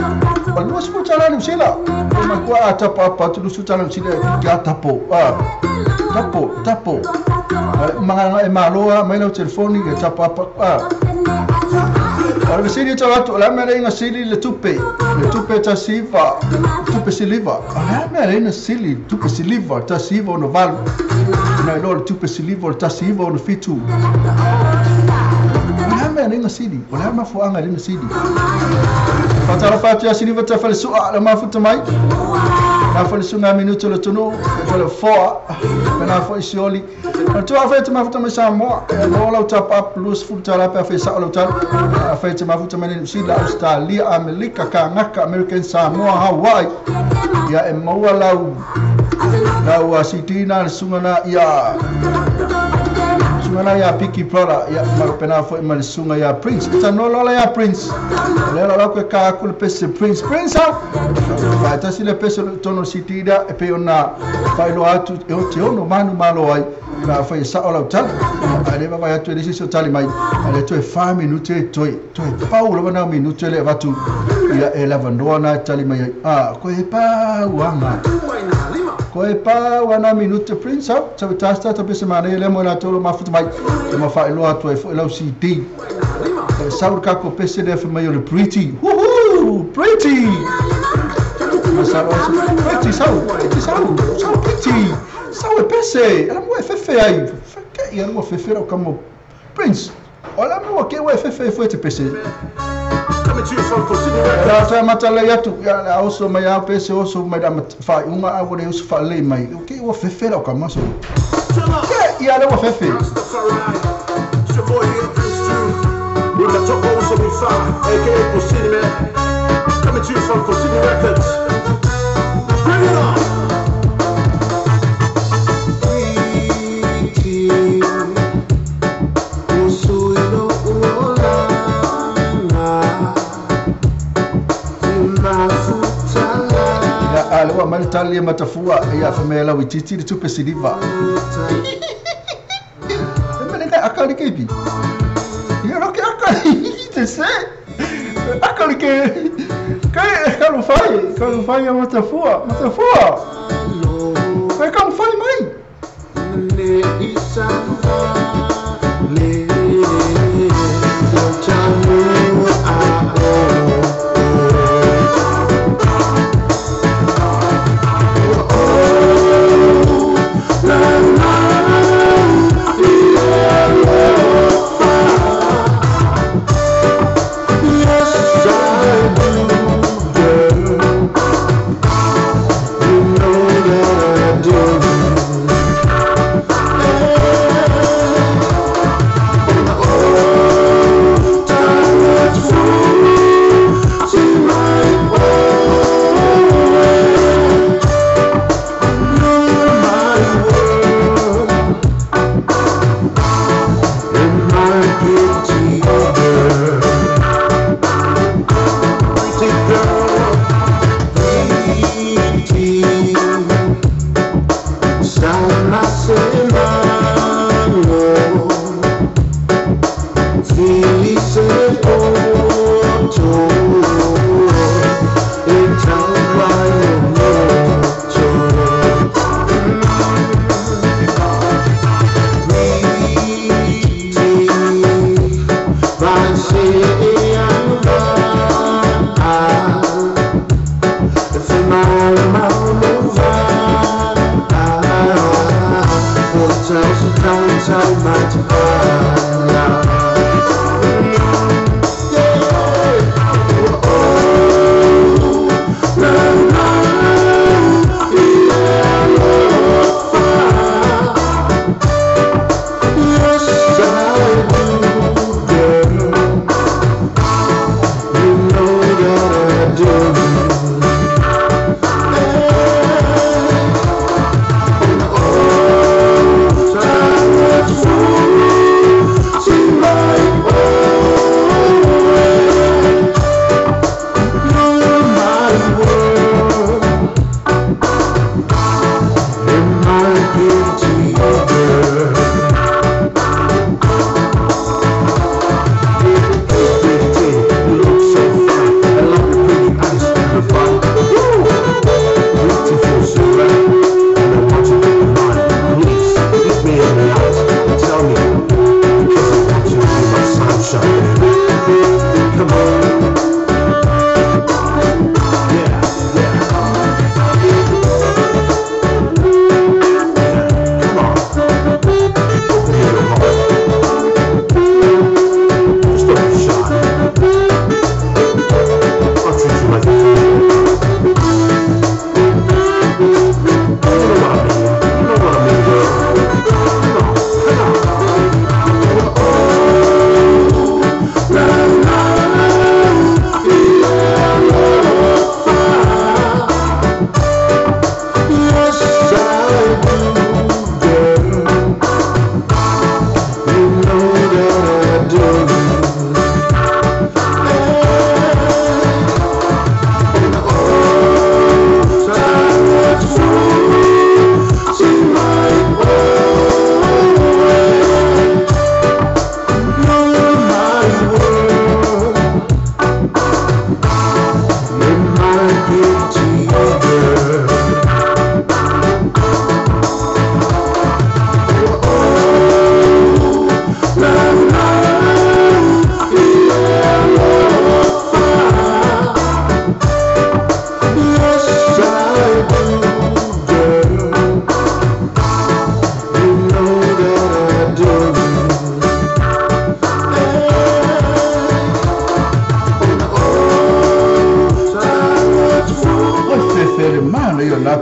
O le 20 tala Niusila. O matua a tapo apa atu 20 tala Niusila kia tapo. Tapo, tapo. Manganga e maloa mai lau telefoni e tapo apa. O le fesili e tau atu, o le a mea le sili le tupe. Le tupe tasiva, tupe siliva. O le a mea le sili, tupe siliva, tasiva ono valu. Na iloa le tupe siliva o le tasiva ono fitu. O le a mea le sili, o le a mafuaaga le sili. Faatalofa atu ia siliva tafalesu'a le mafuta mai. Na falesuga minutu le tunu, le foa, pena foi sioli. Na tua fai te mafuta mai Samoa, e lo lau tap up, 20 tala pe fai sa lau tala. Fai te mafuta mai New Zealand, Australia, Amerika, Kanaka, American Samoa, Hawaii. Ia e maua lau lau CD na le suga na ia suga na ia Piki Brother ia marupena foi ma le suga ia Prince. Ta no lola ia Prince. Le la ko ka ku le pese Prince. Prince ha. Fa tasi le pese tono CD da e pe ona fai lo atu e o te ono manu malo ai. Ka fai sa o lau tali. A le vai atu le sisi o tali mai. A le toe 5 minute toe toe pau lava na minute le avatu ia e lava noa na tali mai. A ko e pa uanga. Ko e pa wana minute Prince ha. Sa tasta ta pese mane le mo na tolo mafuta mai. E ma fa iloa atu e foi lau CD. E sau ka ko pese le mai o le pretty. Woohoo! Pretty. Masalo pretty sau, pretty sau, sau pretty. Sau e pese, ela mo e fefe ai. Ke ia mo fefe ro kamo Prince. Ola mo ke o e fefe foi te pese. Ta ta matala ia tu ia oso mai a pese oso mai da fa unga a wo le oso fa le mai. O ke o fefe ro kamo so. Ke ia le o fefe. Coming to you from City Records. Bring it on! Ya alewa mali matafua ya famela wititi le tupe siliva. Mene ka akali kepi. Ya roke akali te se. Akali ke kai kalu fai ya matafua, matafua. Kai kalu fai mai. Ne isanga le chamu a o.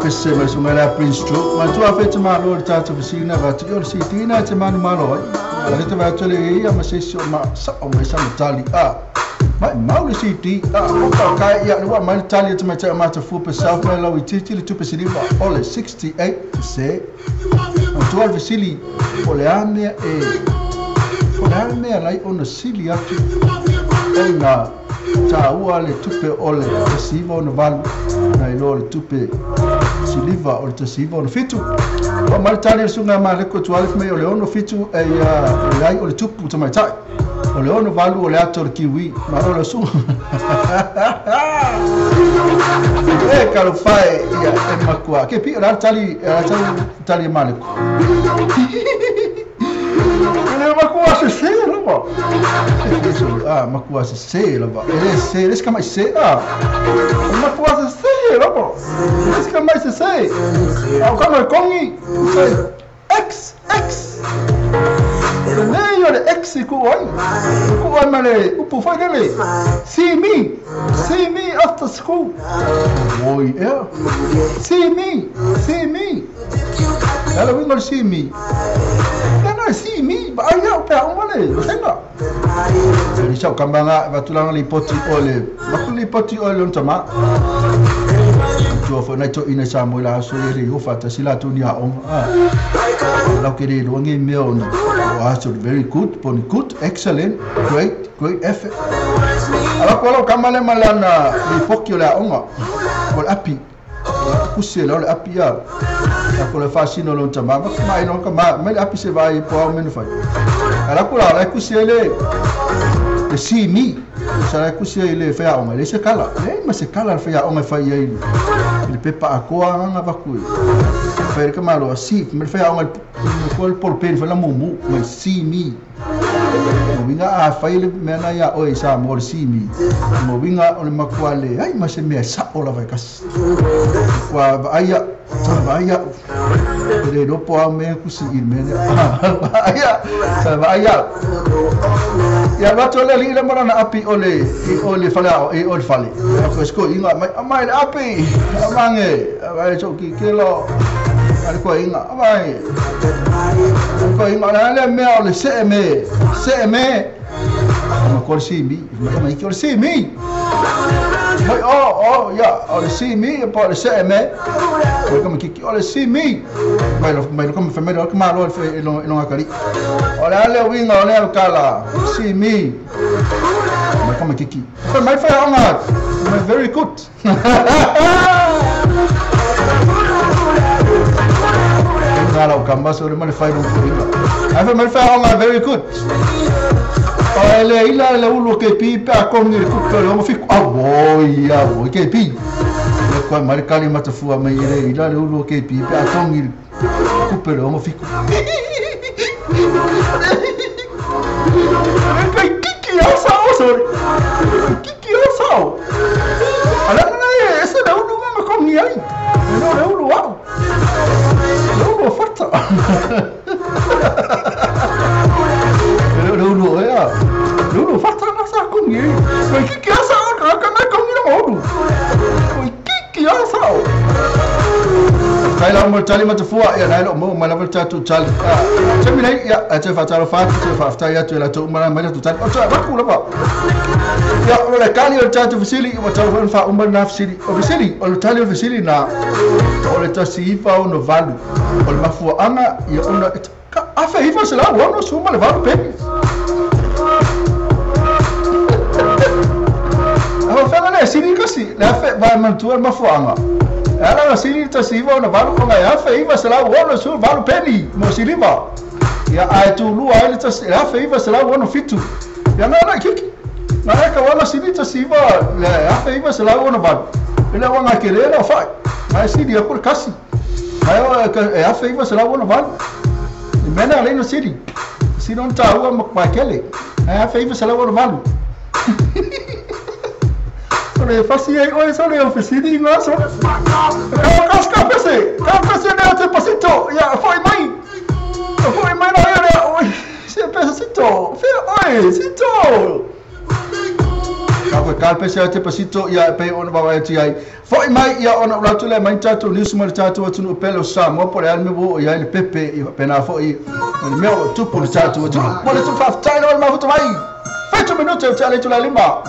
Pese ma le susuga lea Prince Joe. Manatua afai e te malo i le tatou fesili na avatu, ia o le CD lena e te manumalo ai. A o lea te vaai atu e le ia ma se isi o ma sao mai sana tali a. Maimau le CD a oka kai ia le ua aumai le tali a tamaitai o Matafua pe South mai lau itiiti le tupe siliva o le 68 se. Manatua le fesili po o le a mea e po o le a le mea lai ona sili atu ona taua le tupe o le 1968 nai loa le tupe siliva o le 1967. Ua mai le tali a le susuga ia Maleko Tuale fai mai o le 67 e leai o le tupu tamaitai o le 68 o le ata o le kiwi. Malo lau susuga. E talofa e ia e matua. Ke pio la tali la tali a Maleko. E le makua sese lava. Ah, makua sese lava. E le se, le se mai se ah. Makua sese lava. Le se mai sese. Au ka mai kongi. X X. Le o le X i ku ai. Ku ai ma le upu foi lele. See me. See me after school. Oi, ea. See me. See me. Ala winga le see me. Tana see me, ba ai au pe au male, senga. Le sau kambanga va tulanga li poti ole. Maku li poti ole on tama. Tua fo nai to ina sa mo la so le yo fata sila tu ni a on. Lau ke le lo ngi me on. O so very good, poni good, excellent, great, great effort. Ala ko lau kamale malana li poki ole a onga. O le api. Kusi le ole api a. Ko le fasino lo tama ma mai no ka ma mai api se vai po au menu fai. Ala ko la kusi le le si mi sa la kusi le fa o le se kala. Le ma se kala fa o mai fai ai. Le pepa akoa nga va ku. Fa ka ma lo si me fa o mai ko le por pen fa la mumu mai si mi. Mo winga a fai le mea na ia oe sa mo le simi. Mo winga o le makua le ai ma se mea sa o la vai kasi. Kua vaai sa vaai e le ropo a mea kusi i mea ne. Vaai sa vaai Ia rato le li le marana api o le i o le fale o i o le fale. A ko sko inga mai amai le api. Amange ai so ki kelo. Ale ko inga amai. Ko inga la le mea o le se me. Se me. Ma ko si mi, ma ki o si mi. Mai o ya o le si mi po le se me. Ko ka ki o le si mi. Mai lo mai lo ka me lo ka ma lo lo lo ngakari. O le ale winga o le kala si mi. Ma ka ki. Ko mai fa onga. Mai very good. Ngala o kamba so le mai fa lo inga. Ai fa mai fa onga very good. O le ila le ulu ke pi pe a kongi le kupe le omo fiku. A woi a woi ke pi. Le koa mai kali matafua mai le ila le ulu ke pi pe a kongi le kupe le omo fiku. Kai kiki au sao sorry. Kiki au sao. Ala na ese le ulu ma kongi ai. No le ulu au. Le ulu forta. Le ulu ea. Le ulu forta na sa kongi. Kai kiki au sao ka ka na kongi na ulu. Kai kiki au sao. Kai la mo tali matafua ia nai lo mo mai la tatu tali. Te mi nei ia te fa talo fa te fa fta ia te la to mai mai tu tali. O te va ku la ba. Ia o le kali o tatu fisili o talo fa uma na fisili. O fisili o tali o fisili na o le tasi ifa o no valu. O le mafua anga ia ona a fe ifa se la o no suma le valu pe. A fa na sini kasi le fe va mantua mafua anga. Ala sili ta siva na valu ko ya fe iva sala wono su valu peni mo siliva ya ai tu lu ai ta ya fe iva sala wono fitu ya na na kiki na ka wala sili ta siva ya fe iva sala wono valu ele wanga kele na fa ai sili ya por kasi ai ya fe iva sala wono valu mena ale no sili si non ta u ma kele ya fe iva sala wono valu Le fasi ai oi so le ofisini nga so. Ka ka pese. Ka pese ne te pasito. Ya foi mai. Foi mai na ya oi. Se pesito. Fe oi sito. Ka foi ka pese te pasito ia pe ona va vai ti ai foi mai ia ona ula tu le mai tatou niusi ma le tatou atunuu pele o Samoa po le a le mea ua oo i ai le pepe ia faapena foi ma le mea o lo o tupu i le tatou atunuu. Mo le faafetai lava le mafuta mai 7 minute o tea le itula e lima.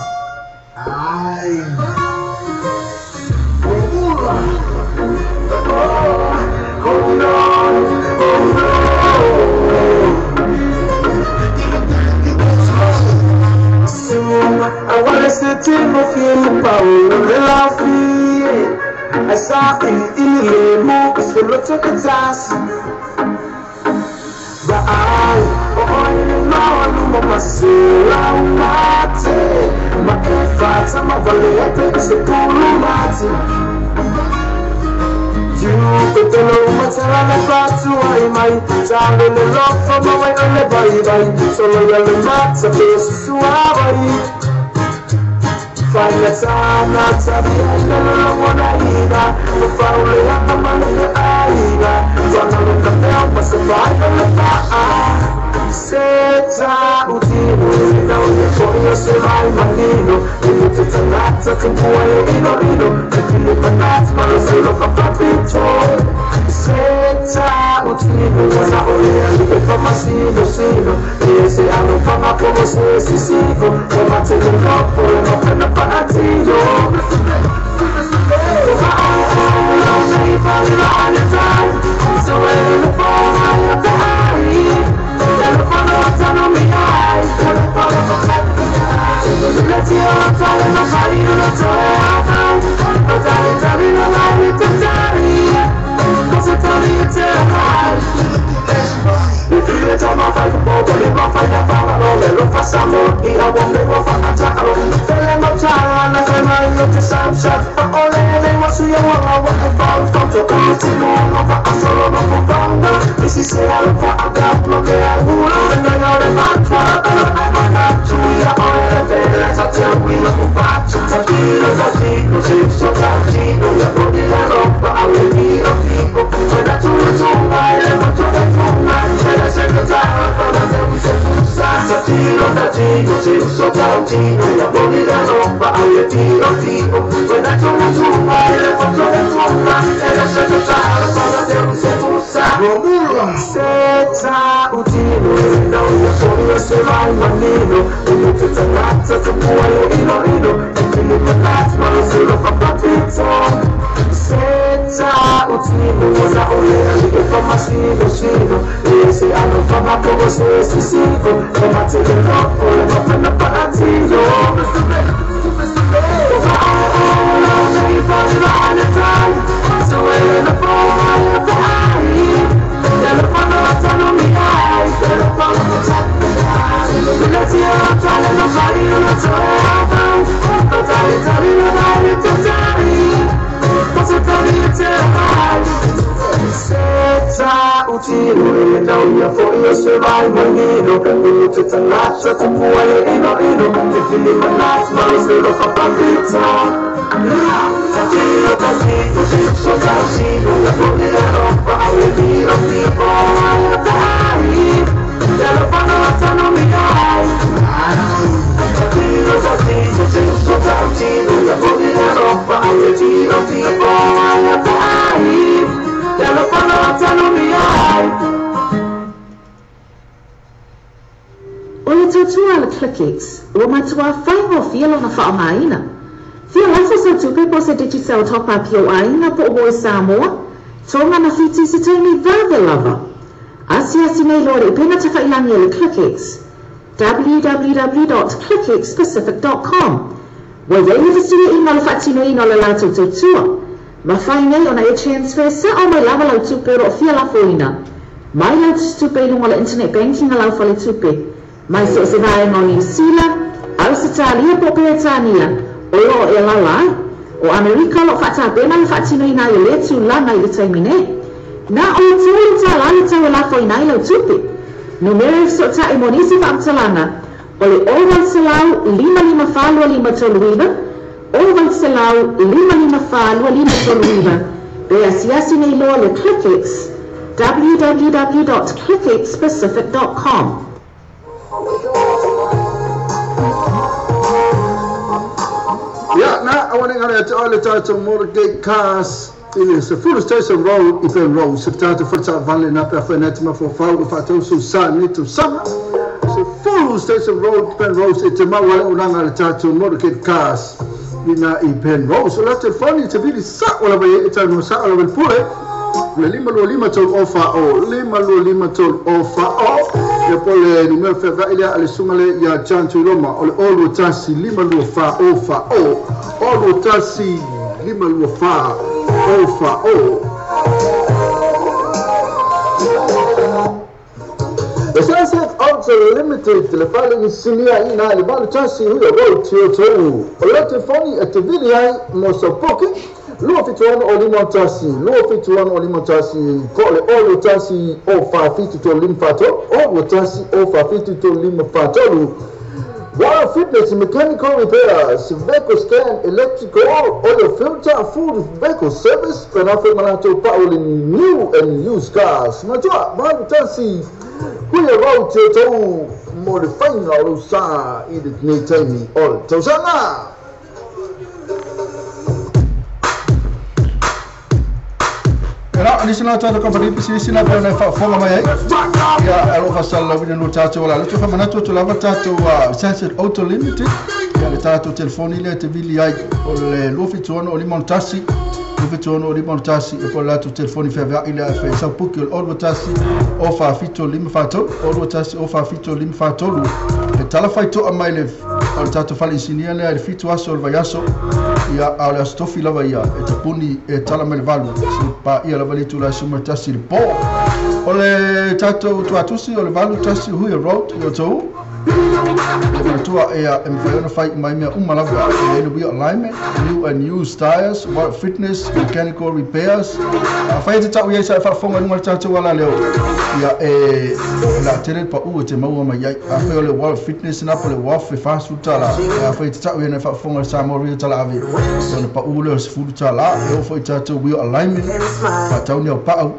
O le tautua a le ClickX, ua matuā faigofie lona faaaogaina. Fia lafo sau tupe po o se Digicel top-up i ou aiga po o moe Samoa, Tonga ma Fiti i se taimi vave lava. Asiasi nei loa i le upega tafailangi a le ClickX, www.clickxpacific.com. Ua i ai le fesuiaiga o le faatinoina o le latou tautua. Mafai nei ona e transfer sa'o mai lava lau tupe o lo o fia lafoina mai lau tusitupe i luga o le internet banking a lau faletupe mai so o se vaega o Niu Sila, Ausetalia po o Peretania o lo o e alaala ai. O Amerika o lo o faatapena le faatinoina ai o lea tulaga i le taimi nei. Na o le $3 le tau e lafoina ai lau tupe. Numera e fesootai mo nisi faamatalaga o le 800 554 2539, 800 554 2539 pe asiasi nei loa le ClickX www.clickxpacific.com. Aua ne i galo ia te oe le tatou Motorgate Cars i le 10 Station Road i Penrose, se tatou fale taavale na pe afai na te mafaufau e faatau sou sa i lenei tausaga. 10 Station Road, Penrose, e te maua ai le auaunaga a le tatou Motorgate Cars i ina i Penrose. O lau telefoni e te vili sao lava i ai, e talanoa sao lava i le pule, o le 525 3 0 4 0, 525 3 0 4 0. Ia po o le numera feaveai lea a le susuga lea ia John Tuiloma, o le 0 21 5 2 4 0 4 0, 0 21 5 2 4 0 4 0. The Sunset Ultra Limited le fale inisinia i ina i le 81 Huia Road, Tiotou. O le telefoni e te vili ai mo sau booking, 276 51, 276 51, po o le 0 1 0 4 7 3 5 4 3, 0 1 0 4 7 3 5 4 3. Wild Fitness Mechanical Repairs, Vehicle Scan, Electrical, Oil Filter, Full Vehicle Service, pena foi ma latou pau le new and used cars. Matua, 81 Huia Road, Te mo le faiga o lou sa i lenei taimi o le tausaga. Ela, nisi la tatou kamupani pisinisi na pei ona e faafofoga mai ai. Ia, e lo faasalalauina lo tatou ala. Loto faamanatu atu lava tatou Sunset Auto Limited. Ia, le tatou telefoni lea e te vili ai o le 276 51 276 51 e po o le latou telefoni feaveai lea e fai sau puki o le 021 047 543 021 047 543 e tala faitoa mai le o le tatou fale inisinia lea i le 7 aso o le vaiaso ia a o le aso tofi lava ia e tapuni e tala mai le 8 se paia lava le itula e 11 i le po. O le tatou tuatusi o le 81 Huia Road i Otahuhu. E manatua ea e mafai ona fai uma ai mea uma lava e i ai le wheel alignment, new and used tires, work fitness, mechanical repairs. Afai e te tau i ai sa e faafofoga i luga o le tatou alaleo, ia e lautele le pau e te maua mai ai. Afai o le work fitness na po o le WAF e $40, e afai e te tau i ai na e faafofoga i le Samoa Radio Tala Ave, ia ona pau lea o le $10. E oo foi i tatou wheel alignment, faatau ni au pau,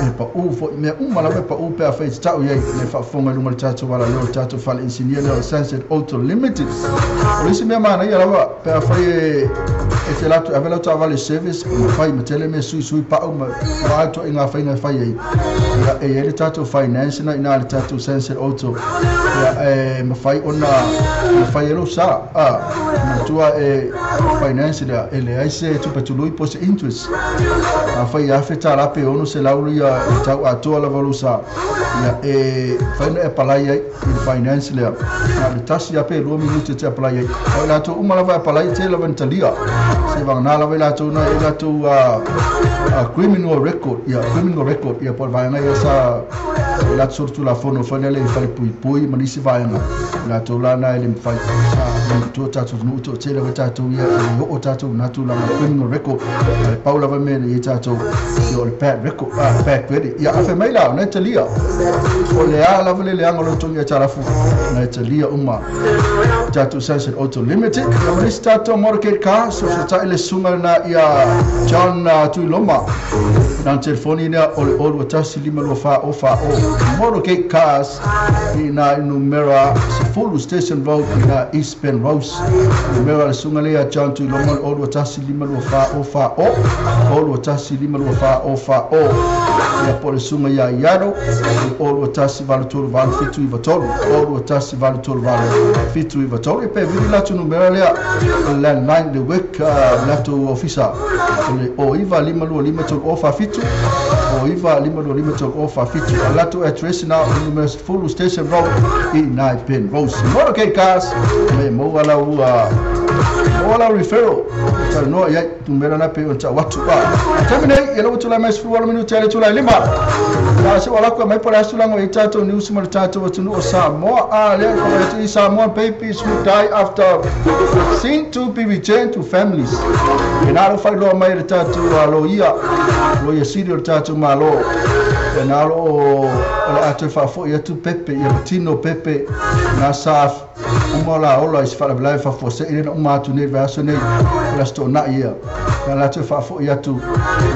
e pau foi mea uma lava e pau pe afai e te tau i ai na e faafofoga i luga o le tatou alaleo, le tatou fale inisinia lea o le Sunset Auto Limited. O le isi mea manaia lava pe afai e e te alu atu e ave lau taavale i service, ma fai ma tele mea suisui pau ma o a ituaiga faiga e fai ai. Ia, e i ai le tatou finance na i ina i le tatou Sunset Auto, ia, e mafai ona fai ai lou sa. A, manatua e finance lea, e leai se tupe tului po o se interest. Afai e $1,000 pe $600 ia e tau atoa lava o lou sa, ia, e mafai ona e apalai ai i le finance lea. Na o le tasi lava pe lua minute e te apalai ai. A o i latou uma lava e apalai, e tele lava ina talia. Se vagana lava i latou na e i ai latou criminal record, ia, criminal record, ia, po o le vaega ia sa i latou solitulafono foi lea i fale puipui ma nisi vaega, i latou la na e le mafai. A manatua tatou atunuu toatele lava tatou ia e le oo tatou i na tulaga criminal record, a le pau lava mea na i ai tatou, ia, o le bad record, bad credit. Ia, afe mai la, na e talia. O le a lava le leaga o lou togi aitalafu, na e talia uma. Tatou Sunset Auto Limited, ia ma nisi tatou motorcade car, sosotai le susuga lena ia John Tuiloma. Na ona telefoni lea o le 021 524 040. Motorcade Cars i ina i numera 10 Station Road i ina East Penrose. Numera le susuga lea ia John Tuiloma o le 021 524 040, 021 524 040. Ia po o le susuga ia Iaro o le 021 838 793, 021 838 793. Pe vili latou numera lea o le landline le work latou ofisa o le 09 525 3047, 09 525 3047. O latou address na o le numera 10 Station Road i ina i Penrose. Motorcade Cars, me maua lau maua lau referral e talanoa i ai numera na pe ona tau atu. A taimi nei, ia lau tulai mai 18 minute le tulai lima. La se wala ko mai po le aso lango i tatou news ma le tatou atunuu o Samoa. A lea ko mai atu i Samoan babies who die after seen to be returned to families. E nā alo whailoa mai le tatou loia, loia sili o le tatou Malo. E nā alo o le a toe faafoi atu Pepe, ia patino Pepe, nā sa uma o la ola i se faalavelave faafuasei lea na uma atu nei i le vaiaso nei, o le Aso Toonai ia. Na latou faafoi atu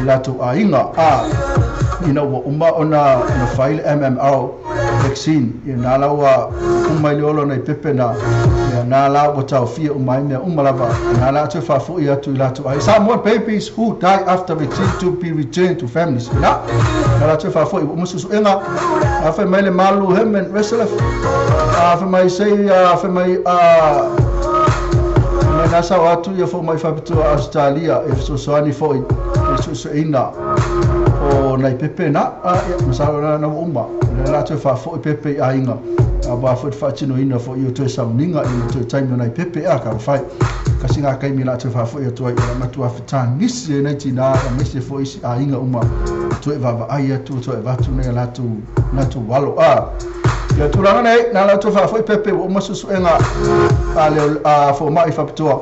i latou aiga, a ina ua uma ona fai le MMR Vaccine ia na la ua uma i le ola o nai pepe na ia na la ua taofia uma ai mea uma lava na la toe faafo'i atu i latou ai. Samoan babies who die after vaccine to be returned to families. Na na la toe faafo'i ua uma susuega a fai mai le malu Herman Reselef a fai mai sei a fai mai a mai na sao atu ia fo mai faapitoa Australia e fesoasoani fo'i e suesueina o nai pepe na a ia masalo na na ua uma le la toe faafo'i pepe i aiga a ua fo'i faatinoina fo'i o toe sauniga i le toe taimi o nai pepe a ka fai kasi ngā kaimi la toe faafo'i atu ai o la matua fetagisi e nai tinā a maise fo'i isi aiga uma toe vaavaai atu toe avatu nei latou latou alo a ia tulaga nei na la toe faafo'i pepe ua uma suesuega a le a foma'i faapitoa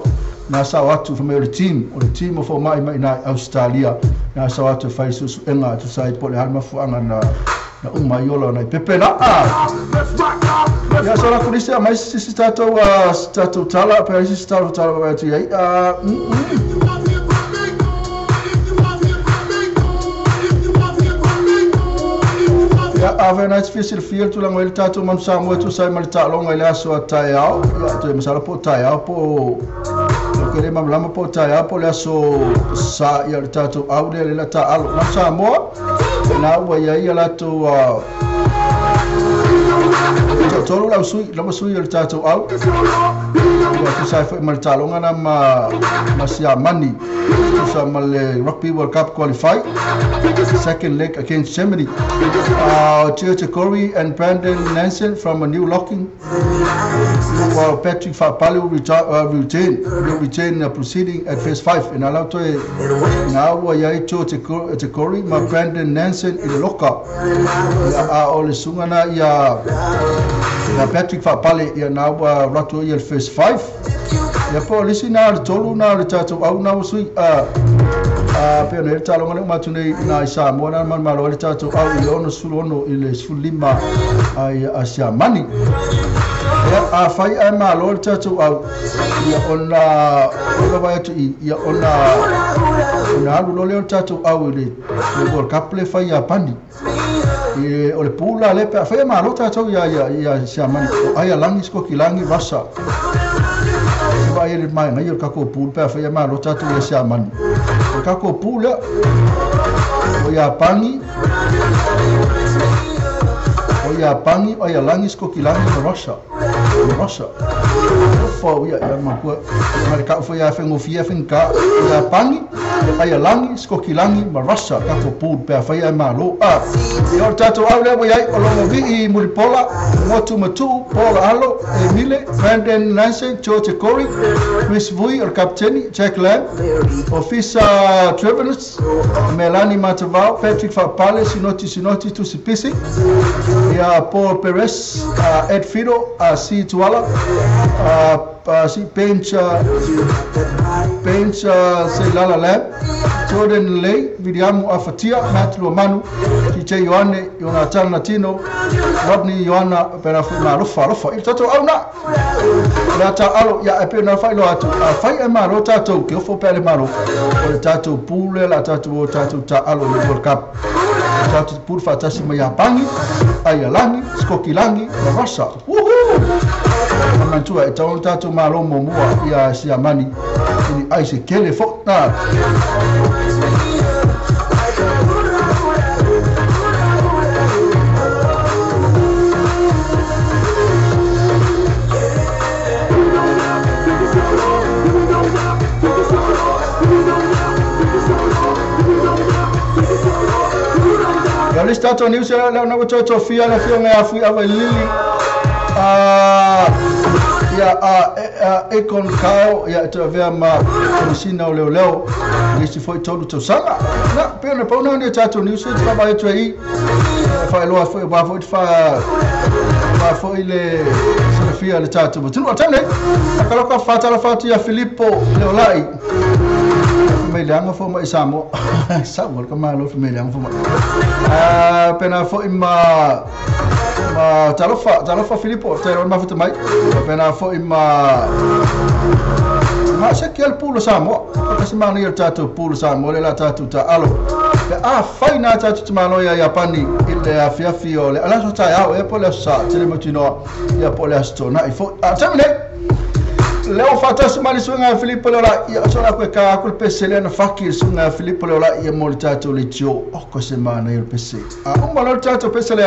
na sao atu fa mai o le team o le team o foma'i mai na Australia na sao atu e fai suesuega tusa ai po o le a le mafuaaga na na uma ai ola o nai pepe na a ia so la kulisi a mai sisi tatou a tatou tala pe ai sisi tatou tala wa atu ai a ia a fe na te silafia le tulaga o i le tatou manu Samoa e tusa ai ma le taaloga i le aso a taeao ia toe masalo po o taeao po o ke le malamalama po o taeao po o le aso sa ia le tatou au lea le la taalo manu Samoa na ua iai ia latou toatolu lau sui lava sui o le tatou au ia tusa ai foi ma le taaloga na ma ma Siamani tusa ma le Rugby World Cup qualify second leg against Germany. George Corey and Brandon Nansen from a new locking while Patrick Fa'apale will retain will retain proceeding at phase 5 ina lau toe na ua iai George Corey ma Brandon Nansen i le loka ia a o le suga na ia ia Patrick Fa'apale ia na ua ratu ia le phase 5 ia po o le isi na le tolu na le tatou au na ua sui a a pe ona le taaloga le uma atu nei ina i Samoa na manumalo ai le tatou au i le 66 i le 15 ai a Siamani. Ia afai ae malo le tatou au ia ona o vaai atu i ia ona ona alu loa lea o le tatou au i le World Cup le fai Iapani i o le pula le pe afai e malo tatou ia ia ia Siamani o Aialagi Sikokilagi Rasa e vaai le mai ngai o le tatou pool pe afai e malo tatou ia Siamani o le tatou pool lea o Iapani o Iapani o Aialagi Sikokilagi ma Russia ma Russia o ia ia makua ma le kau foi a whengofia whenga Iapani Aialagi Sikokilagi ma Russia tatou pool pe afai e malo a ia o le tatou au lea ua iai o Logovi'i Mulipola Motu Matu'u Paul Alo Emile Brandon Nansen George Corey Chris Vui o le kapiteni Jack Lam Ofisa Trevenus Melani Matavao Patrick Fa'apale Sinoti Sinoti Tusi Pisi ia Paul Perez Ed Fido Si Tuala si Bench Bench Seilala Lam Jordan Lay Viliamu Afatia Matt Luamanu TJ Ioane Ionatana Natino Rodney Ioana pera foi ma alofa alofa i le tatou au na le ata alo ia e pe na whailoa atu a fai e malo tatou ke ofo pe le malo o le tatou pule la tatou o tatou ta alo i le World Cup o tatou pule faatasi mai Iapani Aialagi Sikokilagi ma Russia. Woohoo! Mantua e tau tatou malo muamua ia Siamani i ni ai se kele fo na Ia le isi tatou news lea na ua toe tofia le afioga ia Fuiavailili ia a Akon Kyle ia e toe avea ma Komesina o Leoleo i le isi foi 3 tausaga. Na, pei ona pau na o ni tatou news e te vaavaai atu ai i faailoa foi aua foi te faa foi le silafia le tatou atunuu. O le taimi nei, a faatalofa atu ia Filipo Leolai mai leaga fo mai Samoa. Sau o le kamalo mai leaga fo mai. Pena foi ma Ma talofa, talofa Filipo, te ro mafuta mai. Pena foi ma ma se ke al pulo Samoa. Ka se mana ia tatou pulo Samoa le la tatou ta alo. Pe a fai na tatou te malo ia Iapani i le afiafi o le alaso tai au e po le sa tele mutino ia po le aso na i fo. A tamine leo fatasi mali suinga Filipo le la ia so la ko ka ko pese le na faki suinga Filipo le la ia mo le tatou le tio o ko se mana ia pese. A uma lo tatou pese le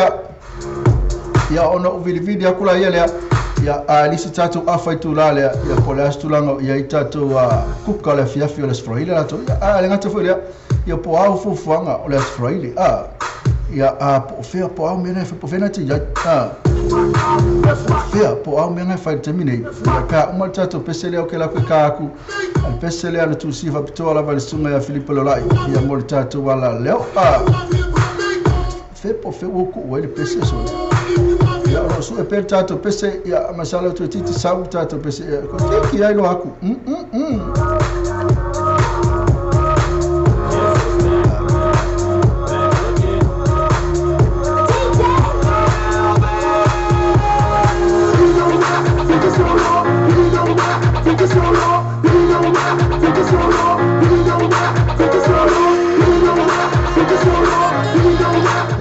ia ona o vilivili akula ia lea ia a lisi tatou afa i tula lea ia po le aso tulaga ia i tatou kuka o le afiafi o le Aso Faraile latou ia a le gata foi lea ia po au fuafuaga o le Aso Faraile a ia a po o fea po au mea na po fea na te iai a fea po au mea na fai le taimi nei ia ka uma le tatou pese lea o ke lako e ka aku a le pese lea na tuusia faapitoa lava i le susuga ia Filipo Leolai ia mo le tatou ala leo a fe po fe ua kuu ai le pese so ia o lo su e pe tatou pese ia masala tu titi sau tatou pese ia ko te ki ai lo aku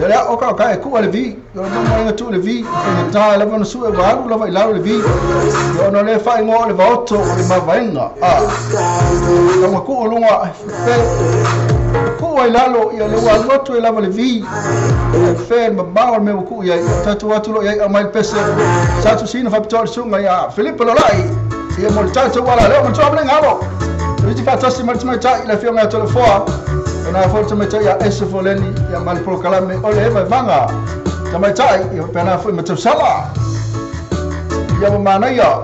Ia o ka ka e ku le vi yo no mo tu le vi e ta lava no su e waru lava i lau le vi yo no le fa ngo le vaoto o le mavainga a ka ma ku lunga fe ku ai lalo ia le wa lotu e lava le vi e fe ma ba me ku ia tatu atu lo ia mai pese sa tu sina fa pitol sunga ia Filipo Lolai ia mo tatu wala le mo tu ablenga alo Iti fatasi mo tu mai tai le fionga telefoa na fo te ia ese foleni ia mal pro kalame ole eva vanga tamaitai ia pena fo me sala ia mana ia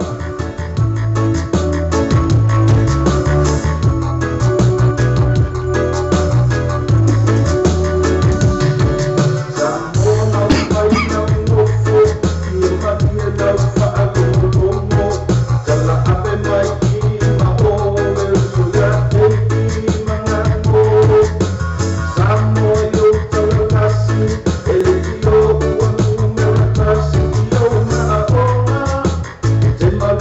Samoa.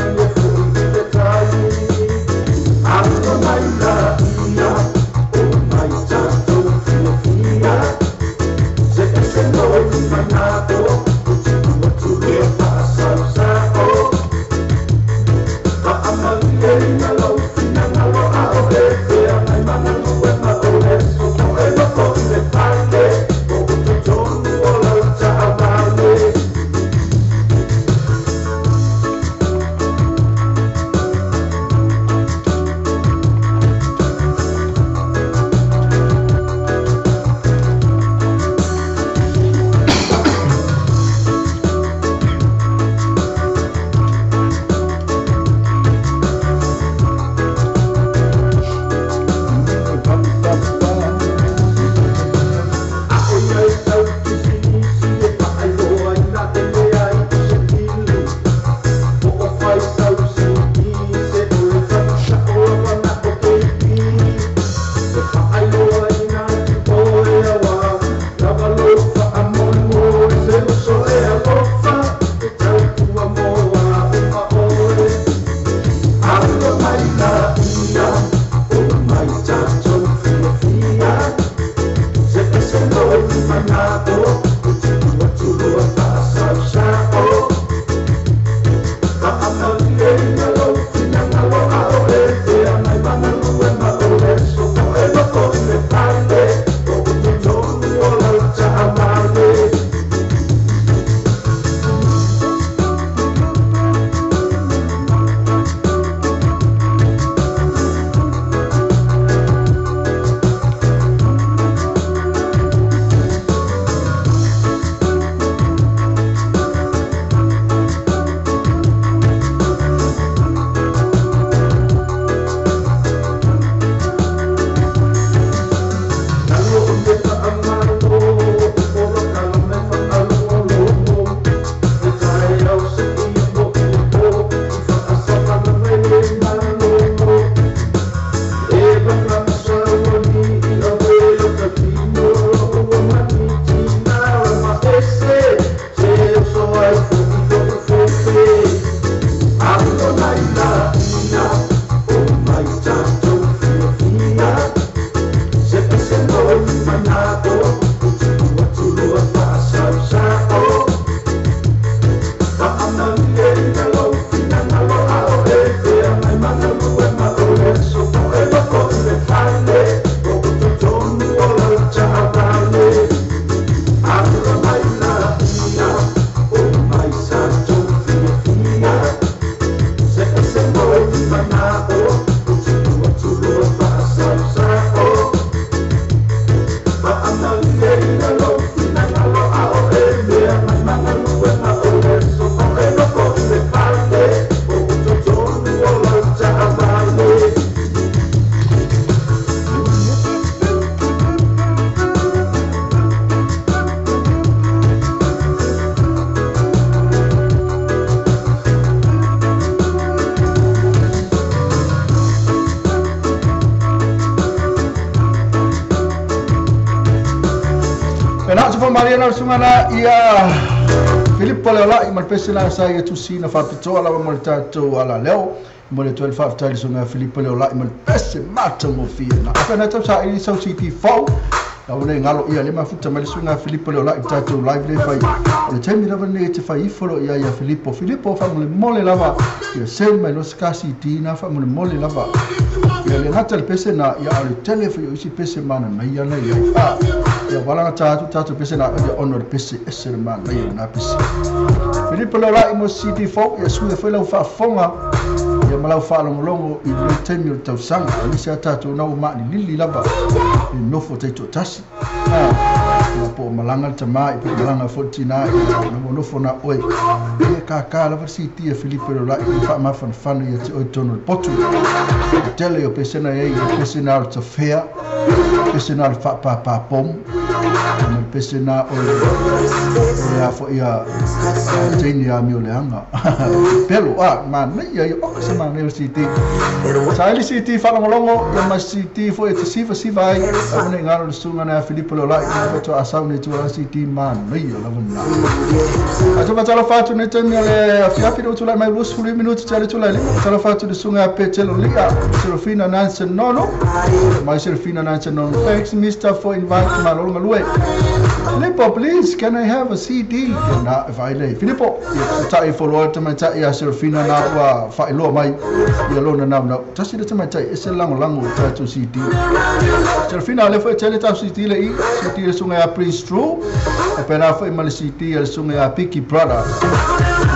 Maria na sungana ia Filipo Leolai ma le pese na sa ia tusina faapitoa lava mo le tatou ala leo. Mo le tuai faafetai le susuga Filipo Leolai ma le pese matagofie na. Afai na tau saili sau CD fou. Lau nei ngalo ia le mafuta mai le susuga Filipo Leolai i tatou live le fai. O le taimi lava nei e te fai ifo lo ia ia Filipo. Filipo faamolemole lava. Ia send mai lo se ka CD na faamolemole lava. Ia le gata le pese na ia o le tele foi o isi pese mana nei ana ia. Ia wala ngata atu tatou pese na ia ono le pese ese le mana ia na pese. Filipo Leolai mo CD fou ia sui foi lau faafofoga. Ia ma lau faalogologo i le taimi o le tausaga. Aemaise a tatou na ua maalilili lava i nofo taitoatasi. Ia po o malaga le tamā i po o malaga foi le tinā i na ua nofo na oe. Ia kākā lava le CD a Filipo Leolai i faamafanafana ia te oe tonu o le potu. O tele o pesena ei, o pesena o le tafea, pesena o le faapāpāpomu, ma le pesena o le a foi ia teine a mi o le anga. Pelo, manaia ia, o se manaia o CD. Saili CD faalogologo, ia ma CD foi e te sivasiva ai, aua nei galo le susuga na Filipo Leolai, ia faatoa asau nei tua CD manaia lava na. Atu fatalofa atu nei taimi o le afiafi le utulai mai 25 minuti te ale tulai lima. Fatalofa atu le susuga Petelo Lia, Serafina Nansen Nono, mai Serafina Nansen Nono. Thanks Mr. for invite malolo galue. Filipo, please, can I have a CD? Na, vai lei. Filipo, ia tai follow atu mai tai ia Serafina na ua faailoa mai ia lona nau nau. Tasi le tamaitai ese lagolago i tatou CD. Serafina le foi tele tau CD le i CD le susuga ia Prince True. E pena foi ma le CD le susuga ia Picky Brother.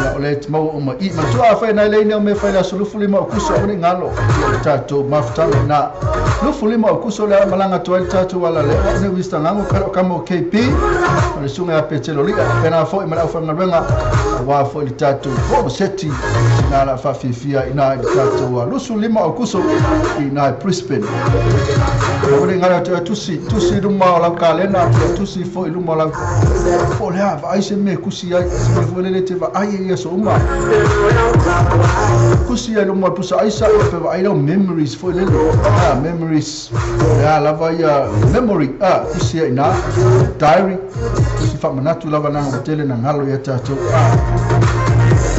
Ia o le maua uma i matua a fai nai le ina o me fai le aso 25 o kuso o ni ngalo. Ia le tatou mafutaga na 25 o kuso le malaga atu ai le tatou ala le o ne wista ngango kala o kama o KP. O le susuga ia Petelo Lia. Pena foi ma le aufaigaluega aua foi le tatou pomaseti na la faafiafia ina i le tatou 25 o kuso i na i Brisbane. O le ngalo atu tusi, tusi luma o lau kalena, ia tusi foi luma o lau po le a vaai se mea kusi ai, se mea foi lele te vaai ai ia so uma. Kusi ai luma o le pusa aisa, ia pe vaai lau memories foi lele. Memories. Le a lava ia memory, kusi ai na diary, kusi faamanatu lava na o tele na ngalo ia tatou.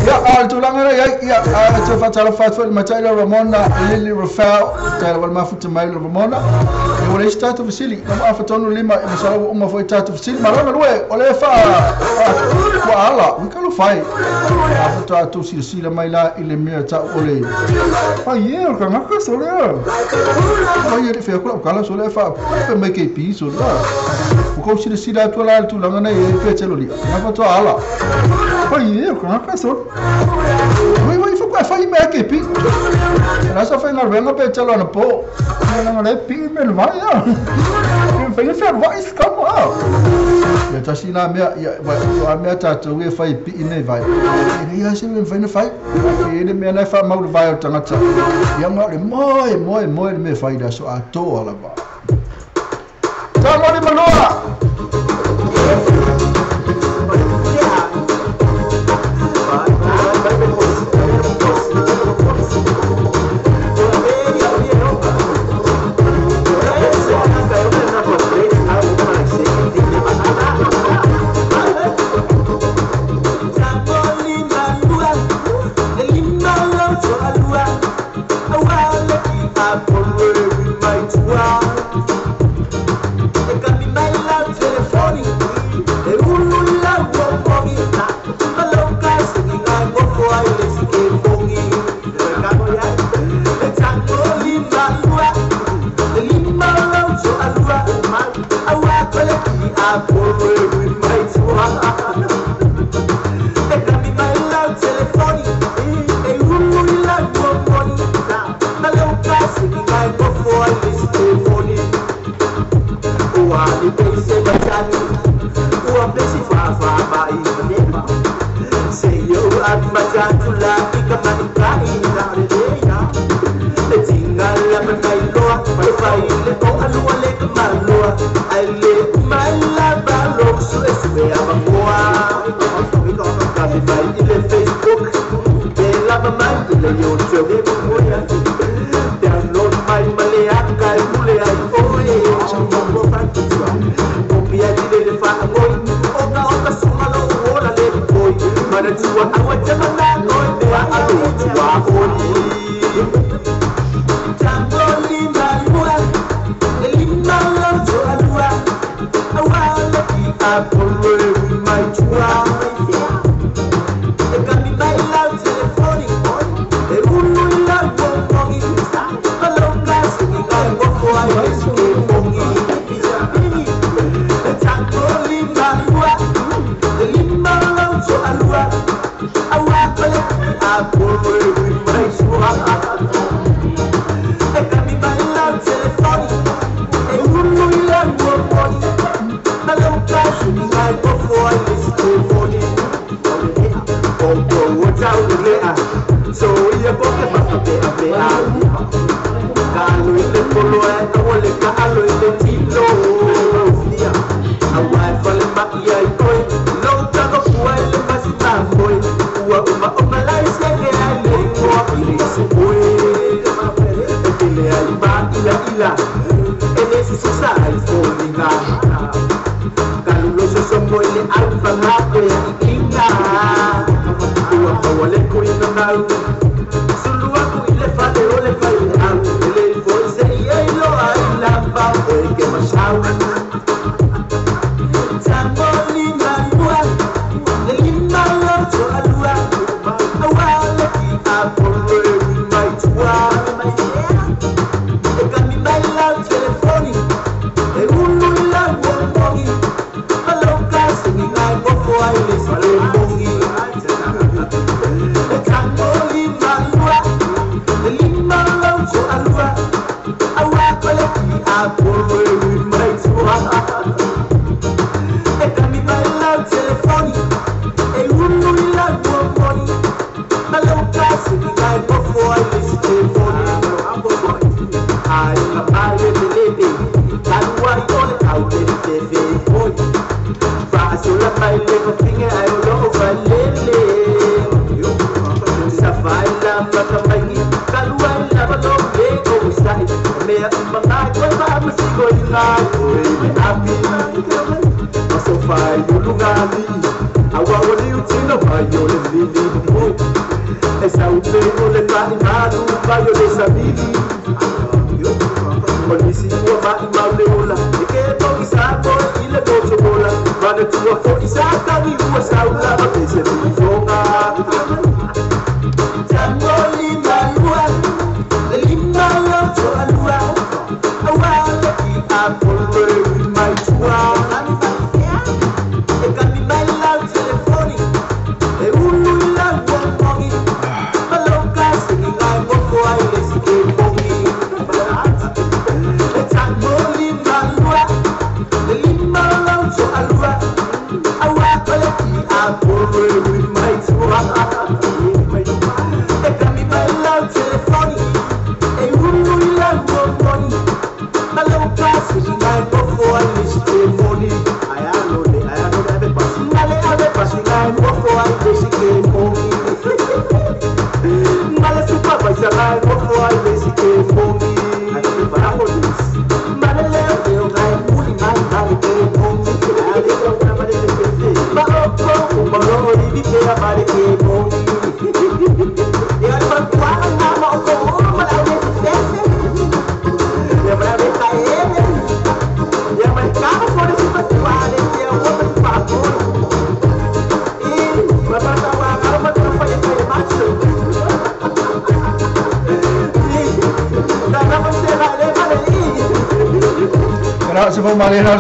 Ia, a le tulaga na iai, ia, a te faatalofa atu foi le matai le Ramona, Lily Rafael, tai lava le mafuta mai le Ramona. Ia ua le isi tatou fesili, na maa fatonu lima, e masala ua uma foi tatou fesili. Malona lue, o le faa, ua ala, ui kalo fai. A fato atu silasila mai la i le mea tau o le. Fai e, o le kangaka so lea. Fai e le fea kula o kala so lea faa, pe mai kei pi so lea. O kau silasila atu la le tulaga nei e pe telo lia. Na fato ala. Fai e, o le kangaka so. Wai wai fa fai me ke pi. Na sa fai ngaluega pe telo ana po. Na nga le pi me le vai a. Fai fe vai ska mo a. Ia tasi na mea ia wa mea tatou e fai pi nei vai. E ia se me fai na fai. E le mea na fa mau le vai o tangata. Ia nga le moe moe moe le me fai da so a toa lava. Talo ni maloa.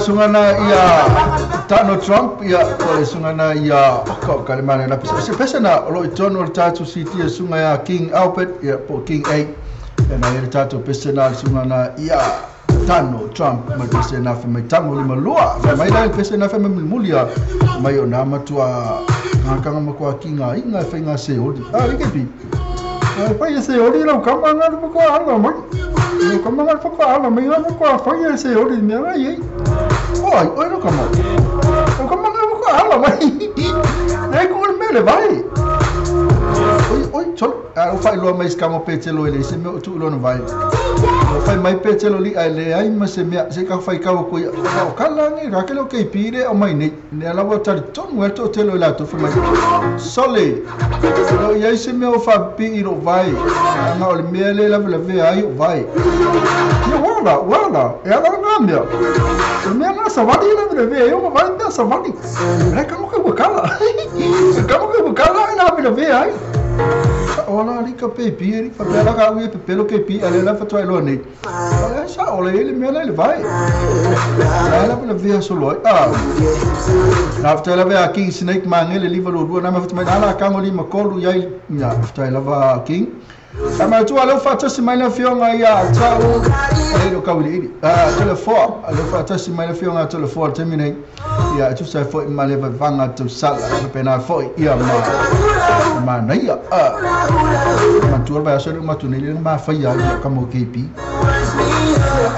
Sungana ia Donald Trump ia o sungana ia ko kalemane la pesa pesa na lo itono le tatu city sunga ya King Albert ia po King 8 na ia tatu pesa na sungana ia Donald Trump ma pesa na fa mai tango le malua fa mai la pesa na fa mai mulia mai ona matua kanga ma ko kinga inga fa inga se odi ah ike bi fa ye se odi lo kama nga ko ala mai lo kama nga ko ala mai nga ko fa ye se odi me ra ye oi, oi no kama. O kama nga ko ala mai. E ko mele vai. Oi, oi solo a o fai loa mai se kamo petelo e le se mea o tuu lona vai. O fai mai petelo li ai le ai ma se mea se ka fai kau ko ia. O kala ni ra ke lo ke pire o mai nei. Ne ala wa tali tonu e to telo la to fai mai. Sole. Lo ia se mea o fa pi i ro vai. Nga o le mea le la la ve ai o vai. Ia wala wala e ala nga mea. O mea na savali la la ve ai o vai na savali. Re ka mo ka kala. Ka mo ka kala la la ve ai. Ola li ka pe pi ri fa pela ka ui pe pelo ke pi ale la fa toi lo nei. Ola sa ola ele me la le vai. La la la via solo ah. Na fa la via King Snake mangele li valo lua na ma fa mai ala ka ngoli makolu iai nya fa la va King. Sa ma tu ala fa tasi mai la fionga ia tau e lo ka uli. Ah telefoa ala fa tasi mai la fionga telefoa terminate. Ia tu sa fo ma le vanga tu sala pe na fo ia ma ma nei a ma tu va so ma tu nei ma fa ia ka mo KP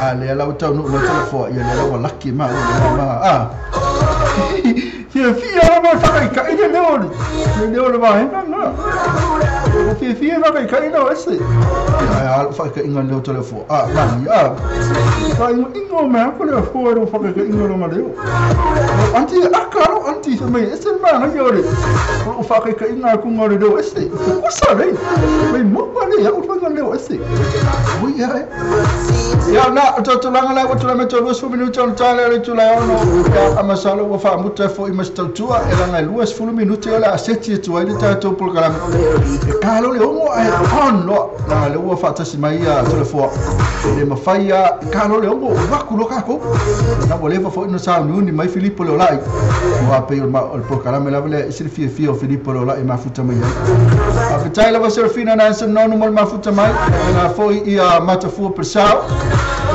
a le la tau no lo telefoa ia le la lucky ma ma ah fia fia ma fa ka ile le le le va na fia fia ma ka ile o ese ia fa ka inga le telefoa ah ma ia fa ingo ma ko le fo ro fa ka ingo lo ma le anti akaro anti mai ese ma na yore o fa ka inga ku ngore do ese o sa re mai mo pa le ya o fa le ese o ia ya na to to langa la to la meto lo su minuto no tale le tu la ono ya amasalo o fa muta fo i mastatua e langa luas fulu minuto la seti tu ai ta to pol kala e kalo le ongo ai on lo la le o fa tasi mai ya telefo le mafai ya kalo le ongo wa ku lo ka ko na bole fa fo no sa ni mai Filippo le olai o a pe o pol kala me la le se fie fie o Filippo le olai mafuta mai a fitai la Serafina na se no no mafuta mai na fo i a matafu persau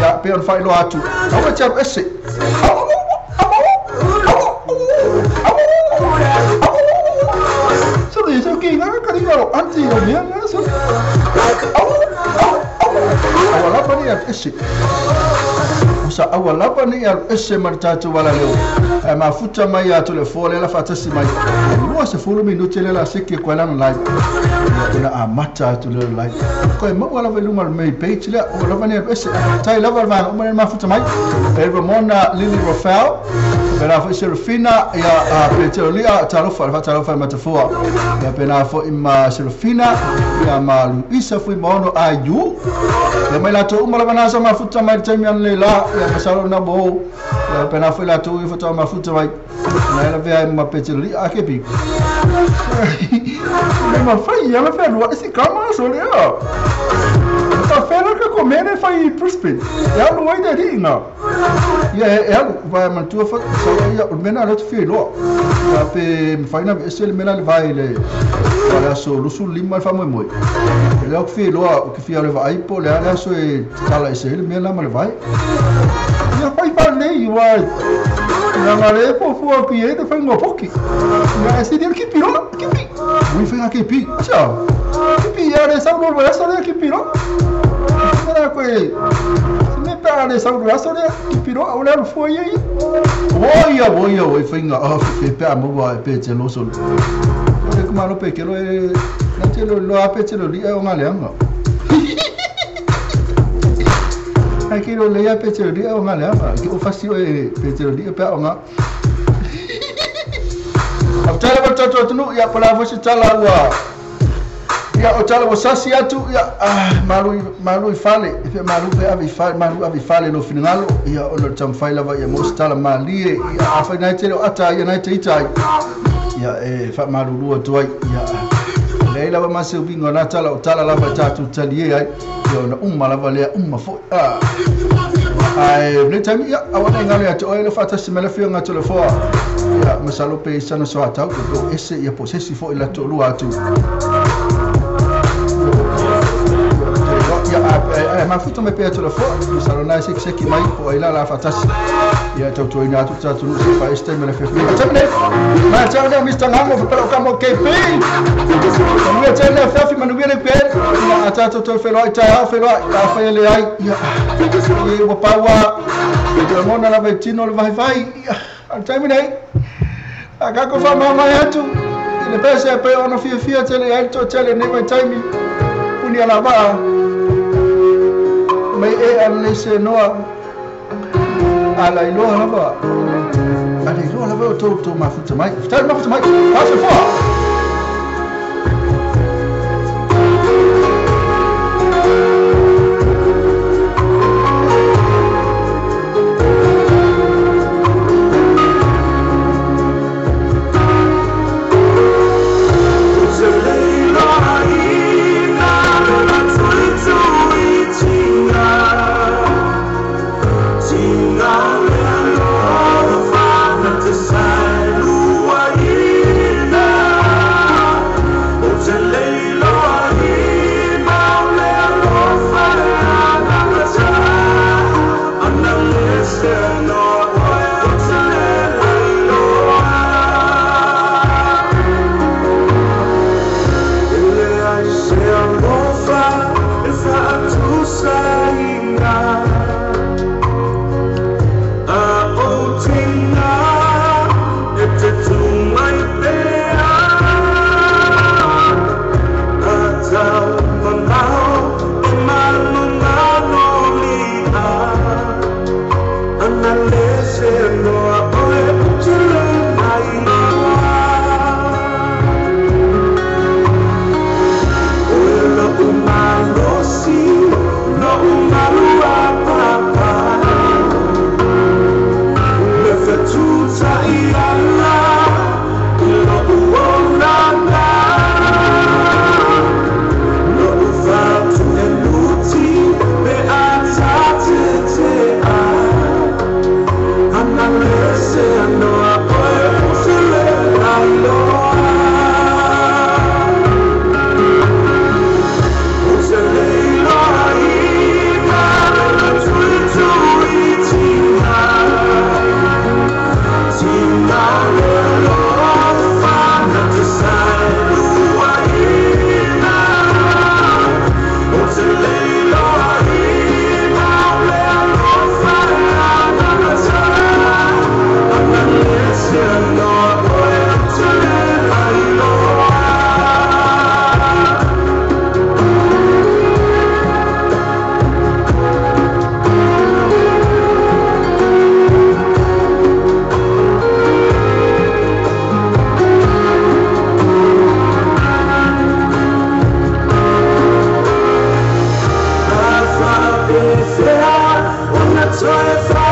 ya pe on fai lo atu o cha ese so le so ki na ka ni lo anti lo mia na so awala pa ni ese sa awala pa ni ese martatu wala leo ma futa mai ya telefone la fatasi mai lo se fulu minuto le la seke ko la live na amata tu le live ko mo wala velunga mai page le o la vane ese tai la va o ma futa mai e Ramona Lily Rafael pena fo Serafina ia Peterolia talofa talofa matafua ia pena fo ima Serafina ia ma Luisa fo mono ayu ia mai la to uma la bana sa mafuta mai temi le la ia masalo na bo ia pena fo la to fo to mafuta mai na la vea ma Peterolia ke bi ma fai ia la fai lo esse kama so le a fera ka komene fai Brisbane ia lo ai de na ia ia vai mantua fa so ia o mena lo fi lo a pe fai na ese le mena le vai le para so lusu lima fa moi moi le o fi lo o que fi le vai po le ala so e tala ese le mena ma le vai ia fai pa nei vai na mare po fu a pie de fai ngo poki na ese dia que piro que pi ui fai que pi tchau que pi era essa no essa que piro era que me pare sa ro sa le ki piro o le fo ye o ia o foi nga o fe pe mo wa pe te lo so le kuma lo pe ke lo e na te lo lo a pe te lo li o nga le nga ai ke lo le ia pe te lo li o nga le nga ke o fasi o e pe te lo li pe o nga a tala ba tatu no ia pala fo se tala ua ia o tala o sasi atu ia malu i fale pe malu pe avi fale malu avi fale no finalo ia o no tam fai lava ia mo tala malie ia a fai nai te o ata ia nai te itai ia e fa malu lua tuai ia le lava ma se ubingo na tala o tala lava tatu talie ai ia ona umma lava le umma fo a ai le taimi ia awana ngale atu o le fatasi mele fionga telefoa ia masalo pe sana so atau ko ese ia posesi fo ila to lua atu ia mafuta me pe telefoa masalo na se ki mai po ila la fatasi ia tau to ina atu tatu no se fa este mele fe tamne ma tau na Mr. Ngango fa pelo kamo KP me tau na fa fi manu le pe ia tatu to fe lo ta fe lo ta fe le ai ia ia wa pawa ia mona la vetino le vai vai al taimi nei a ka ko fa mama atu Le pese pe ona fiafia tele ai to tele nei mai taimi. Puni ala vaa. Mai e ala se noa. Ala iloa lava. Ala iloa lava o tau mafuta mai. Tau mafuta mai. Pasa foa. Ona toe